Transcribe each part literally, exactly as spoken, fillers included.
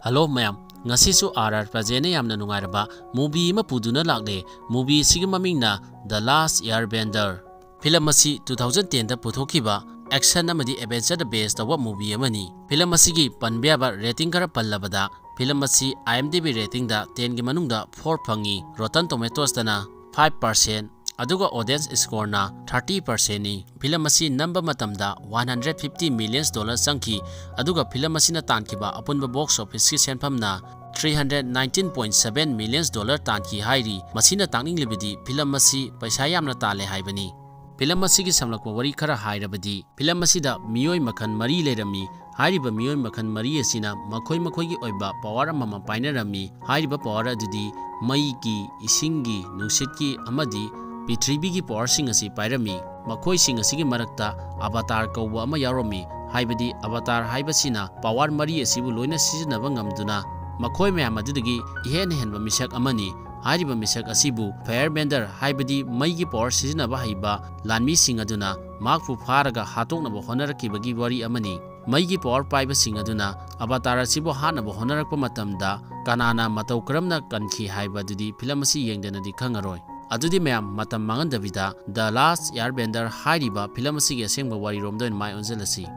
Hello ꯃꯌꯥꯝ, ꯉꯁꯤꯁꯨ R R ꯄ꯭ꯔꯖꯦꯟꯅ ꯌꯥꯝꯅ ꯅꯨꯡꯉꯥꯏꯔꯕ movie ꯑꯃ ꯄꯨꯗꯨꯅ ꯂꯥꯛꯂꯦ꯫ Movie ꯑꯁꯤꯒꯤ ꯃꯃꯤꯡꯅ The Last Airbender꯫ Film ꯑꯁꯤ two thousand ten ꯗ ꯄꯨꯊꯣꯛꯈꯤꯕ action ꯑꯃꯗꯤ adventure ꯗ base ꯇꯧꯕ movie ꯑꯃꯅꯤ꯫ Film ꯑꯁꯤꯒꯤ ꯄꯟꯕ ꯌꯥꯕ rating ꯈꯔ ꯄꯜꯂꯕꯗ, film ꯑꯁꯤ IMDb rating ꯗ ten ꯒꯤ ꯃꯅꯨꯡꯗ four ꯐꯪꯉꯤ, Rotten Tomatoes ꯇꯅ five percent, ꯑꯗꯨꯒ audience score ꯅ thirty percent ꯅꯤ꯫ Film ꯑꯁꯤ ꯅꯝꯕ ꯃꯇꯝꯗ one hundred fifty millions dollar ꯆꯪꯈꯤ, ꯑꯗꯨꯒ film ꯑꯁꯤꯅ ꯇꯥꯟꯈꯤꯕ ꯑꯄꯨꯟꯕ box office ꯀꯤ ꯁꯦꯟꯐꯝꯅ three hundred nineteen point seven millions dollar ꯇꯥꯟꯈꯤ ꯍꯥꯏꯔꯤ꯫ ꯃꯁꯤꯅ ꯇꯥꯛꯅꯤꯡꯂꯤꯕꯗꯤ film ꯑꯁꯤ ꯄꯩꯁꯥ ꯌꯥꯝꯅ ꯇꯥꯜꯂꯦ ꯍꯥꯏꯕꯅꯤ꯫ Film ꯑꯁꯤꯒꯤ ꯁꯝꯂꯛꯄ ꯋꯥꯔꯤ ꯈꯔ ꯍꯥꯏꯔꯕꯗꯤ, film ꯑꯁꯤꯗ ꯃꯤꯑꯣꯏ ꯃꯈꯜ ꯃꯔꯤ ꯂꯩꯔꯝꯃꯤ꯫ ꯍꯥꯏꯔꯤꯕ ꯃꯤꯑꯣꯏ ꯃꯈꯜ ꯃꯔꯤ ꯑꯁꯤꯅ ꯃꯈꯣꯏ ꯃꯈꯣꯏꯒꯤ ꯑꯣꯏꯕ power ꯑꯃꯃꯝ ꯄꯥꯏꯅꯔꯝꯃꯤ꯫ ꯍꯥꯏꯔꯤꯕ power ꯑꯗꯨꯗꯤ ꯃꯩꯒꯤ, ꯏꯁꯤꯡꯒꯤ, ꯅꯨꯡꯁꯤꯠꯀꯤ ꯑꯃꯗꯤ ꯄ꯭ꯔꯤꯊꯤꯕꯤꯒꯤ power ꯁꯤꯡ ꯑꯁꯤ ꯄꯥꯏꯔꯝꯃꯤ꯫ ꯃꯈꯣꯏꯁꯤꯡ ꯑꯁꯤꯒꯤ ꯃꯔꯛꯇ avatar ꯀꯧꯕ ꯑꯃ ꯌꯥꯎꯔꯝꯃꯤ, ꯍꯥꯏꯕꯗꯤ avatar ꯍꯥꯏꯕꯁꯤꯅ power ꯃꯔꯤ ꯑꯁꯤꯕꯨ ꯂꯣꯏꯅ ꯁꯤꯖꯤꯟꯅꯕ ꯉꯝꯗꯨꯅ ꯃꯈꯣꯏ ꯃꯌꯥꯝ ꯑꯗꯨꯗꯒꯤ ꯏꯍꯦꯟ ꯍꯦꯟꯕ ꯃꯤꯁꯛ ꯑꯃꯅꯤ꯫ ꯍꯥꯏꯔꯤꯕ ꯃꯤꯁꯛ ꯑꯁꯤꯕꯨ Firebender, ꯍꯥꯏꯕꯗꯤ ꯃꯩꯒꯤ power ꯁꯤꯖꯤꯟꯅꯕ ꯍꯩꯕ ꯂꯥꯟꯃꯤꯁꯤꯡ ꯑꯗꯨꯅ ꯃꯍꯥꯛꯄꯨ ꯐꯥꯔꯒ ꯍꯥꯠꯇꯣꯛꯅꯕ ꯍꯣꯠꯅꯔꯛꯈꯤꯕꯒꯤ ꯋꯥꯔꯤ ꯑꯃꯅꯤ꯫ ꯃꯩꯒꯤ power ꯄꯥꯏꯕꯁꯤꯡ ꯑꯗꯨꯅ avatar ꯑꯁꯤꯕꯨ ꯍꯥꯠꯅꯕ ꯍꯣꯠꯅꯔꯛꯄ ꯃꯇꯝꯗ ꯀꯅꯥꯅ ꯃꯇꯧ ꯀꯔꯝꯅ ꯀꯟꯈꯤ ꯍꯥꯏꯕ ꯑꯗꯨꯗꯤ film ꯑꯁꯤ ꯌꯦꯡꯗꯅꯗꯤ ꯈꯪꯉꯔꯣꯏ꯫ ꯑꯗꯨꯗꯤ ꯃꯌꯥꯝ, ꯃꯇꯝ ꯃꯥꯡꯍꯟꯗꯕꯤꯗ The Last Airbender ꯍꯥꯏꯔꯤꯕ film ꯑꯁꯤꯒꯤ ꯑꯁꯦꯡꯕ ꯋꯥꯔꯤꯔꯣꯝꯗ ꯑꯣꯏꯅ ꯃꯥꯏ ꯑꯣꯟꯁꯤꯜꯂꯁꯤ꯫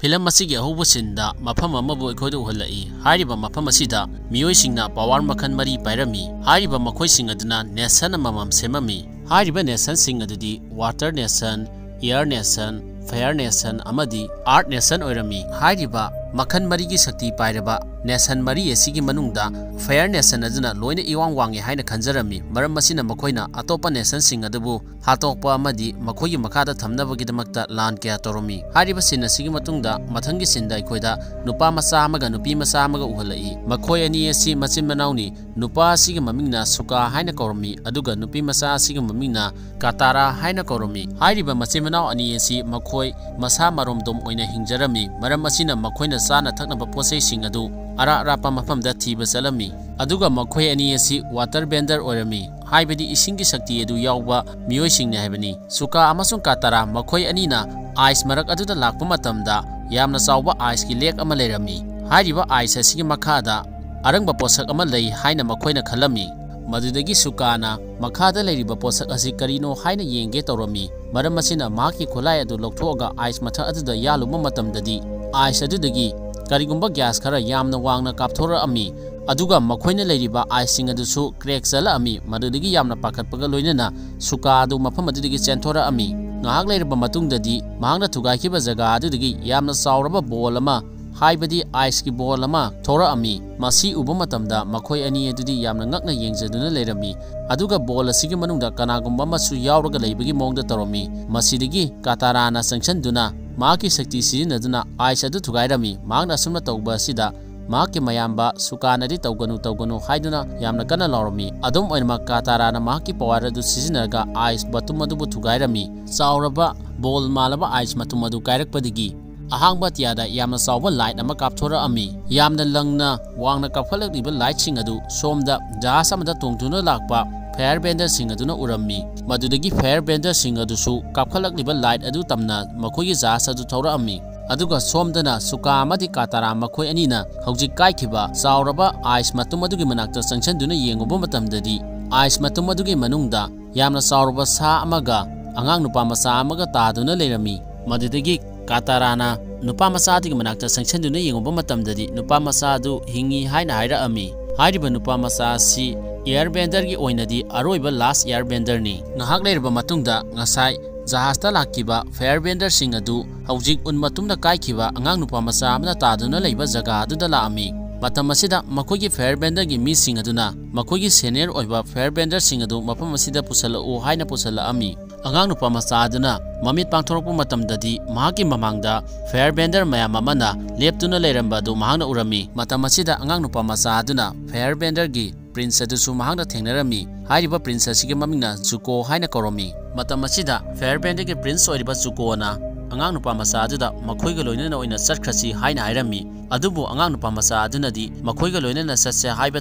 Film ꯑꯁꯤꯒꯤ ꯑꯍꯧꯕ scene ꯗ ꯃꯐꯝ ꯑꯃꯕꯨ ꯑꯩꯈꯣꯏꯗ ꯎꯍꯜꯂꯛꯏ꯫ ꯍꯥꯏꯔꯤꯕ ꯃꯐꯝ ꯑꯁꯤꯗ ꯃꯤꯑꯣꯏꯁꯤꯡꯅ power ꯃꯈꯜ ꯃꯔꯤ ꯄꯥꯏꯔꯝꯃꯤ꯫ ꯍꯥꯏꯔꯤꯕ ꯃꯈꯣꯏꯁꯤꯡ ꯑꯗꯨꯅ nation ꯑꯃꯃꯝ ꯁꯦꯝꯃꯝꯃꯤ꯫ ꯍꯥꯏꯔꯤꯕ nation ꯁꯤꯡ ꯑꯗꯨꯗꯤ Water Nation, Air Nation, Fire Nation ꯑꯃꯗꯤ Earth Nation ꯑꯣꯏꯔꯝꯃꯤ꯫ ꯍꯥꯏꯔꯤꯕ ꯃꯈꯜ ꯃꯔꯤꯒꯤ ꯁꯛꯇꯤ ꯄꯥꯏꯔꯕ nation ꯃꯔꯤ ꯑꯁꯤꯒꯤ ꯃꯅꯨꯡꯗ Fire Nation ꯑꯗꯨꯅ ꯂꯣꯏꯅ ꯏꯋꯥꯡ ꯋꯥꯡꯉꯤ ꯍꯥꯏꯅ ꯈꯟꯖꯔꯝꯃꯤ꯫ ꯃꯔꯝ ꯑꯁꯤꯅ ꯃꯈꯣꯏꯅ ꯑꯇꯣꯞꯄ nation ꯁꯤꯡ ꯑꯗꯨꯕꯨ ꯍꯥꯠꯇꯣꯛꯄ ꯑꯃꯗꯤ ꯃꯈꯣꯏꯒꯤ ꯃꯈꯥꯗ ꯊꯝꯅꯕꯒꯤꯗꯃꯛꯇ ꯂꯥꯟ ꯀꯌꯥ ꯇꯧꯔꯝꯃꯤ꯫ ꯍꯥꯏꯔꯤꯕ scene ꯑꯁꯤꯒꯤ ꯃꯇꯨꯡꯗ ꯃꯊꯪꯒꯤ scene ꯗ ꯑꯩꯈꯣꯏꯗ ꯅꯨꯄꯥ ꯃꯆꯥ ꯑꯃꯒ ꯅꯨꯄꯤ ꯃꯆꯥ ꯑꯃꯒ ꯎꯍꯜꯂꯛꯏ꯫ ꯃꯈꯣꯏ ꯑꯅꯤ ꯑꯁꯤ ꯃꯆꯤꯟ ꯃꯅꯥꯎꯅꯤ꯫ ꯅꯨꯄꯥ ꯑꯁꯤꯒꯤ ꯃꯃꯤꯡꯅ ꯁꯨꯀꯥ ꯍꯥꯏꯅ ꯀꯧꯔꯝꯃꯤ, ꯑꯗꯨꯒ ꯅꯨꯄꯤ ꯃꯆꯥ ꯑꯁꯤꯒꯤ ꯃꯃꯤꯡꯅ ꯀꯥꯇꯥꯔꯥ ꯍꯥꯏꯅ ꯀꯧꯔꯝꯃꯤ꯫ ꯍꯥꯏꯔꯤꯕ ꯃꯆꯤꯟ ꯃꯅꯥꯎ ꯑꯅꯤ ꯑꯁꯤ ꯃꯈꯣꯏ ꯃꯁꯥ ꯃꯔꯣꯝꯗꯣꯝ ꯑꯣꯏꯅ ꯍꯤꯡꯖꯔꯝꯃꯤ꯫ ꯃꯔꯝ ꯑꯁꯤꯅ ꯃꯈꯣꯏꯅ ꯆꯥꯅ ꯊꯛꯅꯕ ꯄꯣꯠ ꯆꯩꯁꯤꯡ ꯑꯗꯨ ꯑꯔꯥꯞ ꯑꯔꯥꯞꯄ ꯃꯐꯝꯗ ꯊꯤꯕ ꯆꯠꯂꯝꯃꯤ꯫ ꯑꯗꯨꯒ ꯃꯈꯣꯏ ꯑꯅꯤ ꯑꯁꯤ water bender ꯑꯣꯏꯔꯝꯃꯤ, ꯍꯥꯏꯕꯗꯤ ꯏꯁꯤꯡꯒꯤ ꯁꯛꯇꯤ ꯑꯗꯨ ꯌꯥꯎꯕ ꯃꯤꯑꯣꯏꯁꯤꯡꯅꯤ ꯍꯥꯏꯕꯅꯤ꯫ ꯁꯨꯀꯥ ꯑꯃꯁꯨꯡ ꯀꯥꯇꯥꯔꯥ ꯃꯈꯣꯏ ꯑꯅꯤꯅ ꯑꯥꯏꯁ ꯃꯔꯛ ꯑꯗꯨꯗ ꯂꯥꯛꯄ ꯃꯇꯝꯗ ꯌꯥꯝꯅ ꯆꯥꯎꯕ ꯑꯥꯏꯁꯀꯤ ꯂꯦꯛ ꯑꯃ ꯂꯩꯔꯝꯃꯤ꯫ ꯍꯥꯏꯔꯤꯕ ꯑꯥꯏꯁ ꯑꯁꯤꯒꯤ ꯃꯈꯥꯗ ꯑꯔꯪꯕ ꯄꯣꯠꯁꯛ ꯑꯃ ꯂꯩ ꯍꯥꯏꯅ ꯃꯈꯣꯏꯅ ꯈꯜꯂꯝꯃꯤ꯫ ꯃꯗꯨꯗꯒꯤ ꯁꯨꯀꯥꯅ ꯃꯈꯥꯗ ꯂꯩꯔꯤꯕ ꯄꯣꯠꯁꯛ ꯑꯁꯤ ꯀꯔꯤꯅꯣ ꯍꯥꯏꯅ ꯌꯦꯡꯒꯦ ꯇꯧꯔꯝꯃꯤ꯫ ꯃꯔꯝ ꯑꯁꯤꯅ ꯃꯍꯥꯛꯀꯤ ꯈꯨꯠꯂꯥꯏ ꯑꯗꯨ ꯂꯧꯊꯣꯛꯑꯒ ꯑꯥꯏꯁ ꯃꯊꯛ ꯑꯗꯨꯗ ꯌꯥꯜꯂꯨꯕ ꯃꯇꯝꯗꯗꯤ ꯑꯥꯏꯁ ꯑꯗꯨꯗꯒꯤ ꯀꯔꯤꯒꯨꯝꯕ ꯒ꯭ꯌꯥꯁ ꯈꯔ ꯌꯥꯝꯅ ꯋꯥꯡꯅ ꯀꯥꯞꯊꯣꯔꯛꯑꯝꯃꯤ꯫ ꯑꯗꯨꯒ ꯃꯈꯣꯏꯅ ꯂꯩꯔꯤꯕ ꯑꯥꯏꯁꯁꯤꯡ ꯑꯗꯨꯁꯨ ꯀ꯭ꯔꯦꯛ ꯆꯠꯂꯛꯑꯝꯃꯤ꯫ ꯃꯗꯨꯗꯒꯤ ꯌꯥꯝꯅ ꯄꯥꯈꯠꯄꯒ ꯂꯣꯏꯅꯅ ꯁꯨꯀꯥ ꯑꯗꯨ ꯃꯐꯝ ꯑꯗꯨꯗꯒꯤ ꯆꯦꯟꯊꯣꯔꯛꯑꯝꯃꯤ꯫ ꯉꯥꯏꯍꯥꯛ ꯂꯩꯔꯕ ꯃꯇꯨꯡꯗꯗꯤ ꯃꯍꯥꯛꯅ ꯊꯨꯒꯥꯏꯈꯤꯕ ꯖꯒꯥ ꯑꯗꯨꯗꯒꯤ ꯌꯥꯝꯅ ꯆꯥꯎꯔꯕ ꯕꯣꯜ ꯑꯃ, ꯍꯥꯏꯕꯗꯤ ꯑꯥꯏꯁꯀꯤ ꯕꯣꯜ ꯑꯃ ꯊꯣꯔꯛꯑꯝꯃꯤ꯫ ꯃꯁꯤ ꯎꯕ ꯃꯇꯝꯗ ꯃꯈꯣꯏ ꯑꯅꯤ ꯑꯗꯨꯗꯤ ꯌꯥꯝꯅ ꯉꯛꯅ ꯌꯦꯡꯖꯗꯨꯅ ꯂꯩꯔꯝꯃꯤ꯫ ꯑꯗꯨꯒ ꯕꯣꯜ ꯑꯁꯤꯒꯤ ꯃꯅꯨꯡꯗ ꯀꯅꯥꯒꯨꯝꯕ ꯑꯃꯁꯨ ꯌꯥꯎꯔꯒ ꯂꯩꯕꯒꯤ ꯃꯑꯣꯡꯗ ꯇꯧꯔꯝꯃꯤ꯫ ꯃꯁꯤꯗꯒꯤ ꯀꯥꯇꯥꯔꯥꯅ ꯆꯪꯁꯤꯟꯗꯨꯅ ꯃꯍꯥꯛꯀꯤ ꯁꯛꯇꯤ ꯁꯤꯖꯤꯟꯅꯗꯨꯅ ꯑꯥꯏꯁ ꯑꯗꯨ ꯊꯨꯒꯥꯏꯔꯝꯃꯤ꯫ ꯃꯍꯥꯛꯅ ꯑꯁꯨꯝꯅ ꯇꯧꯕ ꯑꯁꯤꯗ ꯃꯍꯥꯛꯀꯤ ꯃꯌꯥꯝꯕ ꯁꯨꯀꯥꯅꯗꯤ "ꯇꯧꯒꯅꯨ, ꯇꯧꯒꯅꯨ" ꯍꯥꯏꯗꯨꯅ ꯌꯥꯝꯅ ꯀꯟꯅ ꯂꯥꯎꯔꯝꯃꯤ꯫ ꯑꯗꯨꯝ ꯑꯣꯏꯅꯃꯛ, ꯀꯥꯇꯥꯔꯥꯅ ꯃꯍꯥꯛꯀꯤ ꯄꯋꯥꯔ ꯑꯗꯨ ꯁꯤꯖꯤꯟꯅꯔꯒ ꯑꯥꯏꯁ ꯃꯇꯨꯝ ꯑꯗꯨꯕꯨ ꯊꯨꯒꯥꯏꯔꯝꯃꯤ꯫ ꯆꯥꯎꯔꯕ ꯕꯣꯜ ꯃꯥꯜꯂꯕ ꯑꯥꯏꯁ ꯃꯇꯨꯝ ꯑꯗꯨ ꯀꯥꯏꯔꯛꯄꯗꯒꯤ ꯑꯍꯥꯡꯕ ꯑꯇꯤꯌꯥꯗ ꯌꯥꯝꯅ ꯆꯥꯎꯕ ꯂꯥꯏꯠ ꯑꯃ ꯀꯥꯞꯊꯣꯔꯛꯑꯝꯃꯤ꯫ ꯌꯥꯝꯅ ꯂꯪꯅ ꯋꯥꯡꯅ ꯀꯥꯞꯈꯠꯂꯛꯂꯤꯕ ꯂꯥꯏꯠꯁꯤꯡ ꯑꯗꯨ ꯁꯣꯝꯗ ꯖꯍꯥꯖ ꯑꯃꯗ ꯇꯣꯡꯗꯨꯅ ꯂꯥꯛꯄ ꯐꯥꯌꯔ ꯕꯦꯟꯗꯔꯁꯤꯡ ꯑꯗꯨꯅ ꯎꯔꯝꯃꯤ꯫ ꯃꯗꯨꯗꯒꯤ ꯐꯥꯌꯔ ꯕꯦꯟꯗꯔꯁꯤꯡ ꯑꯗꯨꯁꯨ ꯀꯥꯞꯈꯠꯂꯛꯂꯤꯕ ꯂꯥꯏꯠ ꯑꯗꯨ ꯇꯝꯅ ꯃꯈꯣꯏꯒꯤ ꯖꯍꯥꯖ ꯑꯗꯨ ꯊꯧꯔꯛꯑꯝꯃꯤ꯫ ꯑꯗꯨꯒ ꯁꯣꯝꯗꯅ ꯁꯨꯀꯥ ꯑꯃꯗꯤ ꯀꯥꯇꯥꯔꯥ ꯃꯈꯣꯏ ꯑꯅꯤꯅ ꯍꯧꯖꯤꯛ ꯀꯥꯏꯈꯤꯕ ꯆꯥꯎꯔꯕ ꯑꯥꯏꯁ ꯃꯇꯨꯝ ꯑꯗꯨꯒꯤ ꯃꯅꯥꯛꯇ ꯆꯪꯁꯤꯟꯗꯨꯅ ꯌꯦꯡꯉꯨꯕ ꯃꯇꯝꯗꯗꯤ, ꯑꯥꯏꯁ ꯃꯇꯨꯝ ꯑꯗꯨꯒꯤ ꯃꯅꯨꯡꯗ ꯌꯥꯝꯅ ꯆꯥꯎꯔꯕ ꯁꯥ ꯑꯃꯒ ꯑꯉꯥꯡ ꯅꯨꯄꯥ ꯃꯆꯥ ꯑꯃꯒ ꯇꯥꯗꯨꯅ ꯂꯩꯔꯝꯃꯤ꯫ ꯃꯗꯨꯗꯒꯤ ꯀꯥꯇꯥꯔꯥꯅ ꯅꯨꯄꯥ ꯃꯆꯥ ꯑꯗꯨꯒꯤ ꯃꯅꯥꯛꯇ ꯆꯪꯁꯤꯟꯗꯨꯅ ꯌꯦꯡꯉꯨꯕ ꯃꯇꯝꯗꯗꯤ, ꯅꯨꯄꯥ ꯃꯆꯥ ꯑꯗꯨ ꯍꯤꯡꯉꯤ ꯍꯥꯏꯅ ꯍꯥꯏꯔꯛꯑꯝꯃꯤ꯫ ꯍꯥꯏꯔꯤꯕ ꯅꯨꯄꯥ ꯃꯆꯥ ꯑꯁꯤ ꯑꯦꯌꯔ ꯕꯦꯟꯗꯔꯒꯤ ꯑꯣꯏꯅꯗꯤ ꯑꯔꯣꯏꯕ ꯂꯥꯁ ꯑꯦꯌꯔ ꯕꯦꯟꯗꯔꯅꯤ꯫ ꯉꯥꯏꯍꯥꯛ ꯂꯩꯔꯕ ꯃꯇꯨꯡꯗ, ꯉꯁꯥꯏ ꯖꯍꯥꯖꯇ ꯂꯥꯛꯈꯤꯕ ꯐꯥꯌꯔ ꯕꯦꯟꯗꯔꯁꯤꯡ ꯑꯗꯨ ꯍꯧꯖꯤꯛ ꯎꯟ ꯃꯇꯨꯝꯗ ꯀꯥꯏꯈꯤꯕ ꯑꯉꯥꯡ ꯅꯨꯄꯥ ꯃꯆꯥ ꯑꯃꯅ ꯇꯥꯗꯨꯅ ꯂꯩꯕ ꯖꯒꯥ ꯑꯗꯨꯗ ꯂꯥꯛꯑꯝꯃꯤ꯫ ꯃꯇꯝ ꯑꯁꯤꯗ ꯃꯈꯣꯏꯒꯤ ꯐꯥꯌꯔ ꯕꯦꯟꯗꯔꯒꯤ ꯃꯤꯁꯤꯡ ꯑꯗꯨꯅ ꯃꯈꯣꯏꯒꯤ ꯁꯦꯅꯤꯌꯔ ꯑꯣꯏꯕ ꯐꯥꯌꯔ ꯕꯦꯟꯗꯔꯁꯤꯡ ꯑꯗꯨ ꯃꯐꯝ ꯑꯁꯤꯗ ꯄꯨꯁꯜꯂꯛꯎ ꯍꯥꯏꯅ ꯄꯨꯁꯜꯂꯛꯑꯝꯃꯤ꯫ ꯑꯉꯥꯡ ꯅꯨꯄꯥ ꯃꯆꯥ ꯑꯗꯨꯅ ꯃꯃꯤꯠ ꯄꯥꯡꯊꯣꯔꯛꯄ ꯃꯇꯝꯗꯗꯤ, ꯃꯍꯥꯛꯀꯤ ꯃꯃꯥꯡꯗ ꯐꯥꯌꯔ ꯕꯦꯟꯗꯔ ꯃꯌꯥꯝ ꯑꯃꯅ ꯂꯦꯞꯇꯨꯅ ꯂꯩꯔꯝꯕ ꯑꯗꯨ ꯃꯍꯥꯛꯅ ꯎꯔꯝꯃꯤ꯫ ꯃꯇꯝ ꯑꯁꯤꯗ ꯑꯉꯥꯡ ꯅꯨꯄꯥ ꯃꯆꯥ ꯑꯗꯨꯅ ꯐꯥꯌꯔ ꯕꯦꯟꯗꯔꯒꯤ ꯄ꯭ꯔꯤꯟꯁ ꯑꯗꯨꯁꯨ ꯃꯍꯥꯛꯅ ꯊꯦꯡꯅꯔꯝꯃꯤ꯫ ꯍꯥꯏꯔꯤꯕ ꯄ꯭ꯔꯤꯟꯁ ꯑꯁꯤꯒꯤ ꯃꯃꯤꯡꯅ ꯖꯨꯀꯣ ꯍꯥꯏꯅ ꯀꯧꯔꯝꯃꯤ꯫ ꯃꯇꯝ ꯑꯁꯤꯗ ꯐꯥꯌꯔ ꯕꯦꯟꯗꯔꯒꯤ ꯄ꯭ꯔꯤꯟꯁ ꯑꯣꯏꯔꯤꯕ ꯖꯨꯀꯣꯅ ꯑꯉꯥꯡ ꯅꯨꯄꯥ ꯃꯆꯥ ꯑꯗꯨꯗ ꯃꯈꯣꯏꯒ ꯂꯣꯏꯅꯅ ꯑꯣꯏꯅ ꯆꯠꯈ꯭ꯔꯁꯤ ꯍꯥꯏꯅ ꯍꯥꯏꯔꯝꯃꯤ꯫ ꯑꯗꯨꯕꯨ ꯑꯉꯥꯡ ꯅꯨꯄꯥ ꯃꯆꯥ ꯑꯗꯨꯅꯗꯤ ꯃꯈꯣꯏꯒ ꯂꯣꯏꯅꯅ ꯆꯠꯁꯦ ꯍꯥꯏꯕ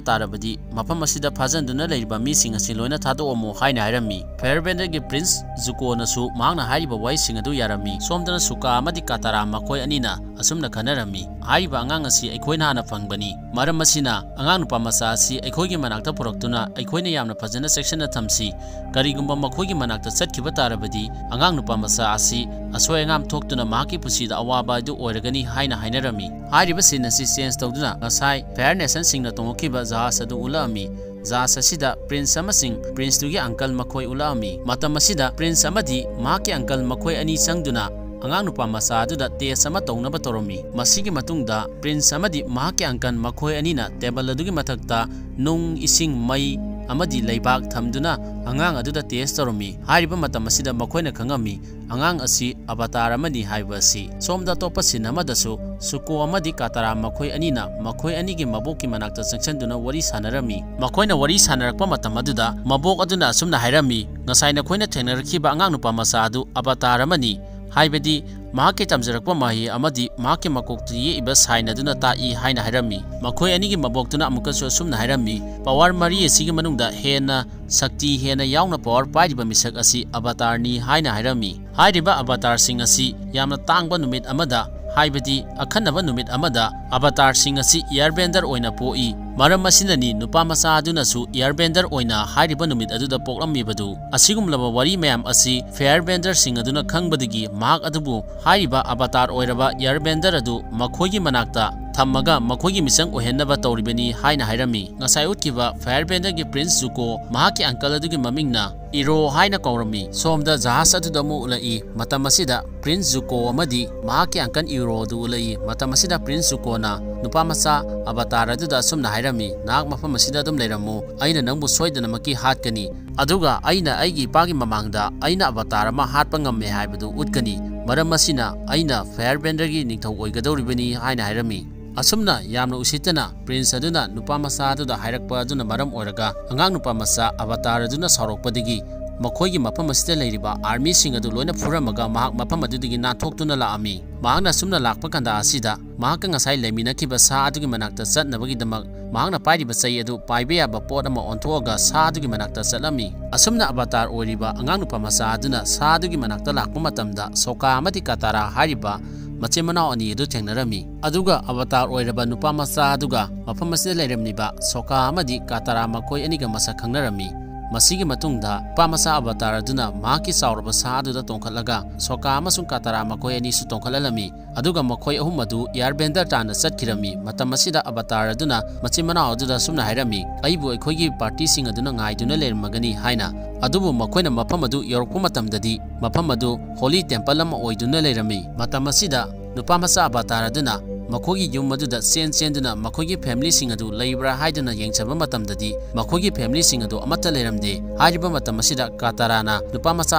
ꯇꯥꯔꯕꯗꯤ ꯃꯐꯝ ꯑꯁꯤꯗ ꯐꯥꯖꯟꯗꯨꯅ ꯂꯩꯔꯤꯕ ꯃꯤꯁꯤꯡ ꯑꯁꯤ ꯂꯣꯏꯅ ꯊꯥꯗꯣꯛꯑꯝꯃꯨ ꯍꯥꯏꯅ ꯍꯥꯏꯔꯝꯃꯤ꯫ ꯐꯌꯔꯕꯦꯟꯗꯔꯒꯤ ꯄ꯭ꯔꯤꯟꯁ ꯖꯨꯀꯣꯅꯁꯨ ꯃꯍꯥꯛꯅ ꯍꯥꯏꯔꯤꯕ ꯋꯥꯍꯩꯁꯤꯡ ꯑꯗꯨ ꯌꯥꯔꯝꯃꯤ꯫ ꯁꯣꯝꯗꯅ ꯁꯨꯀꯥ ꯑꯃꯗꯤ ꯀꯥꯇꯥꯔꯥ ꯃꯈꯣꯏ ꯑꯅꯤꯅ ꯑꯁꯨꯝꯅ ꯈꯟꯅꯔꯝꯃꯤ, "ꯍꯥꯏꯔꯤꯕ ꯑꯉꯥꯡ ꯑꯁꯤ ꯑꯩꯈꯣꯏꯅ ꯍꯥꯟꯅ ꯐꯪꯕꯅꯤ꯫ ꯃꯔꯝ ꯑꯁꯤꯅ ꯑꯉꯥꯡ ꯅꯨꯄꯥ ꯃꯆꯥ ꯑꯁꯤ ꯑꯩꯈꯣꯏꯒꯤ ꯃꯅꯥꯛꯇ ꯄꯨꯔꯛꯇꯨꯅ ꯑꯩꯈꯣꯏꯅ ꯌꯥꯝꯅ ꯐꯖꯅ ꯆꯦꯛꯁꯤꯟꯅ ꯊꯝꯁꯤ꯫ ꯀꯔꯤꯒꯨꯝꯕ ꯃꯈꯣꯏꯒꯤ ꯃꯅꯥꯛꯇ ꯆꯠꯈꯤꯕ ꯇꯥꯔꯕꯗꯤ ꯑꯉꯥꯡ ꯅꯨꯄꯥ ꯃꯆꯥ ꯑꯁꯤ ꯑꯁꯣꯏ ꯑꯉꯥꯝ ꯊꯣꯛꯇꯨꯅ ꯃꯍꯥꯛꯀꯤ ꯄꯨꯟꯁꯤꯗ ꯑꯋꯥꯕ ꯑꯗꯨ ꯑꯣꯏꯔꯒꯅꯤ" ꯍꯥꯏꯅ ꯍꯥꯏꯅꯔꯝꯃꯤ꯫ ꯍꯥꯏꯔꯤꯕ ꯁꯤꯟ ꯑꯁꯤ ꯆꯦꯟꯖ ꯇꯧꯗꯨꯅ ꯉꯁꯥꯏ ꯐꯌꯔ ꯅꯦꯁꯟꯁꯤꯡꯅ ꯇꯣꯡꯂꯛꯈꯤꯕ ꯖꯍꯥꯖ ꯑꯗꯨ ꯎꯠꯂꯛꯑꯝꯃꯤ꯫ ꯖꯍꯥꯖ ꯑꯁꯤꯗ ꯄ꯭ꯔꯤꯟꯁ ꯑꯃꯁꯨꯡ ꯄ꯭ꯔꯤꯟꯁꯇꯨꯒꯤ ꯑꯪꯀꯜ ꯃꯈꯣꯏ ꯎꯠꯂꯛꯑꯝꯃꯤ꯫ ꯃꯇꯝ ꯑꯁꯤꯗ ꯄ꯭ꯔꯤꯟꯁ ꯑꯃꯗꯤ ꯃꯍꯥꯛꯀꯤ ꯑꯪꯀꯜ ꯃꯈꯣꯏ ꯑꯅꯤ ꯆꯪꯗꯨꯅ ꯑꯉꯥꯡ ꯅꯨꯄꯥ ꯃꯆꯥ ꯑꯗꯨꯗ ꯇꯦꯁ ꯑꯃ ꯇꯧꯅꯕ ꯇꯧꯔꯝꯃꯤ꯫ ꯃꯁꯤꯒꯤ ꯃꯇꯨꯡꯗ ꯄ꯭ꯔꯤꯟꯁ ꯑꯃꯗꯤ ꯃꯍꯥꯛꯀꯤ ꯑꯪꯀꯜ ꯃꯈꯣꯏ ꯑꯅꯤꯅ ꯇꯦꯕꯜ ꯑꯗꯨꯒꯤ ꯃꯊꯛꯇ ꯅꯨꯡ, ꯏꯁꯤꯡ, ꯃꯩ ꯑꯃꯗꯤ ꯂꯩꯕꯥꯛ ꯊꯝꯗꯨꯅ ꯑꯉꯥꯡ ꯑꯗꯨꯗ ꯇꯦꯁ ꯇꯧꯔꯝꯃꯤ꯫ ꯍꯥꯏꯔꯤꯕ ꯃꯇꯝ ꯑꯁꯤꯗ ꯃꯈꯣꯏꯅ ꯈꯪꯉꯝꯃꯤ ꯑꯉꯥꯡ ꯑꯁꯤ ꯑꯕꯇꯥꯔ ꯑꯃꯅꯤ ꯍꯥꯏꯕ ꯑꯁꯤ꯫ ꯁꯣꯝꯗ ꯑꯇꯣꯞꯄ ꯁꯤꯟ ꯑꯃꯗꯁꯨ ꯁꯨꯀꯣ ꯑꯃꯗꯤ ꯀꯥꯇꯥꯔꯥ ꯃꯈꯣꯏ ꯑꯅꯤꯅ ꯃꯈꯣꯏ ꯑꯅꯤꯒꯤ ꯃꯕꯣꯛꯀꯤ ꯃꯅꯥꯛꯇ ꯆꯪꯁꯤꯟꯗꯨꯅ ꯋꯥꯔꯤ ꯁꯥꯟꯅꯔꯝꯃꯤ꯫ ꯃꯈꯣꯏꯅ ꯋꯥꯔꯤ ꯁꯥꯟꯅꯔꯛꯄ ꯃꯇꯝ ꯑꯗꯨꯗ ꯃꯕꯣꯛ ꯑꯗꯨꯅ ꯑꯁꯨꯝꯅ ꯍꯥꯏꯔꯝꯃꯤ, "ꯉꯁꯥꯏ ꯅꯈꯣꯏꯅ ꯊꯦꯡꯅꯔꯛꯈꯤꯕ ꯑꯉꯥꯡ ꯅꯨꯄꯥ ꯃꯆꯥ ꯑꯗꯨ ꯑꯕꯇꯥꯔ ꯑꯃꯅꯤ, ꯍꯥꯏꯕꯗꯤ ꯃꯍꯥꯛꯀꯤ ꯇꯝꯖꯔꯛꯄ ꯃꯍꯩ ꯑꯃꯗꯤ ꯃꯍꯥꯛꯀꯤ ꯃꯀꯣꯛꯇ ꯌꯦꯛꯏꯕ ꯁꯥꯏꯟ ꯑꯗꯨꯅ ꯇꯥꯛꯏ" ꯍꯥꯏꯅ ꯍꯥꯏꯔꯝꯃꯤ꯫ ꯃꯈꯣꯏ ꯑꯅꯤꯒꯤ ꯃꯕꯣꯛꯇꯨꯅ ꯑꯃꯨꯛꯀꯁꯨ ꯑꯁꯨꯝꯅ ꯍꯥꯏꯔꯝꯃꯤ, "ꯄꯋꯥꯔ ꯃꯔꯤ ꯑꯁꯤꯒꯤ ꯃꯅꯨꯡꯗ ꯍꯦꯟꯅ ꯁꯛꯇꯤ ꯍꯦꯟꯅ ꯌꯥꯎꯅ ꯄꯋꯥꯔ ꯄꯥꯏꯔꯤꯕ ꯃꯤꯁꯛ ꯑꯁꯤ ꯑꯕꯇꯥꯔꯅꯤ" ꯍꯥꯏꯅ ꯍꯥꯏꯔꯝꯃꯤ꯫ ꯍꯥꯏꯔꯤꯕ ꯑꯕꯇꯥꯔꯁꯤꯡ ꯑꯁꯤ ꯌꯥꯝꯅ ꯇꯥꯡꯕ ꯅꯨꯃꯤꯠ ꯑꯃꯗ, ꯍꯥꯏꯕꯗꯤ ꯑꯈꯟꯅꯕ ꯅꯨꯃꯤꯠ ꯑꯃꯗ, ꯑꯕꯇꯥꯔꯁꯤꯡ ꯑꯁꯤ ꯏꯌꯔꯕꯦꯟꯗꯔ ꯑꯣꯏꯅ ꯄꯣꯛꯏ꯫ ꯃꯔꯝ ꯑꯁꯤꯅꯅꯤ ꯅꯨꯄꯥ ꯃꯆꯥ ꯑꯗꯨꯅꯁꯨ ꯏꯌꯔꯕꯦꯟꯗꯔ ꯑꯣꯏꯅ ꯍꯥꯏꯔꯤꯕ ꯅꯨꯃꯤꯠ ꯑꯗꯨꯗ ꯄꯣꯛꯂꯝꯃꯤꯕꯗꯨ꯫ ꯑꯁꯤꯒꯨꯝꯂꯕ ꯋꯥꯔꯤ ꯃꯌꯥꯝ ꯑꯁꯤ ꯐꯌꯔꯕꯦꯟꯗꯔꯁꯤꯡ ꯑꯗꯨꯅ ꯈꯪꯕꯗꯒꯤ ꯃꯍꯥꯛ ꯑꯗꯨꯕꯨ ꯍꯥꯏꯔꯤꯕ ꯑꯕꯇꯥꯔ ꯑꯣꯏꯔꯕ ꯏꯌꯔꯕꯦꯟꯗꯔ ꯑꯗꯨ ꯃꯈꯣꯏꯒꯤ ꯃꯅꯥꯛꯇ ꯊꯝꯃꯒ ꯃꯈꯣꯏꯒꯤ ꯃꯤꯆꯪ ꯑꯣꯏꯍꯟꯅꯕ ꯇꯧꯔꯤꯕꯅꯤ ꯍꯥꯏꯅ ꯍꯥꯏꯔꯝꯃꯤ꯫ ꯉꯁꯥꯏ ꯎꯠꯈꯤꯕ ꯐꯌꯔꯕꯦꯟꯗꯔꯒꯤ ꯄ꯭ꯔꯤꯟꯁ ꯖꯨꯀꯣ ꯃꯍꯥꯛꯀꯤ ꯑꯪꯀꯜ ꯑꯗꯨꯒꯤ ꯃꯃꯤꯡꯅ ꯏꯔꯣ ꯍꯥꯏꯅ ꯀꯧꯔꯝꯃꯤ꯫ ꯁꯣꯝꯗ ꯖꯍꯥꯖ ꯑꯗꯨꯗ ꯑꯃꯨꯛ ꯎꯠꯂꯛꯏ꯫ ꯃꯇꯝ ꯑꯁꯤꯗ ꯄ꯭ꯔꯤꯟꯁ ꯖꯨꯀꯣ ꯑꯃꯗꯤ ꯃꯍꯥꯛꯀꯤ ꯑꯪꯀꯜ ꯏꯔꯣ ꯑꯗꯨ ꯎꯠꯂꯛꯏ꯫ ꯃꯇꯝ ꯑꯁꯤꯗ ꯄ꯭ꯔꯤꯟꯁ ꯖꯨꯀꯣꯅ ꯅꯨꯄꯥ ꯃꯆꯥ ꯑꯕꯇꯥꯔ ꯑꯗꯨꯗ ꯑꯁꯨꯝꯅ ꯍꯥꯏꯔꯝꯃꯤ, "ꯅꯍꯥꯛ ꯃꯐꯝ ꯑꯁꯤꯗ ꯑꯗꯨꯝ ꯂꯩꯔꯝꯃꯨ, ꯑꯩꯅ ꯅꯪꯕꯨ ꯁꯣꯏꯗꯅꯃꯛꯀꯤ ꯍꯥꯠꯀꯅꯤ꯫ ꯑꯗꯨꯒ ꯑꯩꯅ ꯑꯩꯒꯤ ꯏꯄꯥꯒꯤ ꯃꯃꯥꯡꯗ ꯑꯩꯅ ꯑꯕꯇꯥꯔ ꯑꯃ ꯍꯥꯠꯄ ꯉꯝꯃꯦ ꯍꯥꯏꯕꯗꯨ ꯎꯠꯀꯅꯤ꯫ ꯃꯔꯝ ꯑꯁꯤꯅ ꯑꯩꯅ ꯐꯌꯔꯕꯦꯟꯗꯔꯒꯤ ꯅꯤꯡꯊꯧ ꯑꯣꯏꯒꯗꯧꯔꯤꯕꯅꯤ" ꯍꯥꯏꯅ ꯍꯥꯏꯔꯝꯃꯤ꯫ ꯑꯁꯨꯝꯅ ꯌꯥꯝꯅ ꯎꯁꯤꯠꯇꯅ ꯄ꯭ꯔꯤꯟꯁ ꯑꯗꯨꯅ ꯅꯨꯄꯥ ꯃꯆꯥ ꯑꯗꯨꯗ ꯍꯥꯏꯔꯛꯄ ꯑꯗꯨꯅ ꯃꯔꯝ ꯑꯣꯏꯔꯒ ꯑꯉꯥꯡ ꯅꯨꯄꯥ ꯃꯆꯥ ꯑꯕꯇꯥꯔ ꯑꯗꯨꯅ ꯁꯥꯎꯔꯛꯄꯗꯒꯤ ꯃꯈꯣꯏꯒꯤ ꯃꯐꯝ ꯑꯁꯤꯗ ꯂꯩꯔꯤꯕ ꯑꯥꯔꯃꯤꯁꯤꯡ ꯑꯗꯨ ꯂꯣꯏꯅ ꯐꯨꯔꯝꯃꯒ ꯃꯍꯥꯛ ꯃꯐꯝ ꯑꯗꯨꯗꯒꯤ ꯅꯥꯟꯊꯣꯛꯇꯨꯅ ꯂꯥꯛꯑꯝꯃꯤ꯫ ꯃꯍꯥꯛꯅ ꯑꯁꯨꯝꯅ ꯂꯥꯛꯄ ꯀꯥꯟꯗ ꯑꯁꯤꯗ ꯃꯍꯥꯛꯀ ꯉꯁꯥꯏ ꯂꯩꯃꯤꯟꯅꯈꯤꯕ ꯁꯥ ꯑꯗꯨꯒꯤ ꯃꯅꯥꯛꯇ ꯆꯠꯅꯕꯒꯤꯗꯃꯛ ꯃꯍꯥꯛꯅ ꯄꯥꯏꯔꯤꯕ ꯆꯩ ꯑꯗꯨ ꯄꯥꯏꯕ ꯌꯥꯕ ꯄꯣꯠ ꯑꯃ ꯑꯣꯟꯊꯣꯛꯑꯒ ꯁꯥ ꯑꯗꯨꯒꯤ ꯃꯅꯥꯛꯇ ꯆꯠꯂꯝꯃꯤ꯫ ꯑꯁꯨꯝꯅ ꯑꯕꯇꯥꯔ ꯑꯣꯏꯔꯤꯕ ꯑꯉꯥꯡ ꯅꯨꯄꯥ ꯃꯆꯥ ꯑꯗꯨꯅ ꯁꯥ ꯑꯗꯨꯒꯤ ꯃꯅꯥꯛꯇ ꯂꯥꯛꯄ ꯃꯇꯝꯗ ꯁꯣꯀꯥ ꯑꯃꯗꯤ ꯀꯥꯇꯥꯔꯥ ꯍꯥꯏꯔꯤꯕ ꯃꯆꯤꯟ ꯃꯅꯥꯎ ꯑꯅꯤ ꯑꯗꯨ ꯊꯦꯡꯅꯔꯝꯃꯤ꯫ ꯑꯗꯨꯒ ꯑꯕꯇꯥꯔ ꯑꯣꯏꯔꯕ ꯅꯨꯄꯥ ꯃꯆꯥ ꯑꯗꯨꯒ ꯃꯐꯝ ꯑꯁꯤꯗ ꯂꯩꯔꯝꯂꯤꯕ ꯁꯣꯀꯥ ꯑꯃꯗꯤ ꯀꯥꯇꯥꯔꯥ ꯃꯈꯣꯏ ꯑꯅꯤꯒ ꯃꯁꯛ ꯈꯪꯅꯔꯝꯃꯤ꯫ ꯃꯁꯤꯒꯤ ꯃꯇꯨꯡꯗ ꯅꯨꯄꯥ ꯃꯆꯥ ꯑꯕꯇꯥꯔ ꯑꯗꯨꯅ ꯃꯍꯥꯛꯀꯤ ꯆꯥꯎꯔꯕ ꯁꯥ ꯑꯗꯨꯗ ꯇꯣꯡꯈꯠꯂꯒ ꯁꯣꯀꯥ ꯑꯃꯁꯨꯡ ꯀꯥꯇꯥꯔꯥ ꯃꯈꯣꯏ ꯑꯅꯤꯁꯨ ꯇꯣꯡꯈꯠꯍꯜꯂꯝꯃꯤ꯫ ꯑꯗꯨꯒ ꯃꯈꯣꯏ ꯑꯍꯨꯝ ꯑꯗꯨ ꯏꯌꯥꯔ ꯕꯦꯟꯗꯔ ꯇꯥꯟꯅ ꯆꯠꯈꯤꯔꯝꯃꯤ꯫ ꯃꯇꯝ ꯑꯁꯤꯗ ꯑꯕꯇꯥꯔ ꯑꯗꯨꯅ ꯃꯆꯤꯟ ꯃꯅꯥꯎ ꯑꯗꯨꯗ ꯑꯁꯨꯝꯅ ꯍꯥꯏꯔꯝꯃꯤ, "ꯑꯩꯕꯨ ꯑꯩꯈꯣꯏꯒꯤ ꯄꯥꯔꯇꯤꯁꯤꯡ ꯑꯗꯨꯅ ꯉꯥꯏꯗꯨꯅ ꯂꯩꯔꯝꯃꯒꯅꯤ" ꯍꯥꯏꯅ꯫ ꯑꯗꯨꯕꯨ ꯃꯈꯣꯏꯅ ꯃꯐꯝ ꯑꯗꯨ ꯌꯧꯔꯛꯄ ꯃꯇꯝꯗꯗꯤ ꯃꯐꯝ ꯑꯗꯨ ꯍꯣꯂꯤ ꯇꯦꯝꯄꯜ ꯑꯃ ꯑꯣꯏꯗꯨꯅ ꯂꯩꯔꯝꯃꯤ꯫ ꯃꯇꯝ ꯑꯁꯤꯗ ꯅꯨꯄꯥ ꯃꯆꯥ ꯑꯕꯇꯥꯔ ꯑꯗꯨꯅ ꯃꯈꯣꯏꯒꯤ ꯌꯨꯝ ꯑꯗꯨꯗ ꯆꯦꯟ ꯆꯦꯟꯗꯨꯅ ꯃꯈꯣꯏꯒꯤ ꯐꯦꯃꯤꯂꯤꯁꯤꯡ ꯑꯗꯨ ꯂꯩꯕ꯭ꯔꯥ ꯍꯥꯏꯗꯨꯅ ꯌꯦꯡꯁꯤꯟꯕ ꯃꯇꯝꯗꯗꯤ ꯃꯈꯣꯏꯒꯤ ꯐꯦꯃꯤꯂꯤꯁꯤꯡ ꯑꯗꯨ ꯑꯃꯠꯇ ꯂꯩꯔꯝꯗꯦ꯫ ꯍꯥꯏꯔꯤꯕ ꯃꯇꯝ ꯑꯁꯤꯗ ꯀꯥꯇꯥꯔꯥꯅ ꯅꯨꯄꯥ ꯃꯆꯥ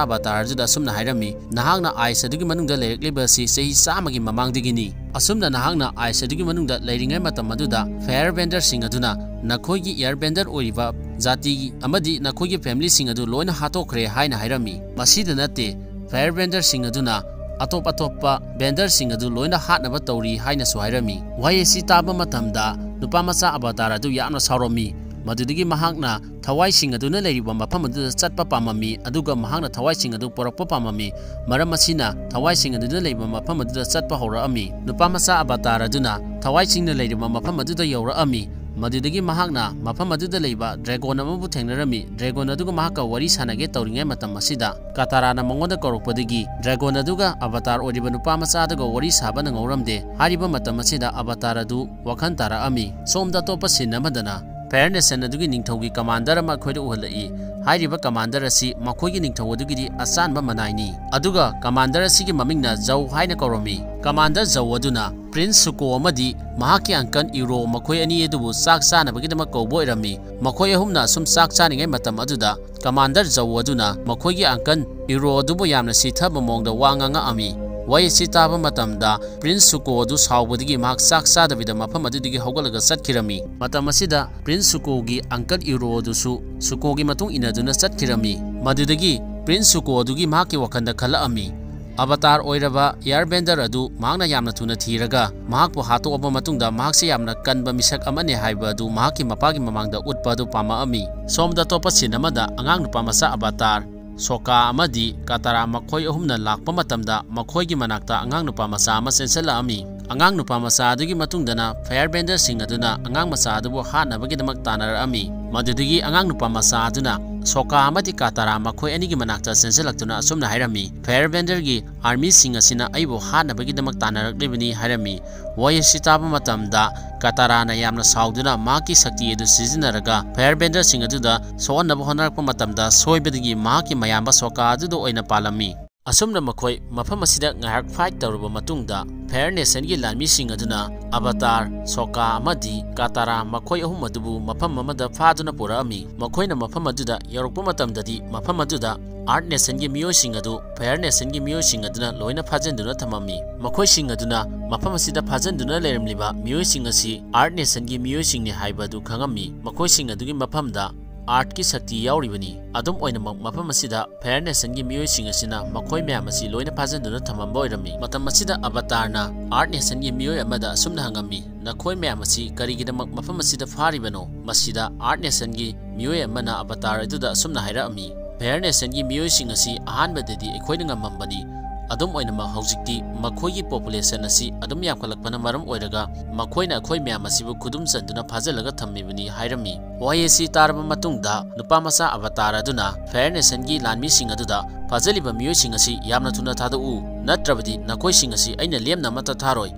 ꯑꯕꯇꯥꯔ ꯑꯗꯨꯗ ꯑꯁꯨꯝꯅ ꯍꯥꯏꯔꯝꯃꯤ, "ꯅꯍꯥꯛꯅ ꯑꯥꯏꯁ ꯑꯗꯨꯒꯤ ꯃꯅꯨꯡꯗ ꯂꯩꯔꯛꯂꯤꯕ ꯑꯁꯤ ꯆꯍꯤ ꯆꯥꯝꯃꯒꯤ ꯃꯃꯥꯡꯗꯒꯤꯅꯤ꯫ ꯑꯁꯨꯝꯅ ꯅꯍꯥꯛꯅ ꯑꯥꯏꯁ ꯑꯗꯨꯒꯤ ꯃꯅꯨꯡꯗ ꯂꯩꯔꯤꯉꯩ ꯃꯇꯝ ꯑꯗꯨꯗ ꯐꯥꯌꯔ ꯕꯦꯟꯗꯔꯁꯤꯡ ꯑꯗꯨꯅ ꯅꯈꯣꯏꯒꯤ ꯏꯌꯥꯔ ꯕꯦꯟꯗꯔ ꯑꯣꯏꯔꯤꯕ ꯖꯥꯇꯤꯒꯤ ꯑꯃꯗꯤ ꯅꯈꯣꯏꯒꯤ ꯐꯦꯃꯤꯂꯤꯁꯤꯡ ꯑꯗꯨ ꯂꯣꯏꯅ ꯍꯥꯠꯇꯣꯛꯈ꯭ꯔꯦ" ꯍꯥꯏꯅ ꯍꯥꯏꯔꯝꯃꯤ꯫ ꯃꯁꯤꯗ ꯅꯠꯇꯦ, ꯐꯥꯌꯔ ꯕꯦꯟꯗꯔꯁꯤꯡ ꯑꯗꯨꯅ ꯑꯇꯣꯞ ꯑꯇꯣꯞꯄ ꯕꯦꯟꯗꯔꯁꯤꯡ ꯑꯗꯨ ꯂꯣꯏꯅ ꯍꯥꯠꯅꯕ ꯇꯧꯔꯤ ꯍꯥꯏꯅꯁꯨ ꯍꯥꯏꯔꯝꯃꯤ꯫ ꯋꯥꯍꯩ ꯑꯁꯤ ꯇꯥꯕ ꯃꯇꯝꯗ ꯅꯨꯄꯥ ꯃꯆꯥ ꯑꯕꯇꯥꯔ ꯑꯗꯨ ꯌꯥꯝꯅ ꯁꯥꯎꯔꯝꯃꯤ꯫ ꯃꯗꯨꯗꯒꯤ ꯃꯍꯥꯛꯅ ꯊꯋꯥꯏꯁꯤꯡ ꯑꯗꯨꯅ ꯂꯩꯔꯤꯕ ꯃꯐꯝ ꯑꯗꯨꯗ ꯆꯠꯄ ꯄꯥꯝꯃꯝꯃꯤ, ꯑꯗꯨꯒ ꯃꯍꯥꯛꯅ ꯊꯋꯥꯏꯁꯤꯡ ꯑꯗꯨ ꯄꯨꯔꯛꯄ ꯄꯥꯝꯃꯝꯃꯤ꯫ ꯃꯔꯝ ꯑꯁꯤꯅ ꯊꯋꯥꯏꯁꯤꯡ ꯑꯗꯨꯅ ꯂꯩꯔꯤꯕ ꯃꯐꯝ ꯑꯗꯨꯗ ꯆꯠꯄ ꯍꯧꯔꯛꯑꯝꯃꯤ꯫ ꯅꯨꯄꯥ ꯃꯆꯥ ꯑꯕꯇꯥꯔ ꯑꯗꯨꯅ ꯊꯋꯥꯏꯁꯤꯡꯅ ꯂꯩꯔꯤꯕ ꯃꯐꯝ ꯑꯗꯨꯗ ꯌꯧꯔꯛꯑꯝꯃꯤ꯫ ꯃꯗꯨꯗꯒꯤ ꯃꯍꯥꯛꯅ ꯃꯐꯝ ꯑꯗꯨꯗ ꯂꯩꯕ ꯗ꯭ꯔꯦꯒꯣꯟ ꯑꯃꯕꯨ ꯊꯦꯡꯅꯔꯝꯃꯤ꯫ ꯗ꯭ꯔꯦꯒꯣꯟ ꯑꯗꯨꯒ ꯃꯍꯥꯛꯀ ꯋꯥꯔꯤ ꯁꯥꯟꯅꯒꯦ ꯇꯧꯔꯤꯉꯩ ꯃꯇꯝ ꯑꯁꯤꯗ ꯀꯥꯇꯥꯔꯥꯅ ꯃꯉꯣꯟꯗ ꯀꯧꯔꯛꯄꯗꯒꯤ ꯗ꯭ꯔꯦꯒꯣꯟ ꯑꯗꯨꯒ ꯑꯕꯇꯥꯔ ꯑꯣꯏꯔꯤꯕ ꯅꯨꯄꯥ ꯃꯆꯥ ꯑꯗꯨꯒ ꯋꯥꯔꯤ ꯁꯥꯕ ꯅꯪꯍꯧꯔꯝꯗꯦ꯫ ꯍꯥꯏꯔꯤꯕ ꯃꯇꯝ ꯑꯁꯤꯗ ꯑꯕꯇꯥꯔ ꯑꯗꯨ ꯋꯥꯈꯜ ꯇꯥꯔꯛꯑꯝꯃꯤ꯫ ꯁꯣꯝꯗ ꯑꯇꯣꯞꯄ ꯁꯤꯟ ꯑꯃꯗꯅ ꯐꯥꯌꯔ ꯅꯦꯁꯟ ꯑꯗꯨꯒꯤ ꯅꯤꯡꯊꯧꯒꯤ ꯀꯃꯥꯟꯗꯔ ꯑꯃ ꯑꯩꯈꯣꯏꯗ ꯎꯍꯜꯂꯛꯏ꯫ ꯍꯥꯏꯔꯤꯕ ꯀꯃꯥꯟꯗꯔ ꯑꯁꯤ ꯃꯈꯣꯏꯒꯤ ꯅꯤꯡꯊꯧ ꯑꯗꯨꯒꯤꯗꯤ ꯑꯆꯥꯟꯕ ꯃꯅꯥꯏꯅꯤ꯫ ꯑꯗꯨꯒ ꯀꯃꯥꯟꯗꯔ ꯑꯁꯤꯒꯤ ꯃꯃꯤꯡꯅ ꯖꯧ ꯍꯥꯏꯅ ꯀꯧꯔꯝꯃꯤ꯫ ꯀꯃꯥꯟꯗꯔ ꯖꯧ ꯑꯗꯨꯅ ꯄ꯭ꯔꯤꯟꯁ ꯁꯨꯀꯣ ꯑꯃꯗꯤ ꯃꯍꯥꯛꯀꯤ ꯑꯪꯀꯜ ꯏꯔꯣ ꯃꯈꯣꯏ ꯑꯅꯤ ꯑꯗꯨꯕꯨ ꯆꯥꯛ ꯆꯥꯅꯕꯒꯤꯗꯃꯛ ꯀꯧꯕ ꯑꯣꯏꯔꯝꯃꯤ꯫ ꯃꯈꯣꯏ ꯑꯍꯨꯝꯅ ꯑꯁꯨꯝ ꯆꯥꯛ ꯆꯥꯔꯤꯉꯩ ꯃꯇꯝ ꯑꯗꯨꯗ ꯀꯃꯥꯟꯗꯔ ꯖꯧ ꯑꯗꯨꯅ ꯃꯈꯣꯏꯒꯤ ꯑꯪꯀꯜ ꯏꯔꯣ ꯑꯗꯨꯕꯨ ꯌꯥꯝꯅ ꯁꯤꯊꯕ ꯃꯑꯣꯡꯗ ꯋꯥ ꯉꯥꯡꯉꯛꯑꯝꯃꯤ꯫ ꯋꯥꯍꯩ ꯑꯁꯤ ꯇꯥꯕ ꯃꯇꯝꯗ ꯄ꯭ꯔꯤꯟꯁ ꯁꯨꯀꯣ ꯑꯗꯨ ꯁꯥꯎꯕꯗꯒꯤ ꯃꯍꯥꯛ ꯆꯥꯛ ꯆꯥꯗꯕꯤꯗ ꯃꯐꯝ ꯑꯗꯨꯗꯒꯤ ꯍꯧꯒꯠꯂꯒ ꯆꯠꯈꯤꯔꯝꯃꯤ꯫ ꯃꯇꯝ ꯑꯁꯤꯗ ꯄ꯭ꯔꯤꯟꯁ ꯁꯨꯀꯣꯒꯤ ꯑꯪꯀꯜ ꯏꯔꯣ ꯑꯗꯨꯁꯨ ꯁꯨꯀꯣꯒꯤ ꯃꯇꯨꯡ ꯏꯟꯅꯗꯨꯅ ꯆꯠꯈꯤꯔꯝꯃꯤ꯫ ꯃꯗꯨꯗꯒꯤ ꯄ꯭ꯔꯤꯟꯁ ꯁꯨꯀꯣ ꯑꯗꯨꯒꯤ ꯃꯍꯥꯛꯀꯤ ꯋꯥꯈꯜꯗ ꯈꯜꯂꯛꯑꯝꯃꯤ꯫ ꯑꯕꯇꯥꯔ ꯑꯣꯏꯔꯕ ꯑꯦꯌꯔ ꯕꯦꯟꯗꯔ ꯑꯗꯨ ꯃꯍꯥꯛꯅ ꯌꯥꯝꯅ ꯊꯨꯅ ꯊꯤꯔꯒ ꯃꯍꯥꯛꯄꯨ ꯍꯥꯠꯇꯣꯛꯑꯕ ꯃꯇꯨꯡꯗ ꯃꯍꯥꯛꯁꯦ ꯌꯥꯝꯅ ꯀꯟꯕ ꯃꯤꯁꯛ ꯑꯃꯅꯤ ꯍꯥꯏꯕ ꯑꯗꯨ ꯃꯍꯥꯛꯀꯤ ꯃꯄꯥꯒꯤ ꯃꯃꯥꯡꯗ ꯎꯠꯄ ꯑꯗꯨ ꯄꯥꯝꯃꯛꯑꯝꯃꯤ꯫ ꯁꯣꯝꯗ ꯑꯇꯣꯞꯄ ꯁꯤꯟ ꯑꯃꯗ ꯑꯉꯥꯡ ꯅꯨꯄꯥ ꯃꯆꯥ ꯑꯕꯇꯥꯔ, ꯁꯣꯀꯥ ꯑꯃꯗꯤ ꯀꯥꯇꯥꯔꯥ ꯃꯈꯣꯏ ꯑꯍꯨꯝꯅ ꯂꯥꯛꯄ ꯃꯇꯝꯗ ꯃꯈꯣꯏꯒꯤ ꯃꯅꯥꯛꯇ ꯑꯉꯥꯡ ꯅꯨꯄꯥ ꯃꯆꯥ ꯑꯃ ꯆꯦꯟꯁꯤꯜꯂꯛꯑꯝꯃꯤ꯫ ꯑꯉꯥꯡ ꯅꯨꯄꯥ ꯃꯆꯥ ꯑꯗꯨꯒꯤ ꯃꯇꯨꯡꯗꯅ ꯐꯥꯌꯔ ꯕꯦꯟꯗꯔꯁꯤꯡ ꯑꯗꯨꯅ ꯑꯉꯥꯡ ꯃꯆꯥ ꯑꯗꯨꯕꯨ ꯍꯥꯠꯅꯕꯒꯤꯗꯃꯛ ꯇꯥꯟꯅꯔꯛꯑꯝꯃꯤ꯫ ꯃꯗꯨꯗꯒꯤ ꯑꯉꯥꯡ ꯅꯨꯄꯥ ꯃꯆꯥ ꯑꯗꯨꯅ ꯁꯣꯀꯥ ꯑꯃꯗꯤ ꯀꯥꯇꯥꯔꯥ ꯃꯈꯣꯏ ꯑꯅꯤꯒꯤ ꯃꯅꯥꯛꯇ ꯆꯦꯟꯁꯤꯜꯂꯛꯇꯨꯅ ꯑꯁꯨꯝꯅ ꯍꯥꯏꯔꯝꯃꯤ, "ꯐꯥꯌꯔ ꯕꯦꯟꯗꯔꯒꯤ ꯑꯥꯔꯃꯤꯁꯤꯡ ꯑꯁꯤꯅ ꯑꯩꯕꯨ ꯍꯥꯠꯅꯕꯒꯤꯗꯃꯛ ꯇꯥꯟꯅꯔꯛꯂꯤꯕꯅꯤ" ꯍꯥꯏꯔꯝꯃꯤ꯫ ꯋꯥꯍꯩ ꯑꯁꯤ ꯇꯥꯕ ꯃꯇꯝꯗ ꯀꯥꯇꯥꯔꯥꯅ ꯌꯥꯝꯅ ꯁꯥꯎꯗꯨꯅ ꯃꯍꯥꯛꯀꯤ ꯁꯛꯇꯤ ꯑꯗꯨ ꯁꯤꯖꯤꯟꯅꯔꯒ ꯐꯥꯌꯔ ꯕꯦꯟꯗꯔꯁꯤꯡ ꯑꯗꯨꯗ ꯁꯣꯛꯍꯟꯅꯕ ꯍꯣꯠꯅꯔꯛꯄ ꯃꯇꯝꯗ ꯁꯣꯏꯕꯗꯒꯤ ꯃꯍꯥꯛꯀꯤ ꯃꯌꯥꯝꯕ ꯁꯣꯀꯥ ꯑꯗꯨꯗ ꯑꯣꯏꯅ ꯄꯥꯜꯂꯝꯃꯤ꯫ ꯑꯁꯨꯝꯅ ꯃꯈꯣꯏ ꯃꯐꯝ ꯑꯁꯤꯗ ꯉꯥꯏꯍꯥꯛ ꯐꯥꯏꯠ ꯇꯧꯔꯕ ꯃꯇꯨꯡꯗ, ꯐꯥꯌꯔ ꯅꯦꯁꯟꯒꯤ ꯂꯥꯟꯃꯤꯁꯤꯡ ꯑꯗꯨꯅ ꯑꯕꯇꯥꯔ, ꯁꯣꯀꯥ ꯑꯃꯗꯤ ꯀꯥꯇꯥꯔꯥ ꯃꯈꯣꯏ ꯑꯍꯨꯝ ꯑꯗꯨꯕꯨ ꯃꯐꯝ ꯑꯃꯗ ꯐꯥꯗꯨꯅ ꯄꯨꯔꯛꯑꯝꯃꯤ꯫ ꯃꯈꯣꯏꯅ ꯃꯐꯝ ꯑꯗꯨꯗ ꯌꯧꯔꯛꯄ ꯃꯇꯝꯗꯗꯤ, ꯃꯐꯝ ꯑꯗꯨꯗ ꯑꯥꯔꯠ ꯅꯦꯁꯟꯒꯤ ꯃꯤꯑꯣꯏꯁꯤꯡ ꯑꯗꯨ ꯐꯥꯌꯔ ꯅꯦꯁꯟꯒꯤ ꯃꯤꯑꯣꯏꯁꯤꯡ ꯑꯗꯨꯅ ꯂꯣꯏꯅ ꯐꯥꯖꯤꯟꯗꯨꯅ ꯊꯝꯃꯝꯃꯤ꯫ ꯃꯈꯣꯏꯁꯤꯡ ꯑꯗꯨꯅ ꯃꯐꯝ ꯑꯁꯤꯗ ꯐꯥꯖꯤꯟꯗꯨꯅ ꯂꯩꯔꯝꯂꯤꯕ ꯃꯤꯑꯣꯏꯁꯤꯡ ꯑꯁꯤ ꯑꯥꯔꯠ ꯅꯦꯁꯟꯒꯤ ꯃꯤꯑꯣꯏꯁꯤꯡꯅꯤ ꯍꯥꯏꯕ ꯑꯗꯨ ꯈꯪꯉꯝꯃꯤ꯫ ꯃꯈꯣꯏꯁꯤꯡ ꯑꯗꯨꯒꯤ ꯃꯐꯝꯗ ꯑꯥꯔꯠꯀꯤ ꯁꯛꯇꯤ ꯌꯥꯎꯔꯤꯕꯅꯤ꯫ ꯑꯗꯨꯝ ꯑꯣꯏꯅꯃꯛ, ꯃꯐꯝ ꯑꯁꯤꯗ ꯐꯥꯌꯔ ꯅꯦꯁꯟꯒꯤ ꯃꯤꯑꯣꯏꯁꯤꯡ ꯑꯁꯤꯅ ꯃꯈꯣꯏ ꯃꯌꯥꯝ ꯑꯁꯤ ꯂꯣꯏꯅ ꯐꯥꯖꯤꯟꯗꯨꯅ ꯊꯝꯃꯝꯕ ꯑꯣꯏꯔꯝꯃꯤ꯫ ꯃꯇꯝ ꯑꯁꯤꯗ ꯑꯕꯇꯥꯔꯅ ꯑꯥꯔꯠ ꯅꯦꯁꯟꯒꯤ ꯃꯤꯑꯣꯏ ꯑꯃꯗ ꯑꯁꯨꯝꯅ ꯍꯪꯉꯝꯃꯤ, "ꯅꯈꯣꯏ ꯃꯌꯥꯝ ꯑꯁꯤ ꯀꯔꯤꯒꯤꯗꯃꯛ ꯃꯐꯝ ꯑꯁꯤꯗ ꯐꯥꯔꯤꯕꯅꯣ?" ꯃꯁꯤꯗ ꯑꯥꯔꯠ ꯅꯦꯁꯟꯒꯤ ꯃꯤꯑꯣꯏ ꯑꯃꯅ ꯑꯕꯇꯥꯔ ꯑꯗꯨꯗ ꯑꯁꯨꯝꯅ ꯍꯥꯏꯔꯛꯑꯝꯃꯤ, "ꯐꯥꯌꯔ ꯅꯦꯁꯟꯒꯤ ꯃꯤꯑꯣꯏꯁꯤꯡ ꯑꯁꯤ ꯑꯍꯥꯟꯕꯗꯗꯤ ꯑꯩꯈꯣꯏꯅ ꯉꯝꯃꯝꯕꯅꯤ꯫ ꯑꯗꯨꯝ ꯑꯣꯏꯅꯃꯛ, ꯍꯧꯖꯤꯛꯇꯤ ꯃꯈꯣꯏꯒꯤ ꯄꯣꯄꯨꯂꯦꯁꯟ ꯑꯁꯤ ꯑꯗꯨꯝ ꯌꯥꯝꯈꯠꯂꯛꯄꯅ ꯃꯔꯝ ꯑꯣꯏꯔꯒ ꯃꯈꯣꯏꯅ ꯑꯩꯈꯣꯏ ꯃꯌꯥꯝ ꯑꯁꯤꯕꯨ ꯈꯨꯗꯨꯝ ꯆꯟꯗꯨꯅ ꯐꯥꯖꯤꯜꯂꯒ ꯊꯝꯃꯤꯕꯅꯤ" ꯍꯥꯏꯔꯝꯃꯤ꯫ ꯋꯥꯍꯩ ꯑꯁꯤ ꯇꯥꯔꯕ ꯃꯇꯨꯡꯗ, ꯅꯨꯄꯥ ꯃꯆꯥ ꯑꯕꯇꯥꯔ ꯑꯗꯨꯅ ꯐꯥꯌꯔ ꯅꯦꯁꯟꯒꯤ ꯂꯥꯟꯃꯤꯁꯤꯡ ꯑꯗꯨꯗ, "ꯐꯥꯖꯤꯜꯂꯤꯕ ꯃꯤꯑꯣꯏꯁꯤꯡ ꯑꯁꯤ ꯌꯥꯝꯅ ꯊꯨꯅ ꯊꯥꯗꯣꯛꯎ, ꯅꯠꯇ꯭ꯔꯕꯗꯤ ꯅꯈꯣꯏꯁꯤꯡ ꯑꯁꯤ ꯑꯩꯅ ꯂꯦꯝꯅ ꯑꯃꯠꯇ ꯊꯥꯔꯣꯏ"꯫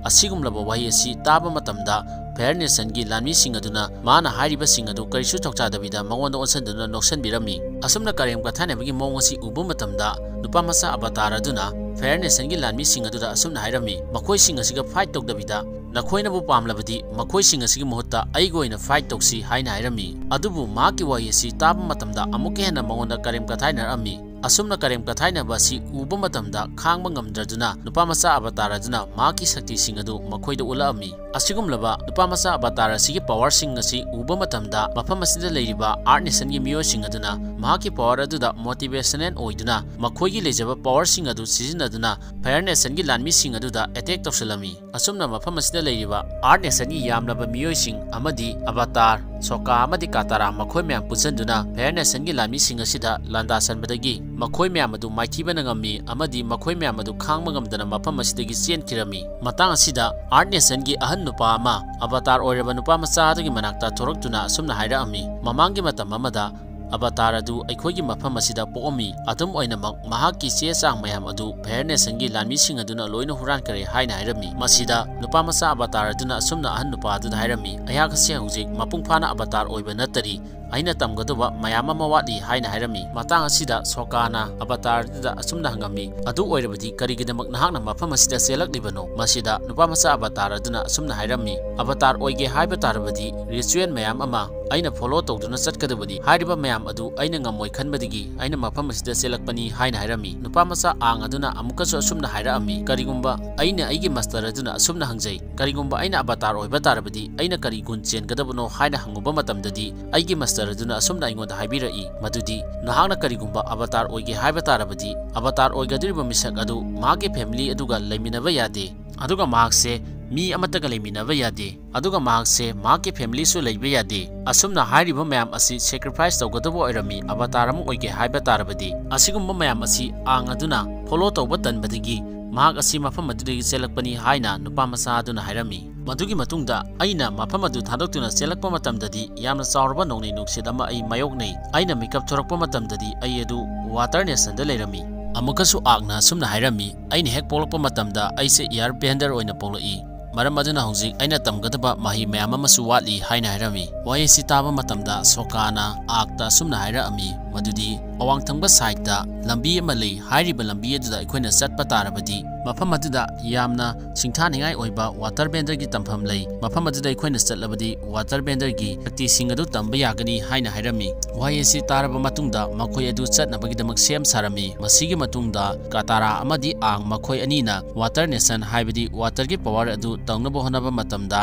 ꯑꯁꯤꯒꯨꯝꯂꯕ ꯋꯥꯍꯩ ꯑꯁꯤ ꯇꯥꯕ ꯃꯇꯝꯗ, ꯐꯥꯌꯔ ꯅꯦꯁꯟꯒꯤ ꯂꯥꯟꯃꯤꯁꯤꯡ ꯑꯗꯨꯅ ꯃꯥꯅ ꯍꯥꯏꯔꯤꯕꯁꯤꯡ ꯑꯗꯨ ꯀꯔꯤꯁꯨ ꯊꯧꯁꯥꯗꯕꯤꯗ ꯃꯉꯣꯟꯗ ꯑꯣꯟꯁꯤꯟꯗꯨꯅ ꯅꯣꯛꯁꯟꯕꯤꯔꯝꯃꯤ꯫ ꯑꯁꯨꯝꯅ ꯀꯔꯦꯝ ꯀꯊꯥꯏꯅꯕꯒꯤ ꯃꯑꯣꯡ ꯑꯁꯤ ꯎꯕ ꯃꯇꯝꯗ, ꯅꯨꯄꯥ ꯃꯆꯥ ꯑꯕꯇꯥꯔ ꯑꯗꯨꯅ ꯐꯥꯌꯔ ꯅꯦꯁꯟꯒꯤ ꯂꯥꯟꯃꯤꯁꯤꯡ ꯑꯗꯨꯗ ꯑꯁꯨꯝꯅ ꯍꯥꯏꯔꯝꯃꯤ, "ꯃꯈꯣꯏꯁꯤꯡ ꯑꯁꯤꯒ ꯐꯥꯏꯠ ꯇꯧꯗꯕꯤꯗ, ꯅꯈꯣꯏꯅꯕꯨ ꯄꯥꯝꯂꯕꯗꯤ ꯃꯈꯣꯏꯁꯤꯡ ꯑꯁꯤꯒꯤ ꯃꯍꯨꯠꯇ ꯑꯩꯒ ꯑꯣꯏꯅ ꯐꯥꯏꯠ ꯇꯧꯁꯤ" ꯍꯥꯏꯅ ꯍꯥꯏꯔꯝꯃꯤ꯫ ꯑꯗꯨꯕꯨ ꯃꯍꯥꯛꯀꯤ ꯋꯥꯍꯩ ꯑꯁꯤ ꯇꯥꯕ ꯃꯇꯝꯗ ꯑꯃꯨꯛꯀ ꯍꯦꯟꯅ ꯃꯉꯣꯟꯗ ꯀꯔꯦꯝ ꯀꯊꯥꯏꯅꯔꯛꯑꯝꯃꯤ꯫ ꯑꯁꯨꯝꯅ ꯀꯔꯦꯝ ꯀꯊꯥꯏꯅꯕ ꯑꯁꯤ ꯎꯕ ꯃꯇꯝꯗ ꯈꯥꯡꯕ ꯉꯝꯗ꯭ꯔꯗꯨꯅ ꯅꯨꯄꯥ ꯃꯆꯥ ꯑꯕꯇꯥꯔ ꯑꯗꯨꯅ ꯃꯍꯥꯛꯀꯤ ꯁꯛꯇꯤꯁꯤꯡ ꯑꯗꯨ ꯃꯈꯣꯏꯗ ꯎꯠꯂꯛꯑꯝꯃꯤ꯫ ꯑꯁꯤꯒꯨꯝꯂꯕ ꯅꯨꯄꯥ ꯃꯆꯥ ꯑꯕꯇꯥꯔ ꯑꯁꯤꯒꯤ ꯄꯋꯥꯔꯁꯤꯡ ꯑꯁꯤ ꯎꯕ ꯃꯇꯝꯗ, ꯃꯐꯝ ꯑꯁꯤꯗ ꯂꯩꯔꯤꯕ ꯑꯥꯔꯠ ꯅꯦꯁꯟꯒꯤ ꯃꯤꯑꯣꯏꯁꯤꯡ ꯑꯗꯨꯅ ꯃꯍꯥꯛꯀꯤ ꯄꯋꯥꯔ ꯑꯗꯨꯗ ꯃꯣꯇꯤꯚꯦꯁꯅꯦꯜ ꯑꯣꯏꯗꯨꯅ, ꯃꯈꯣꯏꯒꯤ ꯂꯩꯖꯕ ꯄꯋꯥꯔꯁꯤꯡ ꯑꯗꯨ ꯁꯤꯖꯤꯟꯅꯗꯨꯅ, ꯐꯥꯌꯔ ꯅꯦꯁꯟꯒꯤ ꯂꯥꯟꯃꯤꯁꯤꯡ ꯑꯗꯨꯗ ꯑꯦꯇꯦꯛ ꯇꯧꯁꯤꯜꯂꯝꯃꯤ꯫ ꯑꯁꯨꯝꯅ ꯃꯐꯝ ꯑꯁꯤꯗ ꯂꯩꯔꯤꯕ ꯑꯥꯔꯠ ꯅꯦꯁꯟꯒꯤ ꯌꯥꯝꯂꯕ ꯃꯤꯑꯣꯏꯁꯤꯡ ꯑꯃꯗꯤ ꯑꯕꯇꯥꯔ, ꯁꯣꯀꯥ ꯑꯃꯗꯤ ꯀꯥꯇꯥꯔꯥ, ꯃꯈꯣꯏ ꯃꯌꯥꯝ ꯄꯨꯟꯁꯤꯟꯗꯨꯅ ꯐꯥꯌꯔ ꯅꯦꯁꯟꯒꯤ ꯂꯥꯟꯃꯤꯁꯤꯡ ꯑꯁꯤꯗ ꯂꯥꯟꯗꯥꯁꯟꯕꯗꯒꯤ ꯃꯈꯣꯏ ꯃꯌꯥꯝ ꯑꯗꯨ ꯃꯥꯏꯊꯤꯕꯅ ꯉꯝꯃꯤ ꯑꯃꯗꯤ ꯃꯈꯣꯏ ꯃꯌꯥꯝ ꯑꯗꯨ ꯈꯥꯡꯕ ꯉꯝꯗꯅ ꯃꯐꯝ ꯑꯁꯤꯗꯒꯤ ꯆꯦꯟꯈꯤꯔꯝꯃꯤ꯫ ꯃꯇꯥꯡ ꯑꯁꯤꯗ ꯑꯥꯔꯠ ꯅꯦꯁꯟꯒꯤ ꯑꯍꯟ ꯅꯨꯄꯥ ꯑꯃ ꯑꯕꯇꯥꯔ ꯑꯣꯏꯔꯕ ꯅꯨꯄꯥ ꯃꯆꯥ ꯑꯗꯨꯒꯤ ꯃꯅꯥꯛꯇ ꯊꯣꯔꯛꯇꯨꯅ ꯑꯁꯨꯝꯅ ꯍꯥꯏꯔꯛꯑꯝꯃꯤ, "ꯃꯃꯥꯡꯒꯤ ꯃꯇꯝ ꯑꯃꯗ ꯑꯕꯇꯥꯔ ꯑꯗꯨ ꯑꯩꯈꯣꯏꯒꯤ ꯃꯐꯝ ꯑꯁꯤꯗ ꯄꯣꯛꯑꯝꯃꯤ꯫ ꯑꯗꯨꯝ ꯑꯣꯏꯅꯃꯛ, ꯃꯍꯥꯛꯀꯤ ꯆꯦ ꯆꯥꯡ ꯃꯌꯥꯝ ꯑꯗꯨ ꯐꯥꯌꯔ ꯅꯦꯁꯟꯒꯤ ꯂꯥꯟꯃꯤꯁꯤꯡ ꯑꯗꯨꯅ ꯂꯣꯏꯅ ꯍꯨꯔꯥꯟꯈ꯭ꯔꯦ" ꯍꯥꯏꯅ ꯍꯥꯏꯔꯝꯃꯤ꯫ ꯃꯁꯤꯗ ꯅꯨꯄꯥ ꯃꯆꯥ ꯑꯕꯇꯥꯔ ꯑꯗꯨꯅ ꯑꯁꯨꯝꯅ ꯑꯍꯟ ꯅꯨꯄꯥ ꯑꯗꯨꯗ ꯍꯥꯏꯔꯝꯃꯤ, "ꯑꯩꯍꯥꯛ ꯑꯁꯤ ꯍꯧꯖꯤꯛ ꯃꯄꯨꯡ ꯐꯥꯅ ꯑꯕꯇꯥꯔ ꯑꯣꯏꯕ ꯅꯠꯇꯔꯤ꯫ ꯑꯩꯅ ꯇꯝꯒꯗꯕ ꯃꯌꯥꯝ ꯑꯃ ꯋꯥꯠꯂꯤ" ꯍꯥꯏꯅ ꯍꯥꯏꯔꯝꯃꯤ꯫ ꯃꯇꯥꯡ ꯑꯁꯤꯗ ꯁꯣꯀꯥꯅ ꯑꯕꯇꯥꯔ ꯑꯗꯨꯗ ꯑꯁꯨꯝꯅ ꯍꯪꯉꯝꯃꯤ, "ꯑꯗꯨ ꯑꯣꯏꯔꯕꯗꯤ ꯀꯔꯤꯒꯤꯗꯃꯛ ꯅꯍꯥꯛꯅ ꯃꯐꯝ ꯑꯁꯤꯗ ꯆꯦꯜꯂꯛꯂꯤꯕꯅꯣ?" ꯃꯁꯤꯗ ꯅꯨꯄꯥ ꯃꯆꯥ ꯑꯕꯇꯥꯔ ꯑꯗꯨꯅ ꯑꯁꯨꯝꯅ ꯍꯥꯏꯔꯝꯃꯤ, "ꯑꯕꯇꯥꯔ ꯑꯣꯏꯒꯦ ꯍꯥꯏꯕ ꯇꯥꯔꯕꯗꯤ ꯔꯤꯆꯨꯑꯦꯜ ꯃꯌꯥꯝ ꯑꯃ ꯑꯩꯅ ꯐꯣꯂꯣ ꯇꯧꯗꯨꯅ ꯆꯠꯀꯗꯕꯅꯤ꯫ ꯍꯥꯏꯔꯤꯕ ꯃꯌꯥꯝ ꯑꯗꯨ ꯑꯩꯅ ꯉꯝꯃꯣꯏ ꯈꯟꯕꯗꯒꯤ ꯑꯩꯅ ꯃꯐꯝ ꯑꯁꯤꯗ ꯆꯦꯜꯂꯛꯄꯅꯤ" ꯍꯥꯏꯅ ꯍꯥꯏꯔꯝꯃꯤ꯫ ꯅꯨꯄꯥ ꯃꯆꯥ ꯑꯥꯡ ꯑꯗꯨꯅ ꯑꯃꯨꯛꯀꯁꯨ ꯑꯁꯨꯝꯅ ꯍꯥꯏꯔꯛꯑꯝꯃꯤ, "ꯀꯔꯤꯒꯨꯝꯕ ꯑꯩꯅ ꯑꯩꯒꯤ ꯃꯥꯁꯇꯔ ꯑꯗꯨꯅ ꯑꯁꯨꯝꯅ ꯍꯪꯖꯩ, 'ꯀꯔꯤꯒꯨꯝꯕ ꯑꯩꯅ ꯑꯕꯇꯥꯔ ꯑꯣꯏꯕ ꯇꯥꯔꯕꯗꯤ ꯑꯩꯅ ꯀꯔꯤ ꯒꯨꯟ ꯆꯦꯟꯒꯗꯕꯅꯣ?' ꯍꯥꯏꯅ ꯍꯪꯉꯨꯕ ꯃꯇꯝꯗꯗꯤ, ꯑꯩꯒꯤ ꯃꯥꯁꯇꯔ ꯑꯗꯨꯅ ꯑꯁꯨꯝꯅ ꯑꯩꯉꯣꯟꯗ ꯍꯥꯏꯕꯤꯔꯛꯏ, ꯃꯗꯨꯗꯤ ꯅꯍꯥꯛꯅ ꯀꯔꯤꯒꯨꯝꯕ ꯑꯕꯇꯥꯔ ꯑꯣꯏꯒꯦ ꯍꯥꯏꯕ ꯇꯥꯔꯕꯗꯤ, ꯑꯕꯇꯥꯔ ꯑꯣꯏꯒꯗꯧꯔꯤꯕ ꯃꯤꯁꯛ ꯑꯗꯨ ꯃꯍꯥꯛꯀꯤ ꯐꯦꯃꯤꯂꯤ ꯑꯗꯨꯒ ꯂꯩꯃꯤꯟꯅꯕ ꯌꯥꯗꯦ, ꯑꯗꯨꯒ ꯃꯍꯥꯛꯁꯦ ꯃꯤ ꯑꯃꯠꯇꯒ ꯂꯩꯃꯤꯟꯅꯕ ꯌꯥꯗꯦ, ꯑꯗꯨꯒ ꯃꯍꯥꯛꯁꯦ ꯃꯍꯥꯛꯀꯤ ꯐꯦꯃꯤꯂꯤꯁꯨ ꯂꯩꯕ ꯌꯥꯗꯦ꯫ ꯑꯁꯨꯝꯅ ꯍꯥꯏꯔꯤꯕ ꯃꯌꯥꯝ ꯑꯁꯤ ꯁꯦꯀ꯭ꯔꯤꯐꯥꯏꯁ ꯇꯧꯒꯗꯕ ꯑꯣꯏꯔꯝꯃꯤ꯫ ꯑꯕꯇꯥꯔ ꯑꯃ ꯑꯣꯏꯒꯦ ꯍꯥꯏꯕ ꯇꯥꯔꯕꯗꯤ, ꯑꯁꯤꯒꯨꯝꯕ ꯃꯌꯥꯝ ꯑꯁꯤ ꯑꯥꯡ ꯑꯗꯨꯅ ꯐꯣꯂꯣ ꯇꯧꯕ ꯇꯟꯕꯗꯒꯤ ꯃꯍꯥꯛ ꯑꯁꯤ ꯃꯐꯝ ꯑꯗꯨꯗꯒꯤ ꯆꯦꯜꯂꯛꯄꯅꯤ" ꯍꯥꯏꯅ ꯅꯨꯄꯥ ꯃꯆꯥ ꯑꯗꯨꯅ ꯍꯥꯏꯔꯝꯃꯤ꯫ ꯃꯗꯨꯒꯤ ꯃꯇꯨꯡꯗ ꯑꯩꯅ ꯃꯐꯝ ꯑꯗꯨ ꯊꯥꯗꯣꯛꯇꯨꯅ ꯆꯦꯜꯂꯛꯄ ꯃꯇꯝꯗꯗꯤ ꯌꯥꯝꯅ ꯆꯥꯎꯔꯕ ꯅꯣꯡꯂꯩ ꯅꯨꯡꯁꯤꯠ ꯑꯃ ꯑꯩ ꯃꯥꯌꯣꯛꯅꯩ꯫ ꯑꯩꯅ ꯃꯤꯀꯞ ꯊꯣꯔꯛꯄ ꯃꯇꯝꯗꯗꯤ ꯑꯩ ꯑꯗꯨ ꯋꯥꯇꯔ ꯅꯦꯁꯟꯗ ꯂꯩꯔꯝꯃꯤ꯫ ꯑꯃꯨꯛꯀꯁꯨ ꯑꯥꯛꯅ ꯑꯁꯨꯝꯅ ꯍꯥꯏꯔꯝꯃꯤ, "ꯑꯩꯅ ꯍꯦꯛ ꯄꯣꯛꯂꯛꯄ ꯃꯇꯝꯗ ꯑꯩꯁꯦ ꯏꯌꯥꯔ ꯕꯦꯟꯗꯔ ꯑꯣꯏꯅ ꯄꯣꯛꯂꯛꯏ꯫ ꯃꯔꯝ ꯑꯗꯨꯅ ꯍꯧꯖꯤꯛ ꯑꯩꯅ ꯇꯝꯒꯗꯕ ꯃꯍꯩ ꯃꯌꯥꯝ ꯑꯃꯁꯨ ꯋꯥꯠꯂꯤ" ꯍꯥꯏꯅ ꯍꯥꯏꯔꯝꯃꯤ꯫ ꯋꯥꯍꯩ ꯑꯁꯤ ꯇꯥꯕ ꯃꯇꯝꯗ ꯁꯣꯀꯥꯅ ꯑꯥꯛꯇ ꯑꯁꯨꯝꯅ ꯍꯥꯏꯔꯛꯑꯝꯃꯤ, ꯃꯗꯨꯗꯤ ꯑꯋꯥꯡ ꯊꯪꯕ ꯁꯥꯏꯗꯇ ꯂꯝꯕꯤ ꯑꯃ ꯂꯩ, ꯍꯥꯏꯔꯤꯕ ꯂꯝꯕꯤ ꯑꯗꯨꯗ ꯑꯩꯈꯣꯏꯅ ꯆꯠꯄ ꯇꯥꯔꯕꯗꯤ ꯃꯐꯝ ꯑꯗꯨꯗ ꯌꯥꯝꯅ ꯁꯤꯡꯊꯥꯅꯤꯡꯉꯥꯏ ꯑꯣꯏꯕ ꯋꯥꯇꯔ ꯕꯦꯟꯗꯔꯒꯤ ꯇꯝꯐꯝ ꯂꯩ꯫ ꯃꯐꯝ ꯑꯗꯨꯗ ꯑꯩꯈꯣꯏꯅ ꯆꯠꯂꯕꯗꯤ ꯋꯥꯇꯔ ꯕꯦꯟꯗꯔꯒꯤ ꯁꯛꯇꯤꯁꯤꯡ ꯑꯗꯨ ꯇꯝꯕ ꯌꯥꯒꯅꯤ ꯍꯥꯏꯅ ꯍꯥꯏꯔꯝꯃꯤ꯫ ꯋꯥꯍꯩ ꯑꯁꯤ ꯇꯥꯔꯕ ꯃꯇꯨꯡꯗ ꯃꯈꯣꯏ ꯑꯗꯨ ꯆꯠꯅꯕꯒꯤꯗꯃꯛ ꯁꯦꯝ ꯁꯥꯔꯝꯃꯤ꯫ ꯃꯁꯤꯒꯤ ꯃꯇꯨꯡꯗ ꯀꯥꯇꯥꯔꯥ ꯑꯃꯗꯤ ꯑꯥꯡ ꯃꯈꯣꯏ ꯑꯅꯤꯅ ꯋꯥꯇꯔ ꯅꯦꯁꯟ, ꯍꯥꯏꯕꯗꯤ ꯋꯥꯇꯔꯒꯤ ꯄꯋꯥꯔ ꯑꯗꯨ ꯇꯧꯅꯕ ꯍꯣꯠꯅꯕ ꯃꯇꯝꯗ,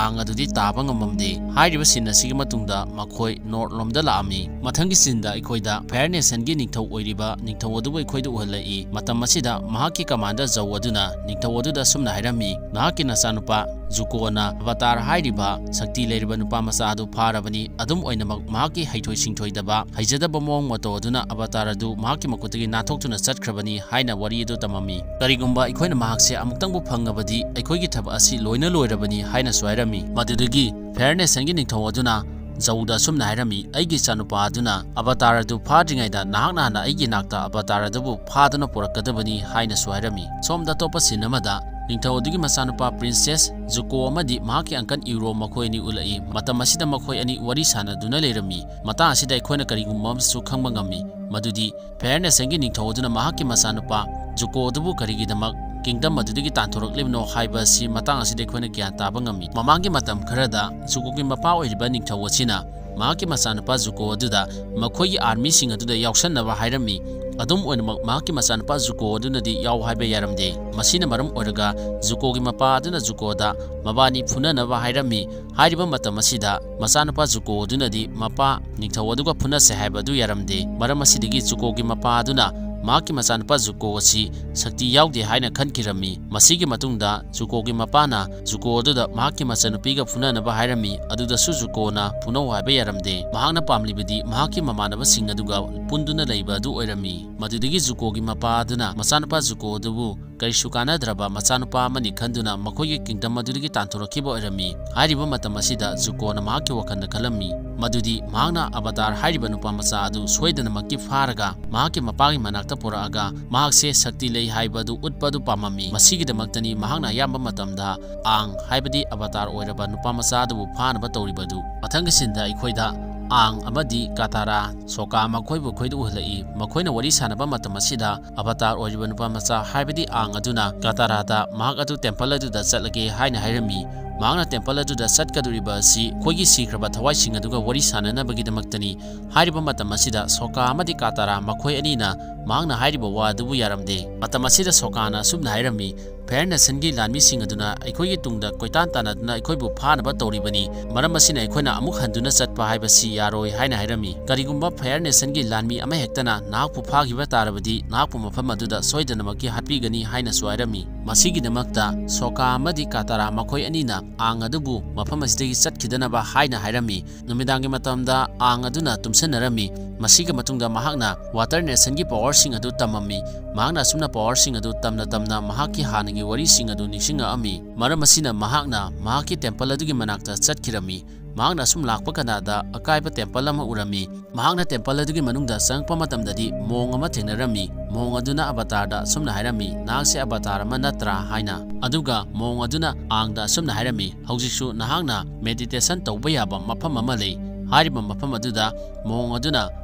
ꯑꯥꯡ ꯑꯗꯨꯗꯤ ꯇꯥꯕ ꯉꯝꯃꯝꯗꯦ꯫ ꯍꯥꯏꯔꯤꯕ ꯁꯤꯟ ꯑꯁꯤꯒꯤ ꯃꯇꯨꯡꯗ ꯃꯈꯣꯏ ꯅꯣꯔꯠ ꯂꯣꯝꯗ ꯂꯥꯛꯑꯝꯃꯤ꯫ ꯃꯊꯪꯒꯤ ꯁꯤꯟꯗ ꯑꯩꯈꯣꯏꯗ ꯐꯥꯌꯔ ꯅꯦꯁꯟꯒꯤ ꯅꯤꯡꯊꯧ ꯑꯣꯏꯔꯤꯕ ꯅꯤꯡꯊꯧ ꯑꯗꯨꯕꯨ ꯑꯩꯈꯣꯏꯗ ꯎꯍꯜꯂꯛꯏ꯫ ꯃꯇꯝ ꯑꯁꯤꯗ ꯃꯍꯥꯛꯀꯤ ꯀꯃꯥꯟꯗꯔ ꯖꯧ ꯑꯗꯨꯅ ꯅꯤꯡꯊꯧ ꯑꯗꯨꯗ ꯑꯁꯨꯝꯅ ꯍꯥꯏꯔꯝꯃꯤ, "ꯅꯍꯥꯛꯀꯤ ꯅꯆꯥꯅꯨꯄꯥ ꯖꯨꯀꯣꯅ ꯑꯕꯇꯥꯔ ꯍꯥꯏꯔꯤꯕ ꯁꯛꯇꯤ ꯂꯩꯔꯕ ꯅꯨꯄꯥ ꯃꯆꯥ ꯑꯗꯨ ꯐꯥꯔꯕꯅꯤ꯫ ꯑꯗꯨꯝ ꯑꯣꯏꯅꯃꯛ, ꯃꯍꯥꯛꯀꯤ ꯍꯩꯊꯣꯏ ꯁꯤꯡꯊꯣꯏꯗꯕ, ꯍꯩꯖꯗꯕ ꯃꯑꯣꯡ ꯃꯇꯧ ꯑꯗꯨꯅ ꯑꯕꯇꯥꯔ ꯑꯗꯨ ꯃꯍꯥꯛꯀꯤ ꯃꯈꯨꯠꯇꯒꯤ ꯅꯥꯟꯊꯣꯛꯇꯨꯅ ꯆꯠꯈ꯭ꯔꯕꯅꯤ" ꯍꯥꯏꯅ ꯋꯥꯔꯤ ꯑꯗꯨ ꯇꯝꯃꯝꯃꯤ꯫ "ꯀꯔꯤꯒꯨꯝꯕ ꯑꯩꯈꯣꯏꯅ ꯃꯍꯥꯛꯁꯦ ꯑꯃꯨꯛꯇꯪꯕꯨ ꯐꯪꯉꯕꯗꯤ, ꯑꯩꯈꯣꯏꯒꯤ ꯊꯕꯛ ꯑꯁꯤ ꯂꯣꯏꯅ ꯂꯣꯏꯔꯕꯅꯤ" ꯍꯥꯏꯅꯁꯨ ꯍꯥꯏꯔꯝꯃꯤ꯫ ꯃꯗꯨꯗꯒꯤ ꯐꯥꯌꯔ ꯅꯦꯁꯟꯒꯤ ꯅꯤꯡꯊꯧ ꯑꯗꯨꯅ ꯖꯧꯗ ꯑꯁꯨꯝꯅ ꯍꯥꯏꯔꯝꯃꯤ, "ꯑꯩꯒꯤ ꯏꯆꯥꯅꯨꯄꯥ ꯑꯗꯨꯅ ꯑꯕꯇꯥꯔ ꯑꯗꯨ ꯐꯥꯗ꯭ꯔꯤꯉꯩꯗ ꯅꯍꯥꯛꯅ ꯍꯥꯟꯅ ꯑꯩꯒꯤ ꯅꯥꯛꯇ ꯑꯕꯇꯥꯔ ꯑꯗꯨꯕꯨ ꯐꯥꯗꯨꯅ ꯄꯨꯔꯛꯀꯗꯕꯅꯤ" ꯍꯥꯏꯅꯁꯨ ꯍꯥꯏꯔꯝꯃꯤ꯫ ꯁꯣꯝꯗ ꯑꯇꯣꯞꯄ ꯁꯤꯟ ꯑꯃꯗ ꯅꯤꯡꯊꯧ ꯑꯗꯨꯒꯤ ꯃꯆꯥꯅꯨꯄꯥ ꯄ꯭ꯔꯤꯟꯁꯦꯁ ꯖꯨꯀꯣ ꯑꯃꯗꯤ ꯃꯍꯥꯛꯀꯤ ꯑꯪꯀꯜ ꯏꯔꯣ ꯃꯈꯣꯏ ꯑꯅꯤ ꯎꯠꯂꯛꯏ꯫ ꯃꯇꯝ ꯑꯁꯤꯗ ꯃꯈꯣꯏ ꯑꯅꯤ ꯋꯥꯔꯤ ꯁꯥꯟꯅꯗꯨꯅ ꯂꯩꯔꯝꯃꯤ꯫ ꯃꯇꯥꯡ ꯑꯁꯤꯗ ꯑꯩꯈꯣꯏꯅ ꯀꯔꯤꯒꯨꯝꯕ ꯑꯃꯁꯨ ꯈꯪꯕ ꯉꯝꯃꯤ, ꯃꯗꯨꯗꯤ ꯐꯥꯌꯔ ꯅꯦꯁꯟꯒꯤ ꯅꯤꯡꯊꯧ ꯑꯗꯨꯅ ꯃꯍꯥꯛꯀꯤ ꯃꯆꯥꯅꯨꯄꯥ ꯖꯨꯀꯣ ꯑꯗꯨꯕꯨ ꯀꯔꯤꯒꯤꯗꯃꯛ ꯀꯤꯡꯗꯝ ꯑꯗꯨꯗꯒꯤ ꯇꯥꯟꯊꯣꯔꯛꯂꯤꯕꯅꯣ ꯍꯥꯏꯕ ꯑꯁꯤ ꯃꯇꯥꯡ ꯑꯁꯤꯗ ꯑꯩꯈꯣꯏꯅ ꯒ꯭ꯌꯥꯟ ꯇꯥꯕ ꯉꯝꯃꯤ꯫ ꯃꯃꯥꯡꯒꯤ ꯃꯇꯝ ꯈꯔꯗ ꯖꯨꯀꯣꯒꯤ ꯃꯄꯥ ꯑꯣꯏꯔꯤꯕ ꯅꯤꯡꯊꯧ ꯑꯁꯤꯅ ꯃꯍꯥꯛꯀꯤ ꯃꯆꯥꯅꯨꯄꯥ ꯖꯨꯀꯣ ꯑꯗꯨꯗ ꯃꯈꯣꯏꯒꯤ ꯑꯥꯔꯃꯤꯁꯤꯡ ꯑꯗꯨꯗ ꯌꯥꯎꯁꯟꯅꯕ ꯍꯥꯏꯔꯝꯃꯤ꯫ ꯑꯗꯨꯝ ꯑꯣꯏꯅꯃꯛ, ꯃꯍꯥꯛꯀꯤ ꯃꯆꯥꯅꯨꯄꯥ ꯖꯨꯀꯣ ꯑꯗꯨꯅꯗꯤ ꯌꯥꯎ ꯍꯥꯏꯕ ꯌꯥꯔꯝꯗꯦ꯫ ꯃꯁꯤꯅ ꯃꯔꯝ ꯑꯣꯏꯔꯒ ꯖꯨꯀꯣꯒꯤ ꯃꯄꯥ ꯑꯗꯨꯅ ꯖꯨꯀꯣꯗ ꯃꯕꯥꯅꯤ ꯐꯨꯅꯅꯕ ꯍꯥꯏꯔꯝꯃꯤ꯫ ꯍꯥꯏꯔꯤꯕ ꯃꯇꯝ ꯑꯁꯤꯗ ꯃꯆꯥꯅꯨꯄꯥ ꯖꯨꯀꯣ ꯑꯗꯨꯅꯗꯤ ꯃꯄꯥ ꯅꯤꯡꯊꯧ ꯑꯗꯨꯒ ꯐꯨꯅꯁꯦ ꯍꯥꯏꯕ ꯑꯗꯨ ꯌꯥꯔꯝꯗꯦ꯫ ꯃꯔꯝ ꯑꯁꯤꯗꯒꯤ ꯖꯨꯀꯣꯒꯤ ꯃꯄꯥ ꯑꯗꯨꯅ ꯃꯍꯥꯛꯀꯤ ꯃꯆꯥꯅꯨꯄꯥ ꯖꯨꯀꯣ ꯑꯁꯤ ꯁꯛꯇꯤ ꯌꯥꯎꯗꯦ ꯍꯥꯏꯅ ꯈꯟꯈꯤꯔꯝꯃꯤ꯫ ꯃꯁꯤꯒꯤ ꯃꯇꯨꯡꯗ ꯖꯨꯀꯣꯒꯤ ꯃꯄꯥꯅ ꯖꯨꯀꯣ ꯑꯗꯨꯗ ꯃꯍꯥꯛꯀꯤ ꯃꯆꯥꯅꯨꯄꯤꯒ ꯐꯨꯅꯅꯕ ꯍꯥꯏꯔꯝꯃꯤ꯫ ꯑꯗꯨꯗꯁꯨ ꯖꯨꯀꯣꯅ ꯐꯨꯅꯧ ꯍꯥꯏꯕ ꯌꯥꯔꯝꯗꯦ꯫ ꯃꯍꯥꯛꯅ ꯄꯥꯝꯂꯤꯕꯗꯤ ꯃꯍꯥꯛꯀꯤ ꯃꯃꯥꯟꯅꯕꯁꯤꯡ ꯑꯗꯨꯒ ꯄꯨꯟꯗꯨꯅ ꯂꯩꯕ ꯑꯗꯨ ꯑꯣꯏꯔꯝꯃꯤ꯫ ꯃꯗꯨꯗꯒꯤ ꯖꯨꯀꯣꯒꯤ ꯃꯄꯥ ꯑꯗꯨꯅ ꯃꯆꯥꯅꯨꯄꯥ ꯖꯨꯀꯣ ꯑꯗꯨꯕꯨ ꯀꯔꯤꯁꯨ ꯀꯥꯟꯅꯗ꯭ꯔꯕ ꯃꯆꯥꯅꯨꯄꯥ ꯑꯃꯅꯤ ꯈꯟꯗꯨꯅ ꯃꯈꯣꯏꯒꯤ ꯀꯤꯡꯗꯝ ꯑꯗꯨꯗꯒꯤ ꯇꯥꯟꯊꯣꯔꯛꯈꯤꯕ ꯑꯣꯏꯔꯝꯃꯤ꯫ ꯍꯥꯏꯔꯤꯕ ꯃꯇꯝ ꯑꯁꯤꯗ ꯖꯨꯀꯣꯅ ꯃꯍꯥꯛꯀꯤ ꯋꯥꯈꯜꯗ ꯈꯜꯂꯝꯃꯤ ꯃꯗꯨꯗꯤ ꯃꯍꯥꯛꯅ ꯑꯕꯇꯥꯔ ꯍꯥꯏꯔꯤꯕ ꯅꯨꯄꯥ ꯃꯆꯥ ꯑꯗꯨ ꯁꯣꯏꯗꯅꯃꯛꯀꯤ ꯐꯥꯔꯒ ꯃꯍꯥꯛꯀꯤ ꯃꯄꯥꯒꯤ ꯃꯅꯥꯛꯇ ꯄꯨꯔꯛꯑꯒ ꯃꯍꯥꯛꯁꯦ ꯁꯛꯇꯤ ꯂꯩ ꯍꯥꯏꯕ ꯑꯗꯨ ꯎꯠꯄ ꯑꯗꯨ ꯄꯥꯝꯃꯝꯃꯤ꯫ ꯃꯁꯤꯒꯤꯗꯃꯛꯇꯅꯤ ꯃꯍꯥꯛꯅ ꯑꯌꯥꯝꯕ ꯃꯇꯝꯗ ꯑꯥꯡ, ꯍꯥꯏꯕꯗꯤ ꯑꯕꯇꯥꯔ ꯑꯣꯏꯔꯕ ꯅꯨꯄꯥ ꯃꯆꯥ ꯑꯗꯨꯕꯨ ꯐꯥꯅꯕ ꯇꯧꯔꯤꯕꯗꯨ꯫ ꯃꯊꯪꯒꯤ ꯁꯤꯟꯗ ꯑꯩꯈꯣꯏꯗ ꯑꯥꯡ ꯑꯃꯗꯤ ꯀꯥꯇꯥꯔꯥ, ꯁꯣꯀꯥ ꯃꯈꯣꯏꯕꯨ ꯑꯩꯈꯣꯏꯗ ꯎꯍꯜꯂꯛꯏ꯫ ꯃꯈꯣꯏꯅ ꯋꯥꯔꯤ ꯁꯥꯟꯅꯕ ꯃꯇꯝ ꯑꯁꯤꯗ ꯑꯕꯇꯥꯔ ꯑꯣꯏꯔꯤꯕ ꯅꯨꯄꯥ ꯃꯆꯥ ꯍꯥꯏꯕꯗꯤ ꯑꯥꯡ ꯑꯗꯨꯅ ꯀꯥꯇꯥꯔꯥꯗ ꯃꯍꯥꯛ ꯑꯗꯨ ꯇꯦꯝꯄꯜ ꯑꯗꯨꯗ ꯆꯠꯂꯒꯦ ꯍꯥꯏꯅ ꯍꯥꯏꯔꯝꯃꯤ꯫ ꯃꯍꯥꯛꯅ ꯇꯦꯝꯄꯜ ꯑꯗꯨꯗ ꯆꯠꯀꯗꯧꯔꯤꯕ ꯑꯁꯤ ꯑꯩꯈꯣꯏꯒꯤ ꯁꯤꯈ꯭ꯔꯕ ꯊꯋꯥꯏꯁꯤꯡ ꯑꯗꯨꯒ ꯋꯥꯔꯤ ꯁꯥꯟꯅꯅꯕꯒꯤꯗꯃꯛꯇꯅꯤ꯫ ꯍꯥꯏꯔꯤꯕ ꯃꯇꯝ ꯑꯁꯤꯗ ꯁꯣꯀꯥ ꯑꯃꯗꯤ ꯀꯥꯇꯥꯔꯥ ꯃꯈꯣꯏ ꯑꯅꯤꯅ ꯃꯍꯥꯛꯅ ꯍꯥꯏꯔꯤꯕ ꯋꯥ ꯑꯗꯨꯕꯨ ꯌꯥꯔꯝꯗꯦ꯫ ꯃꯇꯝ ꯑꯁꯤꯗ ꯁꯣꯀꯥꯅ ꯑꯁꯨꯝꯅ ꯍꯥꯏꯔꯝꯃꯤ, "ꯐꯦꯌꯔ ꯅꯦꯁꯟꯒꯤ ꯂꯥꯟꯃꯤꯁꯤꯡ ꯑꯗꯨꯅ ꯑꯩꯈꯣꯏꯒꯤ ꯇꯨꯡꯗ ꯀꯣꯏꯇꯥꯟ ꯇꯥꯟꯅꯗꯨꯅ ꯑꯩꯈꯣꯏꯕꯨ ꯐꯥꯅꯕ ꯇꯧꯔꯤꯕꯅꯤ꯫ ꯃꯔꯝ ꯑꯁꯤꯅ ꯑꯩꯈꯣꯏꯅ ꯑꯃꯨꯛ ꯍꯟꯗꯨꯅ ꯆꯠꯄ ꯍꯥꯏꯕꯁꯤ ꯌꯥꯔꯣꯏ" ꯍꯥꯏꯅ ꯍꯥꯏꯔꯝꯃꯤ꯫ "ꯀꯔꯤꯒꯨꯝꯕ ꯐꯦꯌꯔ ꯅꯦꯁꯟꯒꯤ ꯂꯥꯟꯃꯤ ꯑꯃꯍꯦꯛꯇꯅ ꯅꯍꯥꯛꯄꯨ ꯐꯥꯈꯤꯕ ꯇꯥꯔꯕꯗꯤ ꯅꯍꯥꯛꯄꯨ ꯃꯐꯝ ꯑꯗꯨꯗ ꯁꯣꯏꯗꯅꯃꯛꯀꯤ ꯍꯥꯠꯄꯤꯒꯅꯤ" ꯍꯥꯏꯅꯁꯨ ꯍꯥꯏꯔꯝꯃꯤ꯫ ꯃꯁꯤꯒꯤꯗꯃꯛꯇ ꯁꯣꯀꯥ ꯑꯃꯗꯤ ꯀꯥꯇꯥꯔꯥ ꯃꯈꯣꯏ ꯑꯅꯤꯅ ꯑꯥꯡ ꯑꯗꯨꯕꯨ ꯃꯐꯝ ꯑꯁꯤꯗꯒꯤ ꯆꯠꯈꯤꯗꯅꯕ ꯍꯥꯏꯅ ꯍꯥꯏꯔꯝꯃꯤ꯫ ꯅꯨꯃꯤꯗꯥꯡꯒꯤ ꯃꯇꯝꯗ ꯑꯥꯡ ꯑꯗꯨꯅ ꯇꯨꯝꯁꯤꯟꯅꯔꯝꯃꯤ꯫ ꯃꯁꯤꯒꯤ ꯃꯇꯨꯡꯗ ꯃꯍꯥꯛꯅ ꯋꯥꯇꯔ ꯅꯦꯁꯟꯒꯤ ꯄꯋꯥꯔꯁꯤꯡ ꯑꯗꯨ ꯇꯝꯃꯝꯃꯤ꯫ ꯃꯍꯥꯛꯅ ꯑꯁꯨꯝꯅ ꯄꯋꯥꯔꯁꯤꯡ ꯑꯗꯨ ꯇꯝꯅ ꯇꯝꯅ ꯃꯍꯥꯛꯀꯤ ꯍꯥꯟꯅꯒꯤ ꯋꯥꯔꯤꯁꯤꯡ ꯑꯗꯨ ꯅꯤꯡꯁꯤꯡꯉꯛꯑꯝꯃꯤ꯫ ꯃꯔꯝ ꯑꯁꯤꯅ ꯃꯍꯥꯛꯅ ꯃꯍꯥꯛꯀꯤ ꯇꯦꯝꯄꯜ ꯑꯗꯨꯒꯤ ꯃꯅꯥꯛꯇ ꯆꯠꯈꯤꯔꯝꯃꯤ꯫ ꯃꯍꯥꯛꯅ ꯑꯁꯨꯝ ꯂꯥꯛꯄ ꯀꯅꯥꯗ ꯑꯀꯥꯏꯕ ꯇꯦꯝꯄꯜ ꯑꯃ ꯎꯔꯝꯃꯤ꯫ ꯃꯍꯥꯛꯅ ꯇꯦꯝꯄꯜ ꯑꯗꯨꯒꯤ ꯃꯅꯨꯡꯗ ꯆꯪꯂꯛꯄ ꯃꯇꯝꯗꯗꯤ ꯃꯣꯡ ꯑꯃ ꯊꯦꯡꯅꯔꯝꯃꯤ꯫ ꯃꯣꯡ ꯑꯗꯨꯅ ꯑꯕꯇꯥꯔꯗ ꯑꯁꯨꯝꯅ ꯍꯥꯏꯔꯝꯃꯤ, "ꯅꯍꯥꯛꯁꯦ ꯑꯕꯇꯥꯔ ꯑꯃ ꯅꯠꯇ꯭ꯔꯥ?" ꯍꯥꯏꯅ꯫ ꯑꯗꯨꯒ ꯃꯣꯡ ꯑꯗꯨꯅ ꯑꯥꯡꯗ ꯑꯁꯨꯝꯅ ꯍꯥꯏꯔꯝꯃꯤ, "ꯍꯧꯖꯤꯛꯁꯨ ꯅꯍꯥꯛꯅ ꯃꯦꯗꯤꯇꯦꯁꯟ ꯇꯧꯕ ꯌꯥꯕ ꯃꯐꯝ ꯑꯃ ꯂꯩ꯫" ꯍꯥꯏꯔꯤꯕ ꯃꯐꯝ ꯑꯗꯨꯗ ꯃꯣꯡ ꯑꯗꯨꯅ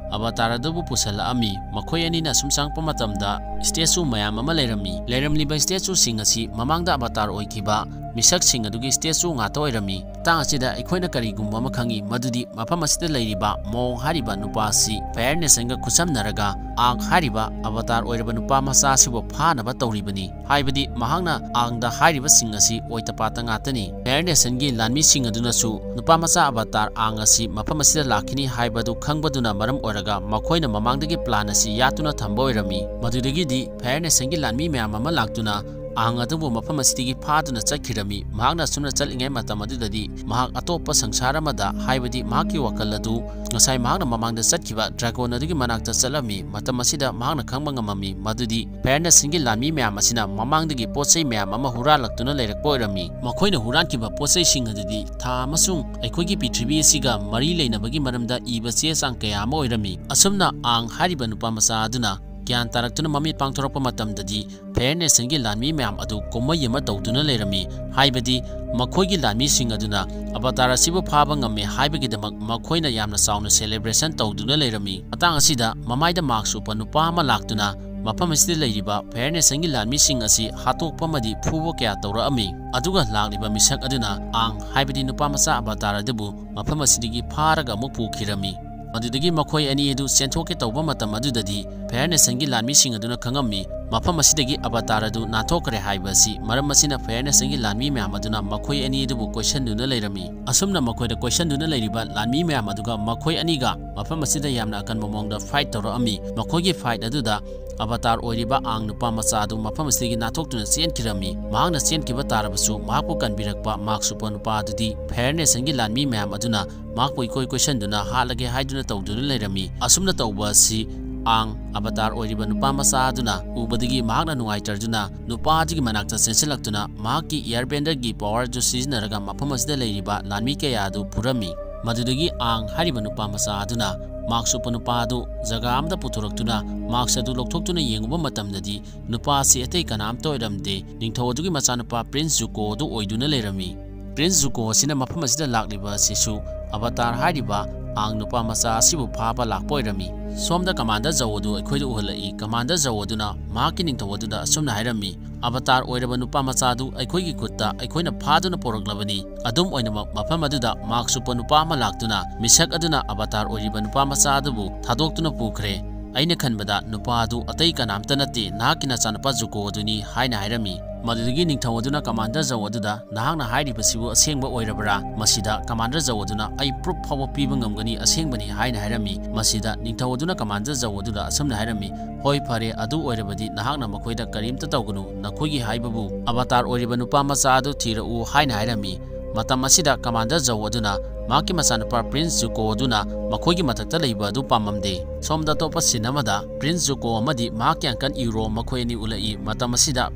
ꯑꯕꯇꯥꯔ ꯑꯗꯨꯕꯨ ꯄꯨꯁꯜꯂꯛꯑꯝꯃꯤ꯫ ꯃꯈꯣꯏ ꯑꯅꯤꯅ ꯁꯨꯝ ꯆꯪꯂꯛꯄ ꯃꯇꯝꯗ ꯁ꯭ꯇꯦꯆꯨ ꯃꯌꯥꯝ ꯑꯃ ꯂꯩꯔꯝꯃꯤ꯫ ꯂꯩꯔꯝꯂꯤꯕ ꯁ꯭ꯇꯦꯆꯨꯁꯤꯡ ꯑꯁꯤ ꯃꯃꯥꯡꯗ ꯑꯕꯇꯥꯔ ꯑꯣꯏꯈꯤꯕ ꯃꯤꯁꯛꯁꯤꯡ ꯑꯗꯨꯒꯤ ꯁ꯭ꯇꯦꯆꯨ ꯉꯥꯛꯇ ꯑꯣꯏꯔꯝꯃꯤ꯫ ꯃꯇꯥꯡ ꯑꯁꯤꯗ ꯑꯩꯈꯣꯏꯅ ꯀꯔꯤꯒꯨꯝꯕ ꯑꯃ ꯈꯪꯉꯤ, ꯃꯗꯨꯗꯤ ꯃꯐꯝ ꯑꯁꯤꯗ ꯂꯩꯔꯤꯕ ꯃꯣꯡ ꯍꯥꯏꯔꯤꯕ ꯅꯨꯄꯥ ꯑꯁꯤ ꯐꯌꯔ ꯅꯦꯁꯟꯒ ꯈꯨꯠꯁꯝꯅꯔꯒ ꯑꯥꯡ ꯍꯥꯏꯔꯤꯕ ꯑꯕꯇꯥꯔ ꯑꯣꯏꯔꯕ ꯅꯨꯄꯥ ꯃꯆꯥ ꯑꯁꯤꯕꯨ ꯐꯥꯅꯕ ꯇꯧꯔꯤꯕꯅꯤ꯫ ꯍꯥꯏꯕꯗꯤ ꯃꯍꯥꯛꯅ ꯑꯥꯡꯗ ꯍꯥꯏꯔꯤꯕꯁꯤꯡ ꯑꯁꯤ ꯑꯣꯏꯇ ꯄꯥꯇ ꯉꯥꯛꯇꯅꯤ꯫ ꯐꯌꯔ ꯅꯦꯁꯟꯒꯤ ꯂꯥꯟꯃꯤꯁꯤꯡ ꯑꯗꯨꯅꯁꯨ ꯅꯨꯄꯥ ꯃꯆꯥ ꯑꯕꯇꯥꯔ ꯑꯥꯡ ꯑꯁꯤ ꯃꯐꯝ ꯑꯁꯤꯗ ꯂꯥꯛꯈꯤꯅꯤ ꯍꯥꯏꯕꯗꯨ ꯈꯪꯕꯗꯨꯅ ꯃꯔꯝ ꯑꯣꯏꯔꯒ ꯃꯈꯣꯏꯅ ꯃꯃꯥꯡꯗꯒꯤ ꯄ꯭ꯂꯥꯟ ꯑꯁꯤ ꯌꯥꯠꯇꯨꯅ ꯊꯝꯕ ꯑꯣꯏꯔꯝꯃꯤ꯫ ꯃꯗꯨꯗꯒꯤꯗꯤ ꯐꯌꯔ ꯅꯦꯁꯟꯒꯤ ꯂꯥꯟꯃꯤ ꯃꯌꯥꯝ ꯑꯃ ꯂꯥꯛꯇꯨꯅ ꯑꯥꯡ ꯑꯗꯨꯕꯨ ꯃꯐꯝ ꯑꯁꯤꯗꯒꯤ ꯐꯥꯗꯨꯅ ꯆꯠꯈꯤꯔꯝꯃꯤ꯫ ꯃꯍꯥꯛꯅ ꯑꯁꯨꯝꯅ ꯆꯠꯂꯤꯉꯩ ꯃꯇꯝ ꯑꯗꯨꯗꯗꯤ ꯃꯍꯥꯛ ꯑꯇꯣꯞꯄ ꯁꯪꯁꯥꯔ ꯑꯃꯗ, ꯍꯥꯏꯕꯗꯤ ꯃꯍꯥꯛꯀꯤ ꯋꯥꯈꯜ ꯑꯗꯨ ꯉꯁꯥꯏ ꯃꯍꯥꯛꯅ ꯃꯃꯥꯡꯗ ꯆꯠꯈꯤꯕ ꯗ꯭ꯔꯥꯒꯣꯟ ꯑꯗꯨꯒꯤ ꯃꯅꯥꯛꯇ ꯆꯠꯂꯝꯃꯤ꯫ ꯃꯇꯝ ꯑꯁꯤꯗ ꯃꯍꯥꯛꯅ ꯈꯪꯕ ꯉꯝꯃꯝꯃꯤ ꯃꯗꯨꯗꯤ ꯐꯌꯔ ꯅꯦꯁꯟꯒꯤ ꯂꯥꯟꯃꯤ ꯃꯌꯥꯝ ꯑꯁꯤꯅ ꯃꯃꯥꯡꯗꯒꯤ ꯄꯣꯠ ꯆꯩ ꯃꯌꯥꯝ ꯑꯃ ꯍꯨꯔꯥꯜꯂꯛꯇꯨꯅ ꯂꯩꯔꯛꯄ ꯑꯣꯏꯔꯝꯃꯤ꯫ ꯃꯈꯣꯏꯅ ꯍꯨꯔꯥꯟꯈꯤꯕ ꯄꯣꯠ ꯆꯩꯁꯤꯡ ꯑꯗꯨꯗꯤ ꯊꯥ ꯑꯃꯁꯨꯡ ꯑꯩꯈꯣꯏꯒꯤ ꯄ꯭ꯔꯤꯊꯤꯕꯤ ꯑꯁꯤꯒ ꯃꯔꯤ ꯂꯩꯅꯕꯒꯤ ꯃꯔꯝꯗ ꯏꯕ ꯆꯦ ꯆꯥꯡ ꯀꯌꯥ ꯑꯃ ꯑꯣꯏꯔꯝꯃꯤ꯫ ꯑꯁꯨꯝꯅ ꯑꯥꯡ ꯍꯥꯏꯔꯤꯕ ꯅꯨꯄꯥ ꯃꯆꯥ ꯑꯗꯨꯅ ꯒ꯭ꯌꯥꯟ ꯇꯥꯔꯛꯇꯨꯅ ꯃꯃꯤꯠ ꯄꯥꯡꯊꯣꯔꯛꯄ ꯃꯇꯝꯗꯗꯤ, ꯐꯦꯌꯔꯅꯦꯁꯟꯒꯤ ꯂꯥꯟꯃꯤ ꯃꯌꯥꯝ ꯑꯗꯨ ꯀꯨꯝꯍꯩ ꯑꯃ ꯇꯧꯗꯨꯅ ꯂꯩꯔꯝꯃꯤ꯫ ꯍꯥꯏꯕꯗꯤ, ꯃꯈꯣꯏꯒꯤ ꯂꯥꯟꯃꯤꯁꯤꯡ ꯑꯗꯨꯅ ꯑꯕꯇꯥꯔ ꯑꯁꯤꯕꯨ ꯐꯥꯕ ꯉꯝꯃꯦ ꯍꯥꯏꯕꯒꯤꯗꯃꯛ ꯃꯈꯣꯏꯅ ꯌꯥꯝꯅ ꯆꯥꯎꯅ ꯁꯦꯂꯦꯕ꯭ꯔꯦꯁꯟ ꯇꯧꯗꯨꯅ ꯂꯩꯔꯝꯃꯤ꯫ ꯃꯇꯥꯡ ꯑꯁꯤꯗ ꯃꯃꯥꯏꯗ ꯃꯥꯛꯁ ꯎꯞꯄ ꯅꯨꯄꯥ ꯑꯃ ꯂꯥꯛꯇꯨꯅ ꯃꯐꯝ ꯑꯁꯤꯗ ꯂꯩꯔꯤꯕ ꯐꯦꯌꯔꯅꯦꯁꯟꯒꯤ ꯂꯥꯟꯃꯤꯁꯤꯡ ꯑꯁꯤ ꯍꯥꯠꯇꯣꯛꯄ ꯑꯃꯗꯤ ꯐꯨꯕ ꯀꯌꯥ ꯇꯧꯔꯛꯑꯝꯃꯤ꯫ ꯑꯗꯨꯒ ꯂꯥꯛꯂꯤꯕ ꯃꯤꯁꯛ ꯑꯗꯨꯅ ꯑꯥꯡ ꯍꯥꯏꯕꯗꯤ ꯅꯨꯄꯥ ꯃꯆꯥ ꯑꯕꯇꯥꯔ ꯑꯗꯨꯕꯨ ꯃꯐꯝ ꯑꯁꯤꯗꯒꯤ ꯐꯥꯔꯒ ꯑꯃꯨꯛ ꯄꯨꯈꯤꯔꯝꯃꯤ꯫ ꯃꯗꯨꯗꯒꯤ ꯃꯈꯣꯏ ꯑꯅꯤ ꯑꯗꯨ ꯆꯦꯟꯊꯣꯛꯀꯦ ꯇꯧꯕ ꯃꯇꯝ ꯑꯗꯨꯗꯗꯤ, ꯐꯦꯌꯔꯅꯦꯁꯟꯒꯤ ꯂꯥꯟꯃꯤꯁꯤꯡ ꯑꯗꯨꯅ ꯈꯪꯉꯝꯃꯤ, ꯃꯐꯝ ꯑꯁꯤꯗꯒꯤ ꯑꯕꯇꯥꯔ ꯑꯗꯨ ꯅꯥꯟꯊꯣꯛꯈ꯭ꯔꯦ ꯍꯥꯏꯕ ꯑꯁꯤ꯫ ꯃꯔꯝ ꯑꯁꯤꯅ ꯐꯦꯌꯔꯅꯦꯁꯟꯒꯤ ꯂꯥꯟꯃꯤ ꯃꯌꯥꯝ ꯑꯗꯨꯅ ꯃꯈꯣꯏ ꯑꯅꯤ ꯑꯗꯨꯕꯨ ꯀꯣꯏꯁꯟꯗꯨꯅ ꯂꯩꯔꯝꯃꯤ꯫ ꯑꯁꯨꯝꯅ ꯃꯈꯣꯏꯗ ꯀꯣꯏꯁꯟꯗꯨꯅ ꯂꯩꯔꯤꯕ ꯂꯥꯟꯃꯤ ꯃꯌꯥꯝ ꯑꯗꯨꯒ ꯃꯈꯣꯏ ꯑꯅꯤꯒ ꯃꯐꯝ ꯑꯁꯤꯗ ꯌꯥꯝꯅ ꯑꯀꯟꯕ ꯃꯑꯣꯡꯗ ꯐꯥꯏꯠ ꯇꯧꯔꯛꯑꯝꯃꯤ꯫ ꯃꯈꯣꯏꯒꯤ ꯐꯥꯏꯠ ꯑꯗꯨꯗ ꯑꯕꯇꯥꯔ ꯑꯣꯏꯔꯤꯕ ꯑꯥꯡ ꯅꯨꯄꯥ ꯃꯆꯥ ꯑꯗꯨ ꯃꯐꯝ ꯑꯁꯤꯗꯒꯤ ꯅꯥꯟꯊꯣꯛꯇꯨꯅ ꯆꯦꯟꯈꯤꯔꯝꯃꯤ꯫ ꯃꯍꯥꯛꯅ ꯆꯦꯟꯈꯤꯕ ꯇꯥꯔꯕꯁꯨ, ꯃꯍꯥꯛꯄꯨ ꯀꯟꯕꯤꯔꯛꯄ ꯃꯥꯛꯁ ꯎꯞꯄ ꯅꯨꯄꯥ ꯑꯗꯨꯗꯤ ꯐꯦꯌꯔꯅꯦꯁꯟꯒꯤ ꯂꯥꯟꯃꯤ ꯃꯌꯥꯝ ꯑꯗꯨꯅ ꯃꯍꯥꯛꯄꯨ ꯏꯀꯣꯏ ꯀꯣꯏꯁꯟꯗꯨꯅ ꯍꯥꯠꯂꯒꯦ ꯍꯥꯏꯗꯨꯅ ꯇꯧꯗꯨꯅ ꯂꯩꯔꯝꯃꯤ꯫ ꯑꯁꯨꯝꯅ ꯇꯧꯕ ꯑꯁꯤ ꯑꯥꯡ ꯑꯕꯇꯥꯔ ꯑꯣꯏꯔꯤꯕ ꯅꯨꯄꯥ ꯃꯆꯥ ꯑꯗꯨꯅ ꯎꯕꯗꯒꯤ ꯃꯍꯥꯛꯅ ꯅꯨꯡꯉꯥꯏꯇꯗꯨꯅ ꯅꯨꯄꯥ ꯑꯗꯨꯒꯤ ꯃꯅꯥꯛꯇ ꯆꯦꯟꯁꯤꯜꯂꯛꯇꯨꯅ ꯃꯍꯥꯛꯀꯤ ꯏꯌꯔꯕꯦꯟꯗꯔꯒꯤ ꯄꯋꯥꯔ ꯑꯗꯨ ꯁꯤꯖꯤꯟꯅꯔꯒ ꯃꯐꯝ ꯑꯁꯤꯗ ꯂꯩꯔꯤꯕ ꯂꯥꯟꯃꯤ ꯀꯌꯥ ꯑꯗꯨ ꯐꯨꯔꯝꯃꯤ꯫ ꯃꯗꯨꯗꯒꯤ ꯑꯥꯡ ꯍꯥꯏꯔꯤꯕ ꯅꯨꯄꯥ ꯃꯆꯥ ꯑꯗꯨꯅ ꯃꯥꯛꯁ ꯎꯞꯄ ꯅꯨꯄꯥ ꯑꯗꯨ ꯖꯒꯥ ꯑꯃꯗ ꯄꯨꯊꯣꯔꯛꯇꯨꯅ ꯃꯥꯛꯁ ꯑꯗꯨ ꯂꯧꯊꯣꯛꯇꯨꯅ ꯌꯦꯡꯉꯨꯕ ꯃꯇꯝꯗꯗꯤ, ꯅꯨꯄꯥ ꯑꯁꯤ ꯑꯇꯩ ꯀꯅꯥꯝꯇ ꯑꯣꯏꯔꯝꯗꯦ, ꯅꯤꯡꯊꯧ ꯑꯗꯨꯒꯤ ꯃꯆꯥꯅꯨꯄꯥ ꯄ꯭ꯔꯤꯟꯁ ꯖꯨꯀꯣ ꯑꯗꯨ ꯑꯣꯏꯗꯨꯅ ꯂꯩꯔꯝꯃꯤ꯫ ꯄ꯭ꯔꯤꯟꯁ ꯖꯨꯀꯣ ꯑꯁꯤꯅ ꯃꯐꯝ ꯑꯁꯤꯗ ꯂꯥꯛꯂꯤꯕ ꯑꯁꯤꯁꯨ ꯑꯕꯇꯥꯔ ꯍꯥꯏꯔꯤꯕ ꯑꯥꯡ ꯅꯨꯄꯥ ꯃꯆꯥ ꯑꯁꯤꯕꯨ ꯐꯥꯕ ꯂꯥꯛꯄ ꯑꯣꯏꯔꯝꯃꯤ꯫ ꯁꯣꯝꯗ ꯀꯃꯥꯟꯗꯔ ꯖꯧ ꯑꯗꯨ ꯑꯩꯈꯣꯏꯗ ꯎꯍꯜꯂꯛꯏ꯫ ꯀꯃꯥꯟꯗꯔ ꯖꯧ ꯑꯗꯨꯅ ꯃꯍꯥꯛꯀꯤ ꯅꯤꯡꯊꯧ ꯑꯗꯨꯗ ꯑꯁꯨꯝꯅ ꯍꯥꯏꯔꯝꯃꯤ, "ꯑꯕꯇꯥꯔ ꯑꯣꯏꯔꯕ ꯅꯨꯄꯥ ꯃꯆꯥ ꯑꯗꯨ ꯑꯩꯈꯣꯏꯒꯤ ꯈꯨꯠꯇ ꯑꯩꯈꯣꯏꯅ ꯐꯥꯗꯨꯅ ꯄꯣꯔꯛꯂꯕꯅꯤ꯫ ꯑꯗꯨꯝ ꯑꯣꯏꯅꯃꯛ, ꯃꯐꯝ ꯑꯗꯨꯗ ꯃꯥꯛꯁ ꯎꯞꯄ ꯅꯨꯄꯥ ꯑꯃ ꯂꯥꯛꯇꯨꯅ ꯃꯤꯁꯛ ꯑꯗꯨꯅ ꯑꯕꯇꯥꯔ ꯑꯣꯏꯔꯤꯕ ꯅꯨꯄꯥ ꯃꯆꯥ ꯑꯗꯨꯕꯨ ꯊꯥꯗꯣꯛꯇꯨꯅ ꯄꯨꯈ꯭ꯔꯦ꯫ ꯑꯩꯅ ꯈꯟꯕꯗ ꯅꯨꯄꯥ ꯑꯗꯨ ꯑꯇꯩ ꯀꯅꯥꯝꯇ ꯅꯠꯇꯦ, ꯅꯍꯥꯛꯀꯤ ꯅꯆꯥꯅꯨꯄꯥ ꯖꯨꯀꯣ ꯑꯗꯨꯅꯤ" ꯍꯥꯏꯅ ꯍꯥꯏꯔꯝꯃꯤ꯫ ꯃꯗꯨꯗꯒꯤ ꯅꯤꯡꯊꯧ ꯑꯗꯨꯅ ꯀꯃꯥꯟꯗꯔ ꯖꯧ ꯑꯗꯨꯗ, "ꯅꯍꯥꯛꯅ ꯍꯥꯏꯔꯤꯕꯁꯤꯕꯨ ꯑꯁꯦꯡꯕ ꯑꯣꯏꯔꯕ꯭ꯔꯥ?" ꯃꯁꯤꯗ ꯀꯃꯥꯟꯗꯔ ꯖꯧ ꯑꯗꯨꯅ, "ꯑꯩ ꯄ꯭ꯔꯨꯐ ꯐꯥꯎꯕ ꯄꯤꯕ ꯉꯝꯒꯅꯤ, ꯑꯁꯦꯡꯕꯅꯤ" ꯍꯥꯏꯅ ꯍꯥꯏꯔꯝꯃꯤ꯫ ꯃꯁꯤꯗ ꯅꯤꯡꯊꯧ ꯑꯗꯨꯅ ꯀꯃꯥꯟꯗꯔ ꯖꯧ ꯑꯗꯨꯗ ꯑꯁꯨꯝꯅ ꯍꯥꯏꯔꯝꯃꯤ, "ꯍꯣꯏ, ꯐꯔꯦ, ꯑꯗꯨ ꯑꯣꯏꯔꯕꯗꯤ ꯅꯍꯥꯛꯅ ꯃꯈꯣꯏꯗ ꯀꯔꯤꯝꯇ ꯇꯧꯒꯅꯨ, ꯅꯈꯣꯏꯒꯤ ꯍꯥꯏꯕꯕꯨ ꯑꯕꯇꯥꯔ ꯑꯣꯏꯔꯤꯕ ꯅꯨꯄꯥ ꯃꯆꯥ ꯑꯗꯨ ꯊꯤꯔꯛꯎ" ꯍꯥꯏꯅ ꯍꯥꯏꯔꯝꯃꯤ꯫ ꯃꯇꯝ ꯑꯁꯤꯗ ꯀꯃꯥꯟꯗꯔ ꯖꯧ ꯑꯗꯨꯅ ꯃꯍꯥꯛꯀꯤ ꯃꯆꯥꯅꯨꯄꯥ ꯄ꯭ꯔꯤꯟꯁ ꯖꯨꯀꯣ ꯑꯗꯨꯅ ꯃꯈꯣꯏꯒꯤ ꯃꯊꯛꯇ ꯂꯩꯕ ꯑꯗꯨ ꯄꯥꯝꯃꯝꯗꯦ꯫ ꯁꯣꯝꯗ ꯑꯇꯣꯞꯄ scene ꯑꯃꯗ Prince Zuko ꯑꯃꯗꯤ ꯃꯍꯥꯛꯀꯤ uncle Iroh ꯃꯈꯣꯏ ꯑꯅꯤ ꯎꯠꯂꯛꯏ꯫ ꯃꯇꯝ ꯑꯁꯤꯗ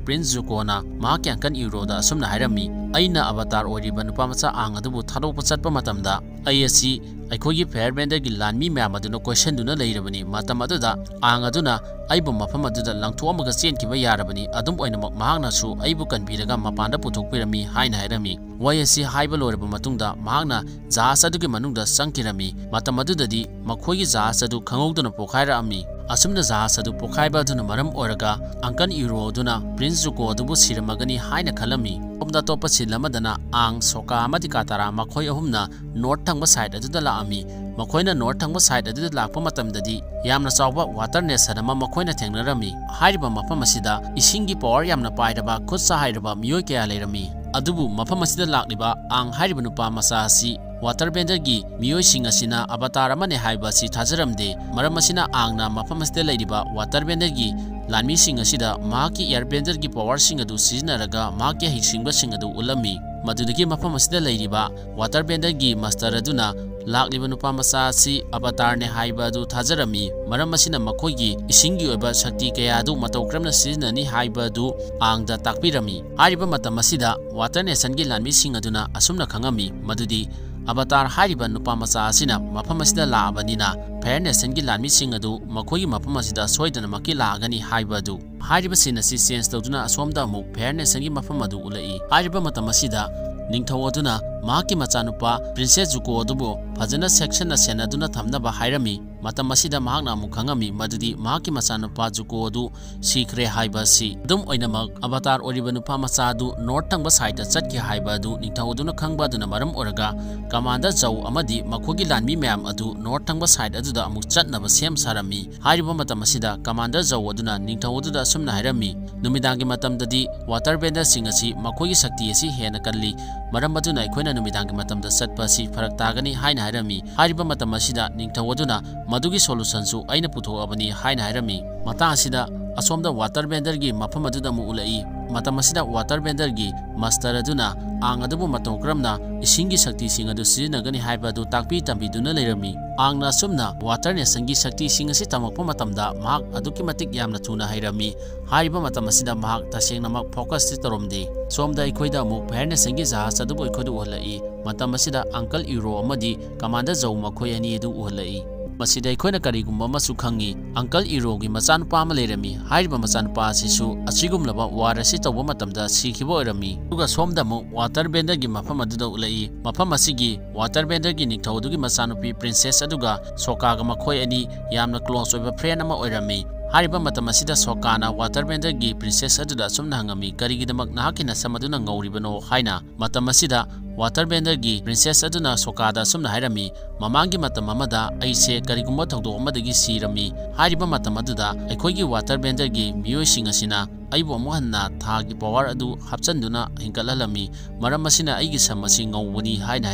Prince Zukoꯅ ꯃꯍꯥꯛꯀꯤ uncle Irohꯗ ꯑꯁꯨꯝꯅ ꯍꯥꯏꯔꯝꯃꯤ, "ꯑꯩꯅ Avatar ꯑꯣꯏꯔꯤꯕ ꯅꯨꯄꯥ ꯃꯆꯥ Aang ꯑꯗꯨꯕꯨ ꯊꯥꯗꯣꯛꯄ ꯆꯠꯄ ꯃꯇꯝꯗ ꯑꯩ ꯑꯁꯤ ꯑꯩꯈꯣꯏꯒꯤ Firebenderꯒꯤ ꯂꯥꯟꯃꯤ ꯃꯌꯥꯝ ꯑꯗꯨꯅ ꯀꯣꯏꯁꯟꯗꯨꯅ ꯂꯩꯔꯕꯅꯤ꯫ ꯃꯇꯝ ꯑꯗꯨꯗ Aang ꯑꯗꯨꯅ ꯑꯩꯕꯨ ꯃꯐꯝ ꯑꯗꯨꯗ ꯂꯪꯊꯣꯛꯑꯝꯃꯒ ꯆꯦꯟꯈꯤꯕ ꯌꯥꯔꯕꯅꯤ꯫ ꯑꯗꯨꯝ ꯑꯣꯏꯅꯃꯛ ꯃꯍꯥꯛꯅꯁꯨ ꯑꯩꯕꯨ ꯀꯟꯕꯤꯔꯒ ꯃꯄꯥꯟꯗ ꯄꯨꯊꯣꯛꯄꯤꯔꯝꯃꯤ" ꯍꯥꯏꯅ ꯍꯥꯏꯔꯝꯃꯤ꯫ ꯋꯥꯍꯩ ꯑꯁꯤ ꯍꯥꯏꯕ ꯂꯣꯏꯔꯕ ꯃꯇꯨꯡꯗ ꯃꯍꯥꯛꯅ ꯖꯍꯥꯖ ꯑꯗꯨꯒꯤ ꯃꯅꯨꯡꯗ ꯆꯪꯈꯤꯔꯝꯃꯤ꯫ ꯃꯇꯝ ꯑꯗꯨꯗꯗꯤ ꯃꯈꯣꯏꯒꯤ ꯖꯍꯥꯖ ꯑꯗꯨ ꯈꯪꯍꯧꯗꯅ ꯄꯣꯈꯥꯏꯔꯛꯑꯝꯃꯤ꯫ ꯑꯁꯨꯝꯅ ꯖꯍꯥꯖ ꯑꯗꯨ ꯄꯣꯈꯥꯏꯕ ꯑꯗꯨꯅ ꯃꯔꯝ ꯑꯣꯏꯔꯒ uncle Iroh ꯑꯗꯨꯅ Prince Zuko ꯑꯗꯨꯕꯨ ꯁꯤꯔꯝꯃꯒꯅꯤ ꯍꯥꯏꯅ ꯈꯜꯂꯝꯃꯤ꯫ ꯁꯣꯝꯗ ꯑꯇꯣꯞꯄ scene ꯑꯃꯗꯅ Aang, Sokka ꯑꯃꯗꯤ Katara ꯃꯈꯣꯏ ꯑꯍꯨꯝꯅ North ꯊꯪꯕ side ꯑꯗꯨꯗ ꯂꯥꯛꯑꯝꯃꯤ꯫ ꯃꯈꯣꯏꯅ North ꯊꯪꯕ side ꯑꯗꯨꯗ ꯂꯥꯛꯄ ꯃꯇꯝꯗꯗꯤ ꯌꯥꯝꯅ ꯆꯥꯎꯕ water nation ꯑꯃ ꯃꯈꯣꯏꯅ ꯊꯦꯡꯅꯔꯝꯃꯤ꯫ ꯍꯥꯏꯔꯤꯕ ꯃꯐꯝ ꯑꯁꯤꯗ ꯏꯁꯤꯡꯒꯤ power ꯌꯥꯝꯅ ꯄꯥꯏꯔꯕ, ꯈꯨꯠ ꯁꯥ ꯍꯩꯔꯕ ꯃꯤꯑꯣꯏ ꯀꯌꯥ ꯂꯩꯔꯝꯃꯤ꯫ ꯑꯗꯨꯕꯨ ꯃꯐꯝ ꯑꯁꯤꯗ ꯂꯥꯛꯂꯤꯕ Aang ꯍꯥꯏꯔꯤꯕ ꯅꯨꯄꯥ ꯃꯆꯥ ꯑꯁꯤ Waterbenderꯒꯤ ꯃꯤꯑꯣꯏꯁꯤꯡ ꯑꯁꯤꯅ Avatar ꯑꯃꯅꯤ ꯍꯥꯏꯕ ꯑꯁꯤ ꯊꯥꯖꯔꯝꯗꯦ꯫ ꯃꯔꯝ ꯑꯁꯤꯅ Aangꯅ ꯃꯐꯝ ꯑꯁꯤꯗ ꯂꯩꯔꯤꯕ Waterbenderꯒꯤ ꯂꯥꯟꯃꯤꯁꯤꯡ ꯑꯁꯤꯗ ꯃꯍꯥꯛꯀꯤ Airbenderꯒꯤ powerꯁꯤꯡ ꯑꯗꯨ ꯁꯤꯖꯤꯟꯅꯔꯒ ꯃꯍꯥꯛꯀꯤ ꯍꯩꯁꯤꯡꯕꯁꯤꯡ ꯑꯗꯨ ꯎꯠꯂꯝꯃꯤ꯫ ꯃꯗꯨꯗꯒꯤ ꯃꯐꯝ ꯑꯁꯤꯗ ꯂꯩꯔꯤꯕ Waterbenderꯒꯤ master ꯑꯗꯨꯅ ꯂꯥꯛꯂꯤꯕ ꯅꯨꯄꯥ ꯃꯆꯥ ꯑꯁꯤ Avatarꯅꯤ ꯍꯥꯏꯕ ꯑꯗꯨ ꯊꯥꯖꯔꯝꯃꯤ꯫ ꯃꯔꯝ ꯑꯁꯤꯅ ꯃꯈꯣꯏꯒꯤ ꯏꯁꯤꯡꯒꯤ ꯑꯣꯏꯕ ꯁꯛꯇꯤ ꯀꯌꯥ ꯑꯗꯨ ꯃꯇꯧ ꯀꯔꯝꯅ ꯁꯤꯖꯤꯟꯅꯅꯤ ꯍꯥꯏꯕ ꯑꯗꯨ Aangꯗ ꯇꯥꯛꯄꯤꯔꯝꯃꯤ꯫ ꯍꯥꯏꯔꯤꯕ ꯃꯇꯝ ꯑꯁꯤꯗ Water Nationꯒꯤ ꯂꯥꯟꯃꯤꯁꯤꯡ ꯑꯗꯨꯅ ꯑꯁꯨꯝꯅ ꯈꯪꯉꯝꯃꯤ ꯃꯗꯨꯗꯤ Avatar ꯍꯥꯏꯔꯤꯕ ꯅꯨꯄꯥ ꯃꯆꯥ ꯑꯁꯤꯅ ꯃꯐꯝ ꯑꯁꯤꯗ ꯂꯥꯛꯑꯕꯅꯤꯅ Fire Nationꯒꯤ ꯂꯥꯟꯃꯤꯁꯤꯡ ꯑꯗꯨ ꯃꯈꯣꯏꯒꯤ ꯃꯐꯝ ꯑꯁꯤꯗ ꯁꯣꯏꯗꯅꯃꯛꯀꯤ ꯂꯥꯛꯑꯒꯅꯤ ꯍꯥꯏꯕ ꯑꯗꯨ꯫ ꯍꯥꯏꯔꯤꯕ scene ꯑꯁꯤ change ꯇꯧꯗꯨꯅ ꯑꯁꯣꯝꯗ ꯑꯃꯨꯛ Fire Nationꯒꯤ ꯃꯐꯝ ꯑꯗꯨ ꯎꯠꯂꯛꯏ꯫ ꯍꯥꯏꯔꯤꯕ ꯃꯇꯝ ꯑꯁꯤꯗ ꯅꯤꯡꯊꯧ ꯑꯗꯨꯅ ꯃꯍꯥꯛꯀꯤ ꯃꯆꯥꯅꯨꯄꯥ Princess Zuko ꯑꯗꯨꯕꯨ ꯐꯖꯅ ꯆꯦꯛꯁꯤꯟꯅ ꯁꯦꯟꯅꯗꯨꯅ ꯊꯝꯅꯕ ꯍꯥꯏꯔꯝꯃꯤ꯫ ꯃꯇꯝ ꯑꯁꯤꯗ ꯃꯍꯥꯛꯅ ꯑꯃꯨꯛ ꯈꯪꯉꯝꯃꯤ ꯃꯗꯨꯗꯤ ꯃꯍꯥꯛꯀꯤ ꯃꯆꯥꯅꯨꯄꯥ Zuko ꯑꯗꯨ ꯁꯤꯈ꯭ꯔꯦ ꯍꯥꯏꯕ ꯑꯁꯤ꯫ ꯑꯗꯨꯝ ꯑꯣꯏꯅꯃꯛ, Avatar ꯑꯣꯏꯔꯤꯕ ꯅꯨꯄꯥ ꯃꯆꯥ ꯑꯗꯨ North ꯊꯪꯕ sideꯇ ꯆꯠꯈꯤ ꯍꯥꯏꯕ ꯑꯗꯨ ꯅꯤꯡꯊꯧ ꯑꯗꯨꯅ ꯈꯪꯕ ꯑꯗꯨꯅ ꯃꯔꯝ ꯑꯣꯏꯔꯒ, Commander Zhao ꯑꯃꯗꯤ ꯃꯈꯣꯏꯒꯤ ꯂꯥꯟꯃꯤ ꯃꯌꯥꯝ ꯑꯗꯨ North ꯊꯪꯕ side ꯑꯗꯨꯗ ꯑꯃꯨꯛ ꯆꯠꯅꯕ ꯁꯦꯝ ꯁꯥꯔꯝꯃꯤ꯫ ꯍꯥꯏꯔꯤꯕ ꯃꯇꯝ ꯑꯁꯤꯗ Commander Zhao ꯑꯗꯨꯅ ꯅꯤꯡꯊꯧ ꯑꯗꯨꯗ ꯑꯁꯨꯝꯅ ꯍꯥꯏꯔꯝꯃꯤ, "ꯅꯨꯃꯤꯗꯥꯡꯒꯤ ꯃꯇꯝꯗꯗꯤ Waterbender ꯁꯤꯡ ꯑꯁꯤ ꯃꯈꯣꯏꯒꯤ ꯁꯛꯇꯤ ꯑꯁꯤ ꯍꯦꯟꯅ ꯀꯜꯂꯤ, ꯃꯔꯝ ꯑꯗꯨꯅ ꯑꯩꯈꯣꯏꯅ ꯅꯨꯃꯤꯗꯥꯡꯒꯤ ꯃꯇꯝꯗ ꯆꯠꯄ ꯑꯁꯤ ꯐꯔꯛ ꯇꯥꯒꯅꯤ" ꯍꯥꯏꯅ ꯍꯥꯏꯔꯝꯃꯤ꯫ ꯍꯥꯏꯔꯤꯕ ꯃꯇꯝ ꯑꯁꯤꯗ ꯅꯤꯡꯊꯧ ꯑꯗꯨꯅ, "ꯃꯗꯨꯒꯤ solutionꯁꯨ ꯑꯩꯅ ꯄꯨꯊꯣꯛꯑꯕꯅꯤ" ꯍꯥꯏꯅ ꯍꯥꯏꯔꯝꯃꯤ꯫ ꯃꯇꯥꯡ ꯑꯁꯤꯗ ꯑꯁꯣꯝꯗ Waterbenderꯒꯤ ꯃꯐꯝ ꯑꯗꯨꯗ ꯑꯃꯨꯛ ꯎꯠꯂꯛꯏ꯫ ꯃꯇꯝ ꯑꯁꯤꯗ ꯋꯥꯇꯔ ꯕꯦꯟꯗꯔꯒꯤ ꯃꯥꯁꯇꯔ ꯑꯗꯨꯅ ꯑꯥꯡ ꯑꯗꯨꯕꯨ ꯃꯇꯧ ꯀꯔꯝꯅ ꯏꯁꯤꯡꯒꯤ ꯁꯛꯇꯤꯁꯤꯡ ꯑꯗꯨ ꯁꯤꯖꯤꯟꯅꯒꯅꯤ ꯍꯥꯏꯕ ꯑꯗꯨ ꯇꯥꯛꯄꯤ ꯇꯝꯕꯤꯗꯨꯅ ꯂꯩꯔꯝꯃꯤ꯫ ꯑꯥꯡꯅ ꯑꯁꯨꯝꯅ ꯋꯥꯇꯔ ꯅꯦꯁꯟꯒꯤ ꯁꯛꯇꯤꯁꯤꯡ ꯑꯁꯤ ꯇꯝꯃꯛꯄ ꯃꯇꯝꯗ ꯃꯍꯥꯛ ꯑꯗꯨꯛꯀꯤ ꯃꯇꯤꯛ ꯌꯥꯝꯅ ꯊꯨꯅ ꯍꯩꯔꯝꯃꯤ꯫ ꯍꯥꯏꯔꯤꯕ ꯃꯇꯝ ꯑꯁꯤꯗ ꯃꯍꯥꯛ ꯇꯁꯦꯡꯅꯃꯛ ꯐꯣꯀꯁꯇꯤ ꯇꯧꯔꯝꯗꯦ꯫ ꯁꯣꯝꯗ ꯑꯩꯈꯣꯏꯗ ꯑꯃꯨꯛ ꯐꯥꯌꯔ ꯅꯦꯁꯟꯒꯤ ꯖꯍꯥꯖ ꯑꯗꯨꯕꯨ ꯑꯩꯈꯣꯏꯗ ꯎꯍꯜꯂꯛꯏ꯫ ꯃꯇꯝ ꯑꯁꯤꯗ ꯑꯪꯀꯜ ꯏꯔꯣ ꯑꯃꯗꯤ ꯀꯃꯥꯟꯗꯔ ꯖꯧ ꯃꯈꯣꯏ ꯑꯅꯤ ꯑꯗꯨ ꯎꯍꯜꯂꯛꯏ꯫ ꯃꯁꯤꯗ ꯑꯩꯈꯣꯏꯅ ꯀꯔꯤꯒꯨꯝꯕ ꯑꯃꯁꯨ ꯈꯪꯉꯤ꯫ ꯑꯪꯀꯜ ꯏꯔꯣꯒꯤ ꯃꯆꯥꯅꯨꯄꯥ ꯑꯃ ꯂꯩꯔꯝꯃꯤ꯫ ꯍꯥꯏꯔꯤꯕ ꯃꯆꯥꯅꯨꯄꯥ ꯑꯁꯤꯁꯨ ꯑꯁꯤꯒꯨꯝꯂꯕ ꯋꯥꯔ ꯑꯁꯤ ꯇꯧꯕ ꯃꯇꯝꯗ ꯁꯤꯈꯤꯕ ꯑꯣꯏꯔꯝꯃꯤ꯫ ꯑꯗꯨꯒ ꯁꯣꯝꯗ ꯑꯃꯨꯛ ꯋꯥꯇꯔ ꯕꯦꯟꯗꯔꯒꯤ ꯃꯐꯝ ꯑꯗꯨꯗ ꯎꯠꯂꯛꯏ꯫ ꯃꯐꯝ ꯑꯁꯤꯒꯤ ꯋꯥꯇꯔ ꯕꯦꯟꯗꯔꯒꯤ ꯅꯤꯡꯊꯧ ꯑꯗꯨꯒꯤ ꯃꯆꯥꯅꯨꯄꯤ ꯄ꯭ꯔꯤꯟꯁꯦꯁ ꯑꯗꯨꯒ ꯁꯣꯀꯥꯒ ꯃꯈꯣꯏ ꯑꯅꯤ ꯌꯥꯝꯅ ꯀ꯭ꯂꯣꯁ ꯑꯣꯏꯕ ꯐ꯭ꯔꯦꯟ ꯑꯃ ꯑꯣꯏꯔꯝꯃꯤ꯫ ꯍꯥꯏꯔꯤꯕ ꯃꯇꯝ ꯑꯁꯤꯗ ꯁꯣꯀꯥꯅ ꯋꯥꯇꯔ ꯕꯦꯟꯗꯔꯒꯤ ꯄ꯭ꯔꯤꯟꯁꯦꯁ ꯑꯗꯨꯗ ꯑꯁꯨꯝꯅ ꯍꯪꯉꯝꯃꯤ, "ꯀꯔꯤꯒꯤꯗꯃꯛ ꯅꯍꯥꯛꯀꯤ ꯅꯁꯝ ꯑꯗꯨꯅ ꯉꯧꯔꯤꯕꯅꯣ?" ꯍꯥꯏꯅ꯫ ꯃꯇꯝ ꯑꯁꯤꯗ ꯋꯥꯇꯔ ꯕꯦꯟꯗꯔꯒꯤ ꯄ꯭ꯔꯤꯟꯁꯦꯁ ꯑꯗꯨꯅ ꯁꯣꯀꯥꯗ ꯑꯁꯨꯝꯅ ꯍꯥꯏꯔꯝꯃꯤ, "ꯃꯃꯥꯡꯒꯤ ꯃꯇꯝ ꯑꯃꯗ ꯑꯩꯁꯦ ꯀꯔꯤꯒꯨꯝꯕ ꯊꯧꯗꯣꯛ ꯑꯃꯗꯒꯤ ꯁꯤꯔꯝꯃꯤ꯫ ꯍꯥꯏꯔꯤꯕ ꯃꯇꯝ ꯑꯗꯨꯗ ꯑꯩꯈꯣꯏꯒꯤ ꯋꯥꯇꯔ ꯕꯦꯟꯗꯔꯒꯤ ꯃꯤꯑꯣꯏꯁꯤꯡ ꯑꯁꯤꯅ ꯑꯩꯕꯨ ꯑꯃꯨꯛ ꯍꯟꯅ ꯊꯥꯒꯤ ꯄꯥꯋꯔ ꯑꯗꯨ ꯍꯥꯞꯆꯤꯟꯗꯨꯅ ꯍꯦꯟꯒꯠꯍꯜꯂꯝꯃꯤ꯫ ꯃꯔꯝ ꯑꯁꯤꯅ ꯑꯩꯒꯤ ꯁꯝ ꯑꯁꯤ ꯉꯧꯕꯅꯤ" ꯍꯥꯏꯅ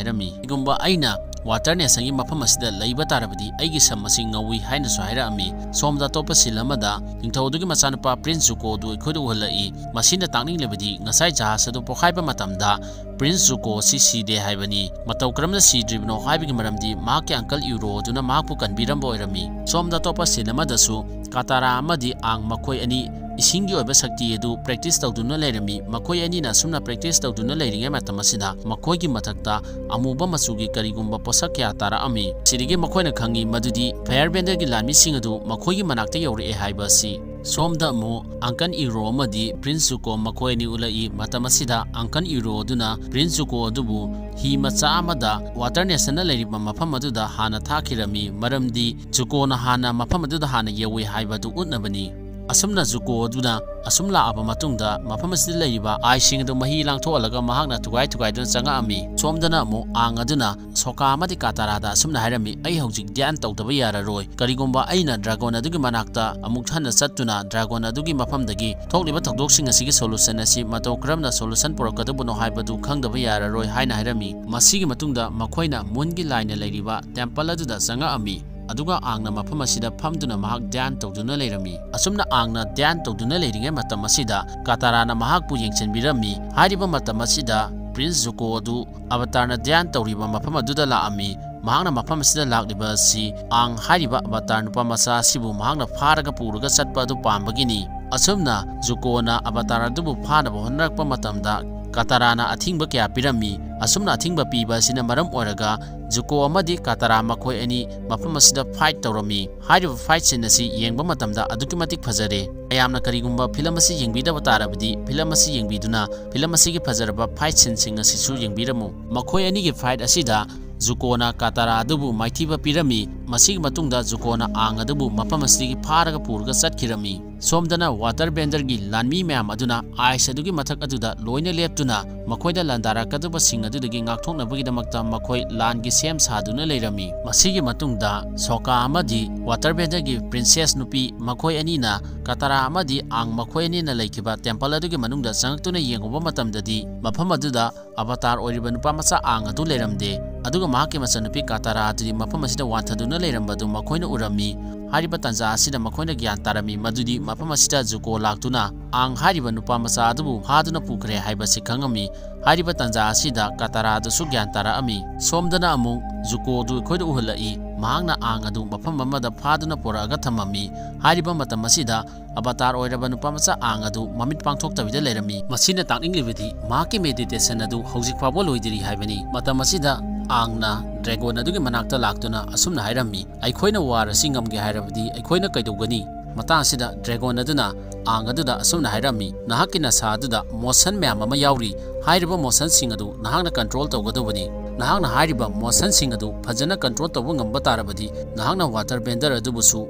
ꯍꯥꯏꯔꯝꯃꯤ꯫ ꯀꯔꯤꯒꯨꯝꯕ ꯑꯩꯅ ꯋꯥꯇꯔ ꯅꯦꯁꯟꯒꯤ ꯃꯐꯝ ꯑꯁꯤꯗ ꯂꯩꯕ ꯇꯥꯔꯕꯗꯤ ꯑꯩꯒꯤ ꯁꯝ ꯑꯁꯤ ꯉꯧꯏ ꯍꯥꯏꯅꯁꯨ ꯍꯥꯏꯔꯛꯑꯝꯃꯤ꯫ ꯁꯣꯝꯗ ꯑꯇꯣꯞꯄ ꯁꯤꯟ ꯑꯃꯗ ꯅꯤꯡꯊꯧ ꯑꯗꯨꯒꯤ ꯃꯆꯥꯅꯨꯄꯥ ꯄ꯭ꯔꯤꯟꯁ ꯖꯨꯀꯣ ꯑꯗꯨ ꯑꯩꯈꯣꯏꯗ ꯎꯍꯜꯂꯛꯏ꯫ ꯃꯁꯤꯅ ꯇꯥꯛꯅꯤꯡꯂꯤꯕꯗꯤ ꯉꯁꯥꯏ ꯖꯍꯥꯖ ꯑꯗꯨ ꯄꯣꯈꯥꯏꯕ ꯃꯇꯝꯗ ꯄ꯭ꯔꯤꯟꯁ ꯖꯨꯀꯣ ꯑꯁꯤ ꯁꯤꯗꯦ ꯍꯥꯏꯕꯅꯤ꯫ ꯃꯇꯧ ꯀꯔꯝꯅ ꯁꯤꯗ꯭ꯔꯤꯕꯅꯣ ꯍꯥꯏꯕꯒꯤ ꯃꯔꯝꯗꯤ ꯃꯍꯥꯛꯀꯤ ꯑꯪꯀꯜ ꯏꯔꯣ ꯑꯗꯨꯅ ꯃꯍꯥꯛꯄꯨ ꯀꯟꯕꯤꯔꯝꯕ ꯑꯣꯏꯔꯝꯃꯤ꯫ ꯁꯣꯝꯗ ꯑꯇꯣꯞꯄ ꯁꯤꯟ ꯑꯃꯗꯁꯨ ꯀꯥꯇꯥꯔꯥ ꯑꯃꯗꯤ ꯑꯥꯡ ꯃꯈꯣꯏ ꯑꯅꯤ ꯏꯁꯤꯡꯒꯤ ꯑꯣꯏꯕ ꯁꯛꯇꯤ ꯑꯗꯨ ꯄ꯭ꯔꯦꯛꯇꯤꯁ ꯇꯧꯗꯨꯅ ꯂꯩꯔꯝꯃꯤ꯫ ꯃꯈꯣꯏ ꯑꯅꯤꯅ ꯑꯁꯨꯝꯅ ꯄ꯭ꯔꯦꯛꯇꯤꯁ ꯇꯧꯗꯨꯅ ꯂꯩꯔꯤꯉꯩ ꯃꯇꯝ ꯑꯁꯤꯗ ꯃꯈꯣꯏꯒꯤ ꯃꯊꯛꯇ ꯑꯃꯨꯕ ꯃꯆꯨꯒꯤ ꯀꯔꯤꯒꯨꯝꯕ ꯄꯣꯠꯁꯛ ꯀꯌꯥ ꯇꯥꯔꯛꯑꯝꯃꯤ꯫ ꯁꯤꯗꯒꯤ ꯃꯈꯣꯏꯅ ꯈꯪꯉꯤ ꯃꯗꯨꯗꯤ ꯐꯥꯌꯔ ꯕꯦꯟꯗꯔꯒꯤ ꯂꯥꯟꯃꯤꯁꯤꯡ ꯑꯗꯨ ꯃꯈꯣꯏꯒꯤ ꯃꯅꯥꯛꯇ ꯌꯧꯔꯛꯑꯦ ꯍꯥꯏꯕ ꯑꯁꯤ꯫ ꯁꯣꯝꯗ ꯑꯃꯨꯛ ꯑꯪꯀꯜ ꯏꯔꯣ ꯑꯃꯗꯤ ꯄ꯭ꯔꯤꯟꯁ ꯖꯨꯀꯣ ꯃꯈꯣꯏ ꯑꯅꯤ ꯎꯠꯂꯛꯏ꯫ ꯃꯇꯝ ꯑꯁꯤꯗ ꯑꯪꯀꯜ ꯏꯔꯣ ꯑꯗꯨꯅ ꯄ꯭ꯔꯤꯟꯁ ꯖꯨꯀꯣ ꯑꯗꯨꯕꯨ ꯍꯤ ꯃꯆꯥ ꯑꯃꯗ ꯋꯥꯇꯔ ꯅꯦꯁꯟꯅ ꯂꯩꯔꯤꯕ ꯃꯐꯝ ꯑꯗꯨꯗ ꯍꯥꯟꯅ ꯊꯥꯈꯤꯔꯝꯃꯤ, ꯃꯔꯝꯗꯤ ꯖꯨꯀꯣꯅ ꯍꯥꯟꯅ ꯃꯐꯝ ꯑꯗꯨꯗ ꯍꯥꯟꯅ ꯌꯧꯏ ꯍꯥꯏꯕ ꯑꯗꯨ ꯎꯠꯅꯕꯅꯤ꯫ ꯑꯁꯨꯝꯅ ꯖꯨꯀꯣ ꯑꯗꯨꯅ ꯑꯁꯨꯝ ꯂꯥꯛꯑꯕ ꯃꯇꯨꯡꯗ ꯃꯐꯝ ꯑꯁꯤꯗ ꯂꯩꯔꯤꯕ ꯑꯥꯏꯁꯤꯡ ꯑꯗꯨ ꯃꯍꯤ ꯂꯥꯡꯊꯣꯛꯍꯜꯂꯒ ꯃꯍꯥꯛꯅ ꯊꯨꯒꯥꯏ ꯊꯨꯒꯥꯏꯗꯨꯅ ꯆꯪꯉꯛꯑꯝꯃꯤ꯫ ꯁꯣꯝꯗꯅ ꯑꯃꯨꯛ ꯑꯥꯡ ꯑꯗꯨꯅ ꯁꯣꯀꯥ ꯑꯃꯗꯤ ꯀꯥꯇꯥꯔꯥꯗ ꯑꯁꯨꯝꯅ ꯍꯥꯏꯔꯝꯃꯤ, "ꯑꯩ ꯍꯧꯖꯤꯛ ꯙ꯭ꯌꯥꯟ ꯇꯧꯗꯕ ꯌꯥꯔꯔꯣꯏ꯫ ꯀꯔꯤꯒꯨꯝꯕ ꯑꯩꯅ ꯗ꯭ꯔꯥꯒꯣꯟ ꯑꯗꯨꯒꯤ ꯃꯅꯥꯛꯇ ꯑꯃꯨꯛ ꯍꯟꯅ ꯆꯠꯇꯨꯅ ꯗ꯭ꯔꯥꯒꯣꯟ ꯑꯗꯨꯒꯤ ꯃꯐꯝꯗꯒꯤ ꯊꯣꯛꯂꯤꯕ ꯊꯧꯗꯣꯛꯁꯤꯡ ꯑꯁꯤꯒꯤ ꯁꯣꯂꯨꯁꯟ ꯑꯁꯤ ꯃꯇꯧ ꯀꯔꯝꯅ ꯁꯣꯂꯨꯁꯟ ꯄꯨꯔꯛꯀꯗꯕꯅꯣ ꯍꯥꯏꯕꯗꯨ ꯈꯪꯗꯕ ꯌꯥꯔꯔꯣꯏ" ꯍꯥꯏꯅ ꯍꯥꯏꯔꯝꯃꯤ꯫ ꯃꯁꯤꯒꯤ ꯃꯇꯨꯡꯗ ꯃꯈꯣꯏꯅ ꯃꯨꯟꯒꯤ ꯂꯥꯏꯅ ꯂꯩꯔꯤꯕ ꯇꯦꯝꯄꯜ ꯑꯗꯨꯗ ꯆꯪꯉꯛꯑꯝꯃꯤ꯫ ꯑꯗꯨꯒ ꯑꯥꯡꯅ ꯃꯐꯝ ꯑꯁꯤꯗ ꯐꯝꯗꯨꯅ ꯃꯍꯥꯛ ꯙ꯭ꯌꯥꯟ ꯇꯧꯗꯨꯅ ꯂꯩꯔꯝꯃꯤ꯫ ꯑꯁꯨꯝꯅ ꯑꯥꯡꯅ ꯙ꯭ꯌꯥꯟ ꯇꯧꯗꯨꯅ ꯂꯩꯔꯤꯉꯩ ꯃꯇꯝ ꯑꯁꯤꯗ ꯀꯇꯥꯔꯥꯅ ꯃꯍꯥꯛꯄꯨ ꯌꯦꯡꯁꯤꯟꯕꯤꯔꯝꯃꯤ꯫ ꯍꯥꯏꯔꯤꯕ ꯃꯇꯝ ꯑꯁꯤꯗ ꯄ꯭ꯔꯤꯟꯁ ꯖꯨꯀꯣ ꯑꯗꯨ ꯑꯕꯇꯥꯔꯅ ꯙ꯭ꯌꯥꯟ ꯇꯧꯔꯤꯕ ꯃꯐꯝ ꯑꯗꯨꯗ ꯂꯥꯛꯑꯝꯃꯤ꯫ ꯃꯍꯥꯛꯅ ꯃꯐꯝ ꯑꯁꯤꯗ ꯂꯥꯛꯂꯤꯕ ꯑꯁꯤ ꯑꯥꯡ ꯍꯥꯏꯔꯤꯕ ꯑꯕꯇꯥꯔ ꯅꯨꯄꯥ ꯃꯆꯥ ꯑꯁꯤꯕꯨ ꯃꯍꯥꯛꯅ ꯐꯥꯔꯒ ꯄꯨꯔꯒ ꯆꯠꯄ ꯑꯗꯨ ꯄꯥꯝꯕꯒꯤꯅꯤ꯫ ꯑꯁꯨꯝꯅ ꯖꯨꯀꯣꯅ ꯑꯕꯇꯥꯔ ꯑꯗꯨꯕꯨ ꯐꯥꯅꯕ ꯍꯣꯠꯅꯔꯛꯄ ꯃꯇꯝꯗ ꯀꯇꯥꯔꯥꯅ ꯑꯊꯤꯡꯕ ꯀꯌꯥ ꯄꯤꯔꯝꯃꯤ꯫ ꯑꯁꯨꯝꯅ ꯑꯊꯤꯡꯕ ꯄꯤꯕ ꯑꯁꯤꯅ ꯃꯔꯝ ꯑꯣꯏꯔꯒ ꯖꯨꯀꯣ ꯑꯃꯗꯤ ꯀꯇꯥꯔꯥ ꯃꯈꯣꯏ ꯑꯅꯤ ꯃꯐꯝ ꯑꯁꯤꯗ ꯐꯥꯏꯠ ꯇꯧꯔꯝꯃꯤ꯫ ꯍꯥꯏꯔꯤꯕ ꯐꯥꯏꯠ ꯁꯤꯟ ꯑꯁꯤ ꯌꯦꯡꯕ ꯃꯇꯝꯗ ꯑꯗꯨꯛꯀꯤ ꯃꯇꯤꯛ ꯐꯖꯔꯦ꯫ ꯃꯌꯥꯝꯅ ꯀꯔꯤꯒꯨꯝꯕ ꯐꯤꯂꯝ ꯑꯁꯤ ꯌꯦꯡꯕꯤꯗꯕ ꯇꯥꯔꯕꯗꯤ ꯐꯤꯂꯝ ꯑꯁꯤ ꯌꯦꯡꯕꯤꯗꯨꯅ ꯐꯤꯂꯝ ꯑꯁꯤꯒꯤ ꯐꯖꯔꯕ ꯐꯥꯏꯠ ꯁꯤꯟꯁꯤꯡ ꯑꯁꯤꯁꯨ ꯌꯦꯡꯕꯤꯔꯝꯃꯨ꯫ ꯃꯈꯣꯏ ꯑꯅꯤꯒꯤ ꯐꯥꯏꯠ ꯑꯁꯤꯗ ꯖꯨꯀꯣꯅ ꯀꯇꯥꯔꯥ ꯑꯗꯨꯕꯨ ꯃꯥꯏꯊꯤꯕ ꯄꯤꯔꯝꯃꯤ꯫ ꯃꯁꯤꯒꯤ ꯃꯇꯨꯡꯗ ꯖꯨꯀꯣꯅ ꯑꯥꯡ ꯑꯗꯨꯕꯨ ꯃꯐꯝ ꯑꯁꯤꯗꯒꯤ ꯐꯥꯔꯒ ꯄꯨꯔꯒ ꯆꯠꯈꯤꯔꯝꯃꯤ꯫ ꯁꯣꯝꯗꯅ ꯋꯥꯇꯔ ꯕꯦꯟꯗꯔꯒꯤ ꯂꯥꯟꯃꯤ ꯃꯌꯥꯝ ꯑꯗꯨꯅ ꯑꯥꯏꯁ ꯑꯗꯨꯒꯤ ꯃꯊꯛ ꯑꯗꯨꯗ ꯂꯣꯏꯅ ꯂꯦꯞꯇꯨꯅ ꯃꯈꯣꯏꯗ ꯂꯥꯟꯗꯥꯔꯛꯀꯗꯕꯁꯤꯡ ꯑꯗꯨꯗꯒꯤ ꯉꯥꯛꯊꯣꯛꯅꯕꯒꯤꯗꯃꯛꯇ ꯃꯈꯣꯏ ꯂꯥꯟꯒꯤ ꯁꯦꯝ ꯁꯥꯗꯨꯅ ꯂꯩꯔꯝꯃꯤ꯫ ꯃꯁꯤꯒꯤ ꯃꯇꯨꯡꯗ ꯁꯣꯀꯥ ꯑꯃꯗꯤ ꯋꯥꯇꯔ ꯕꯦꯟꯗꯔꯒꯤ ꯄ꯭ꯔꯤꯟꯁꯦꯁ ꯅꯨꯄꯤ ꯃꯈꯣꯏ ꯑꯅꯤꯅ ꯀꯇꯥꯔꯥ ꯑꯃꯗꯤ ꯑꯥꯡ ꯃꯈꯣꯏ ꯑꯅꯤꯅ ꯂꯩꯈꯤꯕ ꯇꯦꯝꯄꯜ ꯑꯗꯨꯒꯤ ꯃꯅꯨꯡꯗ ꯆꯪꯂꯛꯇꯨꯅ ꯌꯦꯡꯉꯨꯕ ꯃꯇꯝꯗꯗꯤ ꯃꯐꯝ ꯑꯗꯨꯗ ꯑꯕꯇꯥꯔ ꯑꯣꯏꯔꯤꯕ ꯅꯨꯄꯥ ꯃꯆꯥ ꯑꯥꯡ ꯑꯗꯨ ꯂꯩꯔꯝꯗꯦ꯫ ꯑꯗꯨꯒ ꯃꯍꯥꯛꯀꯤ ꯃꯆꯟꯅꯨꯄꯤ ꯀꯇꯥꯔꯥ ꯑꯗꯨꯗꯤ ꯃꯐꯝ ꯑꯁꯤꯗ ꯋꯥꯟꯊꯗꯨꯅ ꯂꯩꯔꯝꯕꯗꯨ ꯃꯈꯣꯏꯅ ꯎꯔꯝꯃꯤ꯫ ꯍꯥꯏꯔꯤꯕ ꯇꯥꯟꯖꯥ ꯑꯁꯤꯗ ꯃꯈꯣꯏꯅ ꯒ꯭ꯌꯥꯟ ꯇꯥꯔꯝꯃꯤ ꯃꯗꯨꯗꯤ ꯃꯐꯝ ꯑꯁꯤꯗ ꯖꯨꯀꯣ ꯂꯥꯛꯇꯨꯅ ꯑꯥꯡ ꯍꯥꯏꯔꯤꯕ ꯅꯨꯄꯥ ꯃꯆꯥ ꯑꯗꯨꯕꯨ ꯐꯥꯗꯨꯅ ꯄꯨꯈ꯭ꯔꯦ ꯍꯥꯏꯕꯁꯤ ꯈꯪꯉꯝꯃꯤ꯫ ꯍꯥꯏꯔꯤꯕ ꯇꯥꯟꯖꯥ ꯑꯁꯤꯗ ꯀꯇꯥꯔꯥ ꯑꯗꯨꯁꯨ ꯒ꯭ꯌꯥꯟ ꯇꯥꯔꯛꯑꯝꯃꯤ꯫ ꯁꯣꯝꯗꯅ ꯑꯃꯨꯛ ꯖꯨꯀꯣ ꯑꯗꯨ ꯑꯩꯈꯣꯏꯗ ꯎꯍꯜꯂꯛꯏ꯫ ꯃꯍꯥꯛꯅ ꯑꯥꯡ ꯑꯗꯨ ꯃꯐꯝ ꯑꯃꯗ ꯐꯥꯗꯨꯅ ꯄꯨꯔꯛꯑꯒ ꯊꯝꯃꯝꯃꯤ꯫ ꯍꯥꯏꯔꯤꯕ ꯃꯇꯝ ꯑꯁꯤꯗ ꯑꯕꯇꯥꯔ ꯑꯣꯏꯔꯕ ꯅꯨꯄꯥ ꯃꯆꯥ ꯑꯥꯡ ꯑꯗꯨ ꯃꯃꯤꯠ ꯄꯥꯡꯊꯣꯛꯇꯕꯤꯗ ꯂꯩꯔꯝꯃꯤ꯫ ꯃꯁꯤꯅ ꯇꯥꯛꯅꯤꯡꯂꯤꯕꯗꯤ ꯃꯍꯥꯛꯀꯤ ꯃꯦꯗꯤꯇꯦꯁꯟ ꯑꯗꯨ ꯍꯧꯖꯤꯛ ꯐꯥꯎꯕ ꯂꯣꯏꯗ꯭ꯔꯤ ꯍꯥꯏꯕꯅꯤ꯫ ꯃꯇꯝ ꯑꯁꯤꯗ ꯑꯥꯡꯅ ꯗ꯭ꯔꯦꯒꯣꯟ ꯑꯗꯨꯒꯤ ꯃꯅꯥꯛꯇ ꯂꯥꯛꯇꯨꯅ ꯑꯁꯨꯝꯅ ꯍꯥꯏꯔꯝꯃꯤ, "ꯑꯩꯈꯣꯏꯅ ꯋꯥꯔ ꯑꯁꯤ ꯉꯝꯒꯦ ꯍꯥꯏꯔꯕꯗꯤ ꯑꯩꯈꯣꯏꯅ ꯀꯩꯗꯧꯒꯅꯤ?" ꯃꯇꯥꯡ ꯑꯁꯤꯗ ꯗ꯭ꯔꯦꯒꯣꯟ ꯑꯗꯨꯅ ꯑꯥꯡ ꯑꯗꯨꯗ ꯑꯁꯨꯝꯅ ꯍꯥꯏꯔꯝꯃꯤ, "ꯅꯍꯥꯛꯀꯤ ꯅꯁꯥ ꯑꯗꯨꯗ ꯃꯣꯁꯟ ꯃꯌꯥꯝ ꯑꯃ ꯌꯥꯎꯔꯤ꯫ ꯍꯥꯏꯔꯤꯕ ꯃꯣꯁꯟꯁꯤꯡ ꯑꯗꯨ ꯅꯍꯥꯛꯅ ꯀꯟꯇ꯭ꯔꯣꯜ ꯇꯧꯒꯗꯧꯕꯅꯤ꯫ ꯅꯍꯥꯛꯅ ꯍꯥꯏꯔꯤꯕ ꯃꯣꯁꯟꯁꯤꯡ ꯑꯗꯨ ꯐꯖꯅ ꯀꯟꯇ꯭ꯔꯣꯜ ꯇꯧꯕ ꯉꯝꯕ ꯇꯥꯔꯕꯗꯤ ꯅꯍꯥꯛꯅ ꯋꯥꯇꯔ ꯕꯦꯟꯗꯔ ꯑꯗꯨꯕꯨꯁꯨ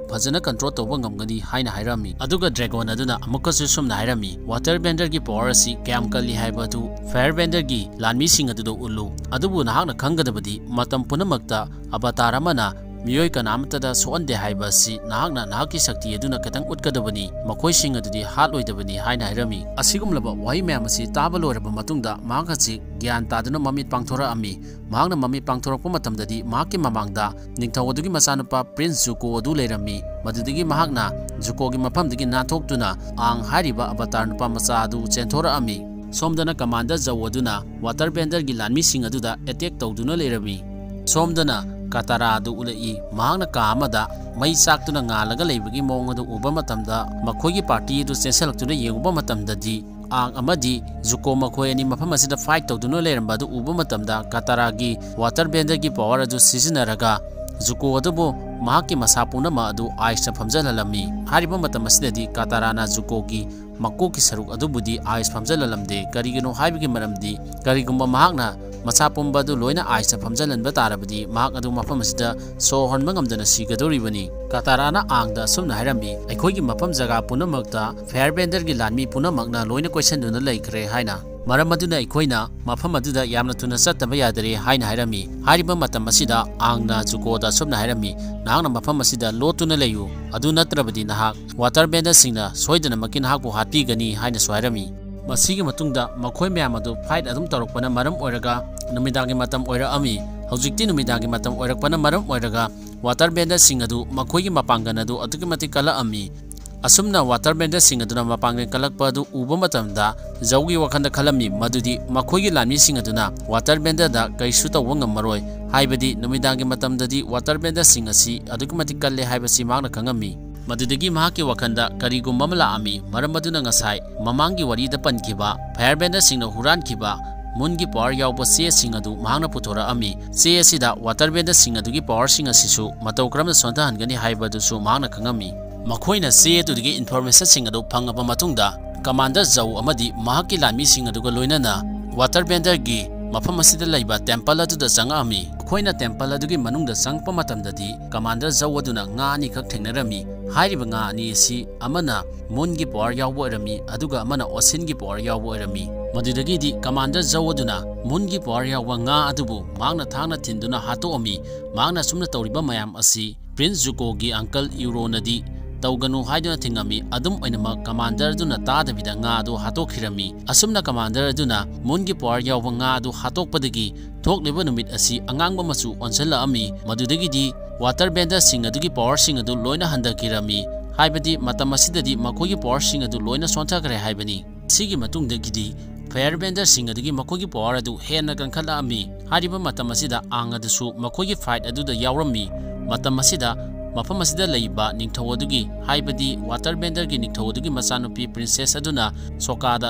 ꯐꯖꯅ ꯀꯟꯇ꯭ꯔꯣꯜ ꯇꯧꯕ ꯉꯝꯒꯅꯤ" ꯍꯥꯏꯅ ꯍꯥꯏꯔꯝꯃꯤ꯫ ꯑꯗꯨꯒ ꯗ꯭ꯔꯦꯒꯣꯟ ꯑꯗꯨꯅ ꯑꯃꯨꯛꯀꯁꯨ ꯁꯨꯝꯅ ꯍꯥꯏꯔꯝꯃꯤ, "ꯋꯥꯇꯔ ꯕꯦꯟꯗꯔꯒꯤ ꯄꯋꯥꯔ ꯑꯁꯤ ꯀꯌꯥꯝ ꯀꯜꯂꯤ ꯍꯥꯏꯕ ꯑꯗꯨ ꯐꯥꯌꯔ ꯕꯦꯟꯗꯔꯒꯤ ꯂꯥꯟꯃꯤꯁꯤꯡ ꯑꯗꯨꯗ ꯎꯠꯂꯨ꯫ ꯑꯗꯨꯕꯨ ꯅꯍꯥꯛꯅ ꯈꯪꯒꯗꯕꯗꯤ ꯃꯇꯝ ꯄꯨꯝꯅꯃꯛꯇ ꯑꯕꯇꯥꯔ ꯑꯃꯅ ꯃꯤꯑꯣꯏ ꯀꯅꯥ ꯑꯃꯠꯇꯗ ꯁꯣꯛꯍꯟꯗꯦ ꯍꯥꯏꯕ ꯑꯁꯤ ꯅꯍꯥꯛꯅ ꯅꯍꯥꯛꯀꯤ ꯁꯛꯇꯤ ꯑꯗꯨꯅ ꯈꯤꯇꯪ ꯎꯠꯀꯗꯕꯅꯤ, ꯃꯈꯣꯏꯁꯤꯡ ꯑꯗꯨꯗꯤ ꯍꯥꯠꯂꯣꯏꯗꯕꯅꯤ" ꯍꯥꯏꯅ ꯍꯥꯏꯔꯝꯃꯤ꯫ ꯑꯁꯤꯒꯨꯝꯂꯕ ꯋꯥꯍꯩ ꯃꯌꯥꯝ ꯑꯁꯤ ꯇꯥꯕ ꯂꯣꯏꯔꯕ ꯃꯇꯨꯡꯗ ꯃꯍꯥꯛ ꯑꯁꯤ ꯒ꯭ꯌꯥꯟ ꯇꯥꯗꯨꯅ ꯃꯃꯤꯠ ꯄꯥꯡꯊꯣꯔꯛꯑꯝꯃꯤ꯫ ꯃꯍꯥꯛꯅ ꯃꯃꯤꯠ ꯄꯥꯡꯊꯣꯔꯛꯄ ꯃꯇꯝꯗꯗꯤ ꯃꯍꯥꯛꯀꯤ ꯃꯃꯥꯡꯗ ꯅꯤꯡꯊꯧ ꯑꯗꯨꯒꯤ ꯃꯆꯥꯅꯨꯄꯥ ꯄ꯭ꯔꯤꯟꯁ ꯖꯨꯀꯣ ꯑꯗꯨ ꯂꯩꯔꯝꯃꯤ꯫ ꯃꯗꯨꯗꯒꯤ ꯃꯍꯥꯛꯅ ꯖꯨꯀꯣꯒꯤ ꯃꯐꯝꯗꯒꯤ ꯅꯥꯟꯊꯣꯛꯇꯨꯅ ꯑꯥꯡ ꯍꯥꯏꯔꯤꯕ ꯑꯕꯇꯥꯔ ꯅꯨꯄꯥ ꯃꯆꯥ ꯑꯗꯨ ꯆꯦꯟꯊꯣꯔꯛꯑꯝꯃꯤ꯫ ꯁꯣꯝꯗꯅ ꯀꯃꯥꯟꯗꯔ ꯖꯧ ꯑꯗꯨꯅ ꯋꯥꯇꯔ ꯕꯦꯟꯗꯔꯒꯤ ꯂꯥꯟꯃꯤꯁꯤꯡ ꯑꯗꯨꯗ ꯑꯦꯇꯦꯛ ꯇꯧꯗꯨꯅ ꯂꯩꯔꯝꯃꯤ꯫ ꯁꯣꯝꯗꯅ ꯀꯇꯥꯔꯥ ꯑꯗꯨ ꯎꯠꯂꯛꯏ꯫ ꯃꯍꯥꯛꯅ ꯀꯥ ꯑꯃꯗ ꯃꯩ ꯆꯥꯛꯇꯨꯅ ꯉꯥꯜꯂꯒ ꯂꯩꯕꯒꯤ ꯃꯑꯣꯡ ꯑꯗꯨ ꯎꯕ ꯃꯇꯝꯗ, ꯃꯈꯣꯏꯒꯤ ꯄꯥꯔꯇꯤ ꯑꯗꯨ ꯆꯦꯟꯁꯤꯜꯂꯛꯇꯨꯅ ꯌꯦꯡꯉꯨꯕ ꯃꯇꯝꯗꯗꯤ, ꯑꯥꯡ ꯑꯃꯗꯤ ꯖꯨꯀꯣ ꯃꯈꯣꯏ ꯑꯅꯤ ꯃꯐꯝ ꯑꯁꯤꯗ ꯐꯥꯏꯠ ꯇꯧꯗꯨꯅ ꯂꯩꯔꯝꯕ ꯑꯗꯨ ꯎꯕ ꯃꯇꯝꯗ, ꯀꯇꯥꯔꯥꯒꯤ ꯋꯥꯇꯔ ꯕꯦꯟꯗꯔꯒꯤ ꯄꯋꯥꯔ ꯑꯗꯨ ꯁꯤꯖꯤꯟꯅꯔꯒ ꯖꯨꯀꯣ ꯑꯗꯨꯕꯨ ꯃꯍꯥꯛꯀꯤ ꯃꯁꯥ ꯄꯨꯝꯅꯃꯛ ꯑꯗꯨ ꯑꯥꯏꯁꯇ ꯐꯝꯖꯤꯜꯍꯜꯂꯝꯃꯤ꯫ ꯍꯥꯏꯔꯤꯕ ꯃꯇꯝ ꯑꯁꯤꯗꯗꯤ ꯀꯇꯥꯔꯥꯅ ꯖꯨꯀꯣꯒꯤ ꯃꯀꯣꯛꯀꯤ ꯁꯔꯨꯛ ꯑꯗꯨꯕꯨꯗꯤ ꯑꯥꯏꯁ ꯐꯝꯖꯤꯜꯍꯜꯂꯝꯗꯦ꯫ ꯀꯔꯤꯒꯤꯅꯣ ꯍꯥꯏꯕꯒꯤ ꯃꯔꯝꯗꯤ, ꯀꯔꯤꯒꯨꯝꯕ ꯃꯍꯥꯛꯅ ꯃꯁꯥ ꯄꯨꯝꯕ ꯑꯗꯨ ꯂꯣꯏꯅ ꯑꯥꯏꯁꯇ ꯐꯝꯖꯤꯜꯍꯟꯕ ꯇꯥꯔꯕꯗꯤ, ꯃꯍꯥꯛ ꯑꯗꯨ ꯃꯐꯝ ꯑꯁꯤꯗ ꯁꯣꯔ ꯍꯣꯟꯕ ꯉꯝꯗꯅ ꯁꯤꯒꯗꯧꯔꯤꯕꯅꯤ꯫ ꯀꯇꯥꯔꯥꯅ ꯑꯥꯡꯗ ꯑꯁꯨꯝꯅ ꯍꯥꯏꯔꯝꯃꯤ, "ꯑꯩꯈꯣꯏꯒꯤ ꯃꯐꯝ ꯖꯒꯥ ꯄꯨꯝꯅꯃꯛꯇ ꯐꯥꯌꯔ ꯕꯦꯟꯗꯔꯒꯤ ꯂꯥꯟꯃꯤ ꯄꯨꯝꯅꯃꯛꯅ ꯂꯣꯏꯅ ꯀꯣꯏꯁꯟꯗꯨꯅ ꯂꯩꯈ꯭ꯔꯦ" ꯍꯥꯏꯅ꯫ ꯃꯔꯝ ꯑꯗꯨꯅ ꯑꯩꯈꯣꯏꯅ ꯃꯐꯝ ꯑꯗꯨꯗ ꯌꯥꯝꯅ ꯊꯨꯅ ꯆꯠꯇꯕ ꯌꯥꯗꯔꯦ ꯍꯥꯏꯅ ꯍꯥꯏꯔꯝꯃꯤ꯫ ꯍꯥꯏꯔꯤꯕ ꯃꯇꯝ ꯑꯁꯤꯗ ꯑꯥꯡꯅ ꯖꯨꯀꯣꯗ ꯑꯁꯨꯝꯅ ꯍꯥꯏꯔꯝꯃꯤ, "ꯅꯍꯥꯛꯅ ꯃꯐꯝ ꯑꯁꯤꯗ ꯂꯣꯠꯇꯨꯅ ꯂꯩꯌꯨ, ꯑꯗꯨ ꯅꯠꯇ꯭ꯔꯕꯗꯤ ꯅꯍꯥꯛ ꯋꯥꯇꯔ ꯕꯦꯟꯗꯔꯁꯤꯡꯅ ꯁꯣꯏꯗꯅꯃꯛꯀꯤ ꯅꯍꯥꯛꯄꯨ ꯍꯥꯠꯄꯤꯒꯅꯤ" ꯍꯥꯏꯅꯁꯨ ꯍꯥꯏꯔꯝꯃꯤ꯫ ꯃꯁꯤꯒꯤ ꯃꯇꯨꯡꯗ ꯃꯈꯣꯏ ꯃꯌꯥꯝ ꯑꯗꯨ ꯐꯥꯏꯠ ꯑꯗꯨꯝ ꯇꯧꯔꯛꯄꯅ ꯃꯔꯝ ꯑꯣꯏꯔꯒ ꯅꯨꯃꯤꯗꯥꯡꯒꯤ ꯃꯇꯝ ꯑꯣꯏꯔꯛꯑꯝꯃꯤ꯫ ꯍꯧꯖꯤꯛꯇꯤ ꯅꯨꯃꯤꯗꯥꯡꯒꯤ ꯃꯇꯝ ꯑꯣꯏꯔꯛꯄꯅ ꯃꯔꯝ ꯑꯣꯏꯔꯒ ꯋꯥꯇꯔ ꯕꯦꯟꯗꯔꯁꯤꯡ ꯑꯗꯨ ꯃꯈꯣꯏꯒꯤ ꯃꯄꯥꯡꯒꯜ ꯑꯗꯨ ꯑꯗꯨꯛꯀꯤ ꯃꯇꯤꯛ ꯀꯜꯂꯛꯑꯝꯃꯤ꯫ ꯑꯁꯨꯝꯅ ꯋꯥꯇꯔ ꯕꯦꯟꯗꯔꯁꯤꯡ ꯑꯗꯨꯅ ꯃꯄꯥꯡꯒꯜ ꯀꯜꯂꯛꯄ ꯑꯗꯨ ꯎꯕ ꯃꯇꯝꯗ ꯖꯧꯒꯤ ꯋꯥꯈꯜꯗ ꯈꯜꯂꯝꯃꯤ ꯃꯗꯨꯗꯤ ꯃꯈꯣꯏꯒꯤ ꯂꯥꯟꯃꯤꯁꯤꯡ ꯑꯗꯨꯅ ꯋꯥꯇꯔ ꯕꯦꯟꯗꯔꯗ ꯀꯔꯤꯁꯨ ꯇꯧꯕ ꯉꯝꯃꯔꯣꯏ, ꯍꯥꯏꯕꯗꯤ ꯅꯨꯃꯤꯗꯥꯡꯒꯤ ꯃꯇꯝꯗꯗꯤ ꯋꯥꯇꯔ ꯕꯦꯟꯗꯔꯁꯤꯡ ꯑꯁꯤ ꯑꯗꯨꯛꯀꯤ ꯃꯇꯤꯛ ꯀꯜꯂꯦ ꯍꯥꯏꯕꯁꯤ ꯃꯍꯥꯛꯅ ꯈꯪꯉꯝꯃꯤ꯫ ꯃꯗꯨꯗꯒꯤ ꯃꯍꯥꯛꯀꯤ ꯋꯥꯈꯜꯗ ꯀꯔꯤꯒꯨꯝꯕ ꯑꯃ ꯂꯥꯛꯑꯝꯃꯤ, ꯃꯔꯝ ꯑꯗꯨꯅ ꯉꯁꯥꯏ ꯃꯃꯥꯡꯒꯤ ꯋꯥꯔꯤꯗ ꯄꯟꯈꯤꯕ ꯐꯥꯌꯔ ꯕꯦꯟꯗꯔꯁꯤꯡꯅ ꯍꯨꯔꯥꯟꯈꯤꯕ ꯃꯨꯟꯒꯤ ꯄꯋꯥꯔ ꯌꯥꯎꯕ ꯆꯦꯁꯤꯡ ꯑꯗꯨ ꯃꯍꯥꯛꯅ ꯄꯨꯊꯣꯔꯛꯑꯝꯃꯤ꯫ ꯆꯦ ꯑꯁꯤꯗ ꯋꯥꯇꯔ ꯕꯦꯟꯗꯔꯁꯤꯡ ꯑꯗꯨꯒꯤ ꯄꯋꯥꯔꯁꯤꯡ ꯑꯁꯤꯁꯨ ꯃꯇꯧ ꯀꯔꯝꯅ ꯁꯣꯟꯊꯍꯟꯒꯅꯤ ꯍꯥꯏꯕꯗꯨꯁꯨ ꯃꯍꯥꯛꯅ ꯈꯪꯉꯝꯃꯤ꯫ ꯃꯈꯣꯏꯅ ꯆꯦ ꯑꯗꯨꯗꯒꯤ ꯏꯟꯐꯣꯔꯃꯦꯁꯟꯁꯤꯡ ꯑꯗꯨ ꯐꯪꯉꯕ ꯃꯇꯨꯡꯗ, ꯀꯃꯥꯟꯗꯔ ꯖꯧ ꯑꯃꯗꯤ ꯃꯍꯥꯛꯀꯤ ꯂꯥꯟꯃꯤꯁꯤꯡ ꯑꯗꯨꯒ ꯂꯣꯏꯅꯅ ꯋꯥꯇꯔ ꯕꯦꯟꯗꯔꯒꯤ ꯃꯐꯝ ꯑꯁꯤꯗ ꯂꯩꯕ ꯇꯦꯝꯄꯜ ꯑꯗꯨꯗ ꯆꯪꯉꯛꯑꯝꯃꯤ꯫ ꯃꯈꯣꯏꯅ ꯇꯦꯝꯄꯜ ꯑꯗꯨꯒꯤ ꯃꯅꯨꯡꯗ ꯆꯪꯉꯛꯄ ꯃꯇꯝꯗꯗꯤ, ꯀꯃꯥꯟꯗꯔ ꯖꯧ ꯑꯗꯨꯅ ꯉꯥ ꯑꯅꯤꯈꯛ ꯊꯦꯡꯅꯔꯝꯃꯤ꯫ ꯍꯥꯏꯔꯤꯕ ꯉꯥ ꯑꯅꯤ ꯑꯁꯤ ꯑꯃꯅ ꯃꯨꯟꯒꯤ ꯄꯋꯥꯔ ꯌꯥꯎꯕ ꯑꯣꯏꯔꯝꯃꯤ, ꯑꯗꯨꯒ ꯑꯃꯅ ꯑꯣꯁꯤꯟꯒꯤ ꯄꯋꯥꯔ ꯌꯥꯎꯕ ꯑꯣꯏꯔꯝꯃꯤ꯫ ꯃꯗꯨꯗꯒꯤꯗꯤ ꯀꯃꯥꯟꯗꯔ ꯖꯧ ꯑꯗꯨꯅ ꯃꯨꯟꯒꯤ ꯄꯋꯥꯔ ꯌꯥꯎꯕ ꯉꯥ ꯑꯗꯨꯕꯨ ꯃꯍꯥꯛꯅ ꯊꯥꯡꯅ ꯊꯤꯟꯗꯨꯅ ꯍꯥꯠꯇꯣꯛꯑꯝꯃꯤ꯫ ꯃꯍꯥꯛꯅ ꯑꯁꯨꯝꯅ ꯇꯧꯔꯤꯕ ꯃꯌꯥꯝ ꯑꯁꯤ ꯄ꯭ꯔꯤꯟꯁ ꯖꯨꯀꯣꯒꯤ ꯑꯪꯀꯜ ꯏꯎꯔꯣꯅꯗꯤ ꯇꯧꯒꯅꯨ ꯍꯥꯏꯗꯨꯅ ꯊꯤꯡꯉꯝꯃꯤ꯫ ꯑꯗꯨꯝ ꯑꯣꯏꯅꯃꯛ ꯀꯃꯥꯟꯗꯔ ꯑꯗꯨꯅ ꯇꯥꯗꯕꯤꯗ ꯉꯥ ꯑꯗꯨ ꯍꯥꯠꯇꯣꯛꯈꯤꯔꯝꯃꯤ꯫ ꯑꯁꯨꯝꯅ ꯀꯃꯥꯟꯗꯔ ꯑꯗꯨꯅ ꯃꯨꯟꯒꯤ ꯄꯋꯥꯔ ꯌꯥꯎꯕ ꯉꯥ ꯑꯗꯨ ꯍꯥꯠꯇꯣꯛꯄꯗꯒꯤ ꯊꯣꯛꯂꯤꯕ ꯅꯨꯃꯤꯠ ꯑꯁꯤ ꯑꯉꯥꯡꯕ ꯃꯆꯨ ꯑꯣꯟꯁꯤꯜꯂꯛꯑꯝꯃꯤ꯫ ꯃꯗꯨꯗꯒꯤꯗꯤ ꯋꯥꯇꯔ ꯕꯦꯟꯗꯔꯁꯤꯡ ꯑꯗꯨꯒꯤ ꯄꯋꯥꯔꯁꯤꯡ ꯑꯗꯨ ꯂꯣꯏꯅ ꯍꯟꯊꯈꯤꯔꯝꯃꯤ꯫ ꯍꯥꯏꯕꯗꯤ ꯃꯇꯝ ꯑꯁꯤꯗꯗꯤ ꯃꯈꯣꯏꯒꯤ ꯄꯋꯥꯔꯁꯤꯡ ꯑꯗꯨ ꯂꯣꯏꯅ ꯁꯣꯟꯊꯈ꯭ꯔꯦ ꯍꯥꯏꯕꯅꯤ꯫ ꯁꯤꯒꯤ ꯃꯇꯨꯡꯗꯒꯤꯗꯤ ꯐꯥꯌꯔ ꯕꯦꯟꯗꯔꯁꯤꯡ ꯑꯗꯨꯒꯤ ꯃꯈꯣꯏꯒꯤ ꯄꯋꯥꯔ ꯑꯗꯨ ꯍꯦꯟꯅ ꯀꯟꯈꯠꯂꯛꯑꯝꯃꯤ꯫ ꯍꯥꯏꯔꯤꯕ ꯃꯇꯝ ꯑꯁꯤꯗ ꯑꯥꯡ ꯑꯗꯨꯁꯨ ꯃꯈꯣꯏꯒꯤ ꯐꯥꯏꯠ ꯑꯗꯨꯗ ꯌꯥꯎꯔꯝꯃꯤ꯫ ꯃꯇꯝ ꯑꯁꯤꯗ ꯃꯐꯝ ꯑꯁꯤꯗ ꯂꯩꯕ ꯅꯤꯡꯊꯧ ꯑꯗꯨꯒꯤ, ꯍꯥꯏꯕꯗꯤ ꯋꯥꯇꯔ ꯕꯦꯟꯗꯔꯒꯤ ꯅꯤꯡꯊꯧ ꯑꯗꯨꯒꯤ ꯃꯆꯥꯅꯨꯄꯤ ꯄ꯭ꯔꯤꯟꯁꯦꯁ ꯑꯗꯨꯅ ꯁꯣꯀꯥꯗ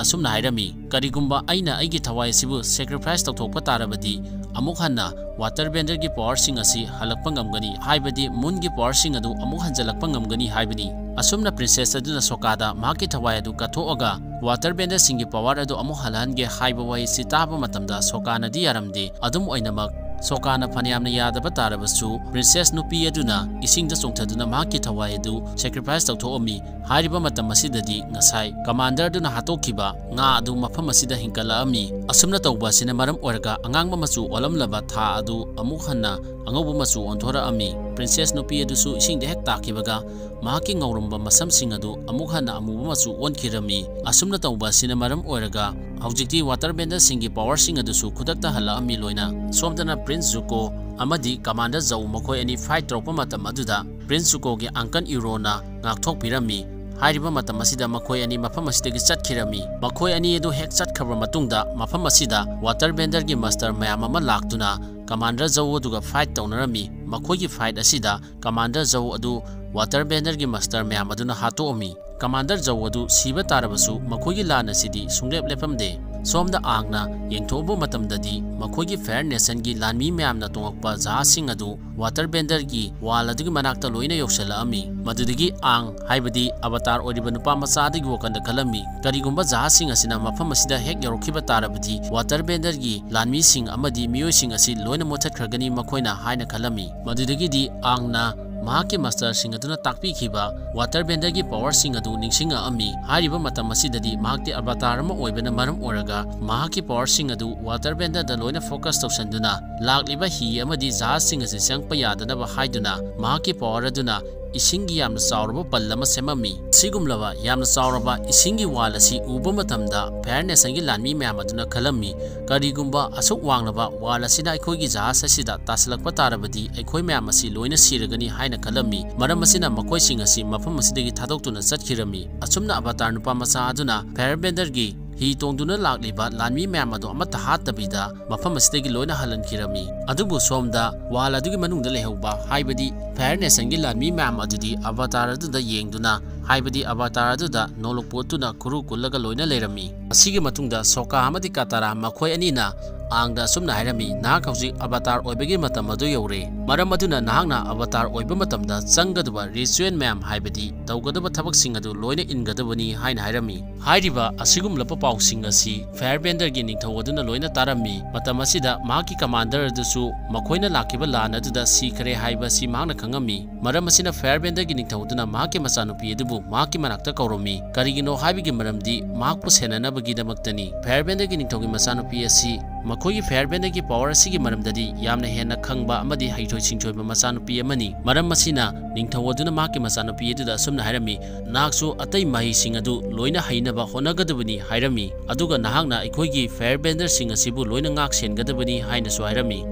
ꯑꯁꯨꯝꯅ ꯍꯥꯏꯔꯝꯃꯤ, "ꯀꯔꯤꯒꯨꯝꯕ ꯑꯩꯅ ꯑꯩꯒꯤ ꯊꯋꯥꯏ ꯑꯁꯤꯕꯨ ꯁꯦꯀ꯭ꯔꯤꯐꯥꯏꯁ ꯇꯧꯊꯣꯛꯄ ꯇꯥꯔꯕꯗꯤ, ꯑꯃꯨꯛ ꯍꯟꯅ ꯋꯥꯇꯔ ꯕꯦꯟꯗꯔꯒꯤ ꯄꯋꯥꯔꯁꯤꯡ ꯑꯁꯤ ꯍꯜꯂꯛꯄ ꯉꯝꯒꯅꯤ, ꯍꯥꯏꯕꯗꯤ ꯃꯨꯟꯒꯤ ꯄꯋꯥꯔꯁꯤꯡ ꯑꯗꯨ ꯑꯃꯨꯛ ꯍꯟꯖꯤꯜꯂꯛꯄ ꯉꯝꯒꯅꯤ" ꯍꯥꯏꯕꯅꯤ꯫ ꯑꯁꯨꯝꯅ ꯄ꯭ꯔꯤꯟꯁꯦꯁ ꯑꯗꯨꯅ ꯁꯣꯀꯥꯗ ꯃꯍꯥꯛꯀꯤ ꯊꯋꯥꯏ ꯑꯗꯨ ꯀꯠꯊꯣꯛꯑꯒ ꯋꯥꯇꯔ ꯕꯦꯟꯗꯔꯁꯤꯡꯒꯤ ꯄꯋꯥꯔ ꯑꯗꯨ ꯑꯃꯨꯛ ꯍꯜꯍꯟꯒꯦ ꯍꯥꯏꯕ ꯋꯥꯍꯩꯁꯤ ꯇꯥꯕ ꯃꯇꯝꯗ ꯁꯣꯀꯥꯅꯗꯤ ꯌꯥꯔꯝꯗꯦ꯫ ꯑꯗꯨꯝ ꯑꯣꯏꯅꯃꯛ, ꯁꯣꯀꯥꯅ ꯐꯅꯌꯥꯝꯅ ꯌꯥꯗꯕ ꯇꯥꯔꯕꯁꯨ, ꯄ꯭ꯔꯤꯟꯁꯦꯁ ꯅꯨꯄꯤ ꯑꯗꯨꯅ ꯏꯁꯤꯡꯗ ꯆꯣꯡꯊꯗꯨꯅ ꯃꯍꯥꯛꯀꯤ ꯊꯋꯥꯏ ꯑꯗꯨ ꯁꯦꯀ꯭ꯔꯤꯐꯥꯏꯁ ꯇꯧꯊꯣꯛꯑꯝꯃꯤ꯫ ꯍꯥꯏꯔꯤꯕ ꯃꯇꯝ ꯑꯁꯤꯗꯗꯤ ꯉꯁꯥꯏ ꯀꯃꯥꯟꯗꯔ ꯑꯗꯨꯅ ꯍꯥꯠꯇꯣꯛꯈꯤꯕ ꯉꯥ ꯑꯗꯨ ꯃꯐꯝ ꯑꯁꯤꯗ ꯍꯤꯡꯒꯠꯂꯛꯑꯝꯃꯤ꯫ ꯑꯁꯨꯝꯅ ꯇꯧꯕ ꯑꯁꯤꯅ ꯃꯔꯝ ꯑꯣꯏꯔꯒ ꯑꯉꯥꯡꯕ ꯃꯆꯨ ꯑꯣꯜꯂꯝꯂꯕ ꯊꯥ ꯑꯗꯨ ꯑꯃꯨꯛ ꯍꯟꯅ ꯑꯉꯧꯕ ꯃꯆꯨ ꯑꯣꯟꯊꯣꯔꯛꯑꯝꯃꯤ꯫ ꯄ꯭ꯔꯤꯟꯁꯦꯁ ꯅꯨꯄꯤ ꯑꯗꯨꯁꯨ ꯏꯁꯤꯡꯗ ꯍꯦꯛ ꯇꯥꯈꯤꯕꯒ ꯃꯍꯥꯛꯀꯤ ꯉꯧꯔꯝꯕ ꯃꯁꯝꯁꯤꯡ ꯑꯗꯨ ꯑꯃꯨꯛ ꯍꯟꯅ ꯑꯃꯨꯕ ꯃꯆꯨ ꯑꯣꯟꯈꯤꯔꯝꯃꯤ꯫ ꯑꯁꯨꯝꯅ ꯇꯧꯕ ꯑꯁꯤꯅ ꯃꯔꯝ ꯑꯣꯏꯔꯒ ꯍꯧꯖꯤꯛꯇꯤ ꯋꯥꯇꯔ ꯕꯦꯟꯗꯔꯁꯤꯡꯒꯤ ꯄꯋꯥꯔꯁꯤꯡ ꯑꯗꯨꯁꯨ ꯈꯨꯗꯛꯇ ꯍꯜꯂꯛꯑꯝꯃꯤ ꯂꯣꯏꯅ꯫ ꯁꯣꯝꯗꯅ ꯄ꯭ꯔꯤꯟꯁ ꯖꯨꯀꯣ ꯑꯃꯗꯤ ꯀꯃꯥꯟꯗꯔ ꯖꯧ ꯃꯈꯣꯏ ꯑꯅꯤ ꯐꯥꯏꯠ ꯇꯧꯔꯛꯄ ꯃꯇꯝ ꯑꯗꯨꯗ ꯄ꯭ꯔꯤꯟꯁ ꯖꯨꯀꯣꯒꯤ ꯑꯪꯀꯜ ꯏꯔꯣꯅ ꯉꯥꯛꯊꯣꯛꯄꯤꯔꯝꯃꯤ꯫ ꯍꯥꯏꯔꯤꯕ ꯃꯇꯝ ꯑꯁꯤꯗ ꯃꯈꯣꯏ ꯑꯅꯤ ꯃꯐꯝ ꯑꯁꯤꯗꯒꯤ ꯆꯠꯈꯤꯔꯝꯃꯤ꯫ ꯃꯈꯣꯏ ꯑꯅꯤ ꯑꯗꯨ ꯍꯦꯛ ꯆꯠꯈ꯭ꯔꯕ ꯃꯇꯨꯡꯗ ꯃꯐꯝ ꯑꯁꯤꯗ ꯋꯥꯇꯔ ꯕꯦꯟꯗꯔꯒꯤ ꯃꯥꯁꯇꯔ ꯃꯌꯥꯝ ꯑꯃ ꯂꯥꯛꯇꯨꯅ ꯀꯃꯥꯟꯗꯔ ꯖꯧ ꯑꯗꯨꯒ ꯐꯥꯏꯠ ꯇꯧꯅꯔꯝꯃꯤ꯫ ꯃꯈꯣꯏꯒꯤ ꯐꯥꯏꯠ ꯑꯁꯤꯗ ꯀꯃꯥꯟꯗꯔ ꯖꯧ ꯑꯗꯨ ꯋꯥꯇꯔ ꯕꯦꯟꯗꯔꯒꯤ ꯃꯥꯁꯇꯔ ꯃꯌꯥꯝ ꯑꯗꯨꯅ ꯍꯥꯠꯇꯣꯛꯑꯝꯃꯤ꯫ ꯀꯃꯥꯟꯗꯔ ꯖꯧ ꯑꯗꯨ ꯁꯤꯕ ꯇꯥꯔꯕꯁꯨ ꯃꯈꯣꯏꯒꯤ ꯂꯥꯟ ꯑꯁꯤꯗꯤ ꯁꯨꯡꯂꯦꯞ ꯂꯦꯞꯄꯝꯗꯦ꯫ ꯁꯣꯝꯗ ꯑꯥꯡꯅ ꯌꯦꯡꯊꯣꯛꯎꯕ ꯃꯇꯝꯗꯗꯤ ꯃꯈꯣꯏꯒꯤ ꯐꯦꯌꯔ ꯅꯦꯁꯟꯒꯤ ꯂꯥꯟꯃꯤ ꯃꯌꯥꯝꯅ ꯇꯣꯡꯉꯛꯄ ꯖꯍꯥꯖꯁꯤꯡ ꯑꯗꯨ ꯋꯥꯇꯔ ꯕꯦꯟꯗꯔꯒꯤ ꯋꯥꯜ ꯑꯗꯨꯒꯤ ꯃꯅꯥꯛꯇ ꯂꯣꯏꯅ ꯌꯧꯁꯤꯜꯂꯛꯑꯝꯃꯤ꯫ ꯃꯗꯨꯗꯒꯤ ꯑꯥꯡ, ꯍꯥꯏꯕꯗꯤ ꯑꯕꯇꯥꯔ ꯑꯣꯏꯔꯤꯕ ꯅꯨꯄꯥ ꯃꯆꯥ ꯑꯗꯨꯒꯤ ꯋꯥꯈꯜꯗ ꯈꯜꯂꯝꯃꯤ, "ꯀꯔꯤꯒꯨꯝꯕ ꯖꯍꯥꯖꯁꯤꯡ ꯑꯁꯤꯅ ꯃꯐꯝ ꯑꯁꯤꯗ ꯍꯦꯛ ꯌꯧꯔꯛꯈꯤꯕ ꯇꯥꯔꯕꯗꯤ ꯋꯥꯇꯔ ꯕꯦꯟꯗꯔꯒꯤ ꯂꯥꯟꯃꯤꯁꯤꯡ ꯑꯃꯗꯤ ꯃꯤꯑꯣꯏꯁꯤꯡ ꯑꯁꯤ ꯂꯣꯏꯅ ꯃꯨꯠꯊꯠꯈ꯭ꯔꯒꯅꯤ ꯃꯈꯣꯏꯅ" ꯍꯥꯏꯅ ꯈꯜꯂꯝꯃꯤ꯫ ꯃꯗꯨꯗꯒꯤꯗꯤ ꯑꯥꯡꯅ ꯃꯍꯥꯛꯀꯤ ꯃꯥꯁꯇꯔꯁꯤꯡ ꯑꯗꯨꯅ ꯇꯥꯛꯄꯤꯈꯤꯕ ꯋꯥꯇꯔ ꯕꯦꯟꯗꯔꯒꯤ ꯄꯥꯋꯔꯁꯤꯡ ꯑꯗꯨ ꯅꯤꯡꯁꯤꯡꯉꯛꯑꯝꯃꯤ꯫ ꯍꯥꯏꯔꯤꯕ ꯃꯇꯝ ꯑꯁꯤꯗꯗꯤ ꯃꯍꯥꯛꯇꯤ ꯑꯕꯥꯇꯥꯔ ꯑꯃ ꯑꯣꯏꯕꯅ ꯃꯔꯝ ꯑꯣꯏꯔꯒ ꯃꯍꯥꯛꯀꯤ ꯄꯥꯋꯔꯁꯤꯡ ꯑꯗꯨ ꯋꯥꯇꯔ ꯕꯦꯟꯗꯔꯗ ꯂꯣꯏꯅ ꯐꯣꯀꯁ ꯇꯧꯁꯤꯟꯗꯨꯅ ꯂꯥꯛꯂꯤꯕ ꯍꯤ ꯑꯃꯗꯤ ꯖꯍꯥꯖꯁꯤꯡ ꯑꯁꯤ ꯆꯪꯕ ꯌꯥꯗꯅꯕ ꯍꯥꯏꯗꯨꯅ ꯃꯍꯥꯛꯀꯤ ꯄꯥꯋꯔ ꯑꯗꯨꯅ ꯏꯁꯤꯡꯒꯤ ꯌꯥꯝꯅ ꯆꯥꯎꯔꯕ ꯄꯜ ꯑꯃ ꯁꯦꯝꯃꯝꯃꯤ꯫ ꯁꯤꯒꯨꯝꯂꯕ ꯌꯥꯝꯅ ꯆꯥꯎꯔꯕ ꯏꯁꯤꯡꯒꯤ ꯋꯥꯜ ꯑꯁꯤ ꯎꯕ ꯃꯇꯝꯗ ꯐꯥꯌꯔ ꯅꯦꯁꯟꯒꯤ ꯂꯥꯟꯃꯤ ꯃꯌꯥꯝ ꯑꯗꯨꯅ ꯈꯜꯂꯝꯃꯤ, "ꯀꯔꯤꯒꯨꯝꯕ ꯑꯁꯨꯛ ꯋꯥꯡꯂꯕ ꯋꯥꯜ ꯑꯁꯤꯅ ꯑꯩꯈꯣꯏꯒꯤ ꯖꯍꯥꯖ ꯑꯁꯤꯗ ꯇꯥꯁꯤꯜꯂꯛꯄ ꯇꯥꯔꯕꯗꯤ ꯑꯩꯈꯣꯏ ꯃꯌꯥꯝ ꯑꯁꯤ ꯂꯣꯏꯅ ꯁꯤꯔꯒꯅꯤ" ꯍꯥꯏꯅ ꯈꯜꯂꯝꯃꯤ꯫ ꯃꯔꯝ ꯑꯁꯤꯅ ꯃꯈꯣꯏꯁꯤꯡ ꯑꯁꯤ ꯃꯐꯝ ꯑꯁꯤꯗꯒꯤ ꯊꯥꯗꯣꯛꯇꯨꯅ ꯆꯠꯈꯤꯔꯝꯃꯤ꯫ ꯑꯁꯨꯝꯅ ꯑꯕꯥꯇꯥꯔ ꯅꯨꯄꯥ ꯃꯆꯥ ꯑꯗꯨꯅ ꯐꯥꯌꯔ ꯕꯦꯟꯗꯔꯒꯤ ꯍꯤ ꯇꯣꯡꯗꯨꯅ ꯂꯥꯛꯂꯤꯕ ꯂꯥꯟꯃꯤ ꯃꯌꯥꯝ ꯑꯗꯨ ꯑꯃꯠꯇ ꯍꯥꯠꯇꯕꯤꯗ ꯃꯐꯝ ꯑꯁꯤꯗꯒꯤ ꯂꯣꯏꯅ ꯍꯜꯍꯟꯈꯤꯔꯝꯃꯤ꯫ ꯑꯗꯨꯕꯨ ꯁꯣꯝꯗ ꯋꯥꯜ ꯑꯗꯨꯒꯤ ꯃꯅꯨꯡꯗ ꯂꯩꯍꯧꯕ, ꯍꯥꯏꯕꯗꯤ ꯐꯥꯌꯔ ꯅꯦꯁꯟꯒꯤ ꯂꯥꯟꯃꯤ ꯃꯌꯥꯝ ꯑꯗꯨꯗꯤ ꯑꯕꯥꯇꯥꯔ ꯑꯗꯨꯗ ꯌꯦꯡꯗꯨꯅ, ꯍꯥꯏꯕꯗꯤ ꯑꯕꯥꯇꯥꯔ ꯑꯗꯨꯗ ꯅꯣꯂꯨꯛꯄ ꯎꯠꯇꯨꯅ ꯈꯨꯔꯨ ꯀꯨꯜꯂꯒ ꯂꯣꯏꯅ ꯂꯩꯔꯝꯃꯤ꯫ ꯑꯁꯤꯒꯤ ꯃꯇꯨꯡꯗ ꯁꯣꯀꯥ ꯑꯃꯗꯤ ꯀꯥꯇꯥꯔꯥ ꯃꯈꯣꯏ ꯑꯅꯤꯅ ꯑꯥꯡꯗ ꯑꯁꯨꯝꯅ ꯍꯥꯏꯔꯝꯃꯤ, "ꯅꯍꯥꯛ ꯍꯧꯖꯤꯛ ꯑꯕꯥꯇꯥꯔ ꯑꯣꯏꯕꯒꯤ ꯃꯇꯝ ꯑꯗꯨ ꯌꯧꯔꯦ꯫ ꯃꯔꯝ ꯑꯗꯨꯅ ꯅꯍꯥꯛꯅ ꯑꯕꯥꯇꯥꯔ ꯑꯣꯏꯕ ꯃꯇꯝꯗ ꯆꯪꯒꯗꯕ ꯔꯤꯆꯨꯑꯦꯜ ꯃꯌꯥꯝ, ꯍꯥꯏꯕꯗꯤ ꯇꯧꯒꯗꯕ ꯊꯕꯛꯁꯤꯡ ꯑꯗꯨ ꯂꯣꯏꯅ ꯏꯟꯒꯗꯕꯅꯤ" ꯍꯥꯏꯅ ꯍꯥꯏꯔꯝꯃꯤ꯫ ꯍꯥꯏꯔꯤꯕ ꯑꯁꯤꯒꯨꯝꯂꯕ ꯄꯥꯎꯁꯤꯡ ꯑꯁꯤ ꯐꯥꯌꯔ ꯕꯦꯟꯗꯔꯒꯤ ꯅꯤꯡꯊꯧ ꯑꯗꯨꯅ ꯂꯣꯏꯅ ꯇꯥꯔꯝꯃꯤ꯫ ꯃꯇꯝ ꯑꯁꯤꯗ ꯃꯍꯥꯛꯀꯤ ꯀꯃꯥꯟꯗꯔ ꯑꯗꯨꯁꯨ ꯃꯈꯣꯏꯅ ꯂꯥꯛꯈꯤꯕ ꯂꯥꯟ ꯑꯗꯨꯗ ꯁꯤꯈ꯭ꯔꯦ ꯍꯥꯏꯕ ꯑꯁꯤ ꯃꯍꯥꯛꯅ ꯈꯪꯉꯝꯃꯤ꯫ ꯃꯔꯝ ꯑꯁꯤꯅ ꯐꯥꯌꯔ ꯕꯦꯟꯗꯔꯒꯤ ꯅꯤꯡꯊꯧ ꯑꯗꯨꯅ ꯃꯍꯥꯛꯀꯤ ꯃꯆꯥꯅꯨꯄꯤ ꯑꯗꯨꯕꯨ ꯃꯍꯥꯛꯀꯤ ꯃꯅꯥꯛꯇ ꯀꯧꯔꯝꯃꯤ꯫ ꯀꯔꯤꯒꯤꯅꯣ ꯍꯥꯏꯕꯒꯤ ꯃꯔꯝꯗꯤ ꯃꯍꯥꯛꯄꯨ ꯁꯦꯟꯅꯅꯕꯒꯤꯗꯃꯛꯇꯅꯤ꯫ ꯐꯥꯌꯔ ꯕꯦꯟꯗꯔꯒꯤ ꯅꯤꯡꯊꯧꯒꯤ ꯃꯆꯥꯅꯨꯄꯤ ꯑꯁꯤ ꯃꯈꯣꯏꯒꯤ ꯐꯥꯌꯔ ꯕꯦꯟꯗꯔꯒꯤ ꯄꯥꯋꯔ ꯑꯁꯤꯒꯤ ꯃꯔꯝꯗꯗꯤ ꯌꯥꯝꯅ ꯍꯦꯟꯅ ꯈꯪꯕ ꯑꯃꯗꯤ ꯍꯩꯊꯣꯏ ꯁꯤꯡꯊꯣꯏꯕ ꯃꯆꯥꯅꯨꯄꯤ ꯑꯃꯅꯤ꯫ ꯃꯔꯝ ꯑꯁꯤꯅ ꯅꯤꯡꯊꯧ ꯑꯗꯨꯅ ꯃꯍꯥꯛꯀꯤ ꯃꯆꯥꯅꯨꯄꯤ ꯑꯗꯨꯗ ꯑꯁꯨꯝꯅ ꯍꯥꯏꯔꯝꯃꯤ, "ꯅꯍꯥꯛꯁꯨ ꯑꯇꯩ ꯃꯍꯩꯁꯤꯡ ꯑꯗꯨ ꯂꯣꯏꯅ ꯍꯩꯅꯕ ꯍꯣꯠꯅꯒꯗꯕꯅꯤ" ꯍꯥꯏꯔꯝꯃꯤ꯫ "ꯑꯗꯨꯒ ꯅꯍꯥꯛꯅ ꯑꯩꯈꯣꯏꯒꯤ ꯐꯥꯌꯔ ꯕꯦꯟꯗꯔꯁꯤꯡ ꯑꯁꯤꯕꯨ ꯂꯣꯏꯅ ꯉꯥꯛ ꯁꯦꯟꯒꯗꯕꯅꯤ" ꯍꯥꯏꯅꯁꯨ ꯍꯥꯏꯔꯝꯃꯤ꯫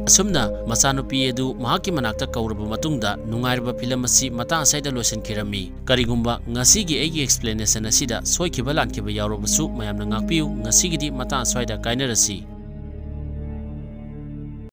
ꯑꯁꯨꯝꯅ ꯃꯆꯥꯅꯨꯄꯤ ꯑꯗꯨ ꯃꯍꯥꯛꯀꯤ ꯃꯅꯥꯛꯇ ꯀꯧꯔꯕ ꯃꯇꯨꯡꯗ ꯅꯨꯡꯉꯥꯏꯔꯕ ꯐꯤꯂꯝ ꯑꯁꯤ ꯃꯇꯥꯡ ꯑꯁ꯭ꯋꯥꯏꯗ ꯂꯣꯏꯁꯤꯟꯈꯤꯔꯝꯃꯤ꯫ ꯀꯔꯤꯒꯨꯝꯕ ꯉꯁꯤꯒꯤ ꯑꯩꯒꯤ ꯑꯦꯛꯁꯄ꯭ꯂꯦꯅꯦꯁꯟ ꯑꯁꯤꯗ ꯁꯣꯏꯈꯤꯕ ꯂꯥꯟꯈꯤꯕ ꯌꯥꯎꯔꯕꯁꯨ ꯃꯌꯥꯝꯅ ꯉꯥꯛꯄꯤꯌꯨ꯫ ꯉꯁꯤꯒꯤꯗꯤ ꯃꯇꯥꯡ ꯑꯁ꯭ꯋꯥꯏꯗ ꯀꯥꯏꯅꯔꯁꯤ꯫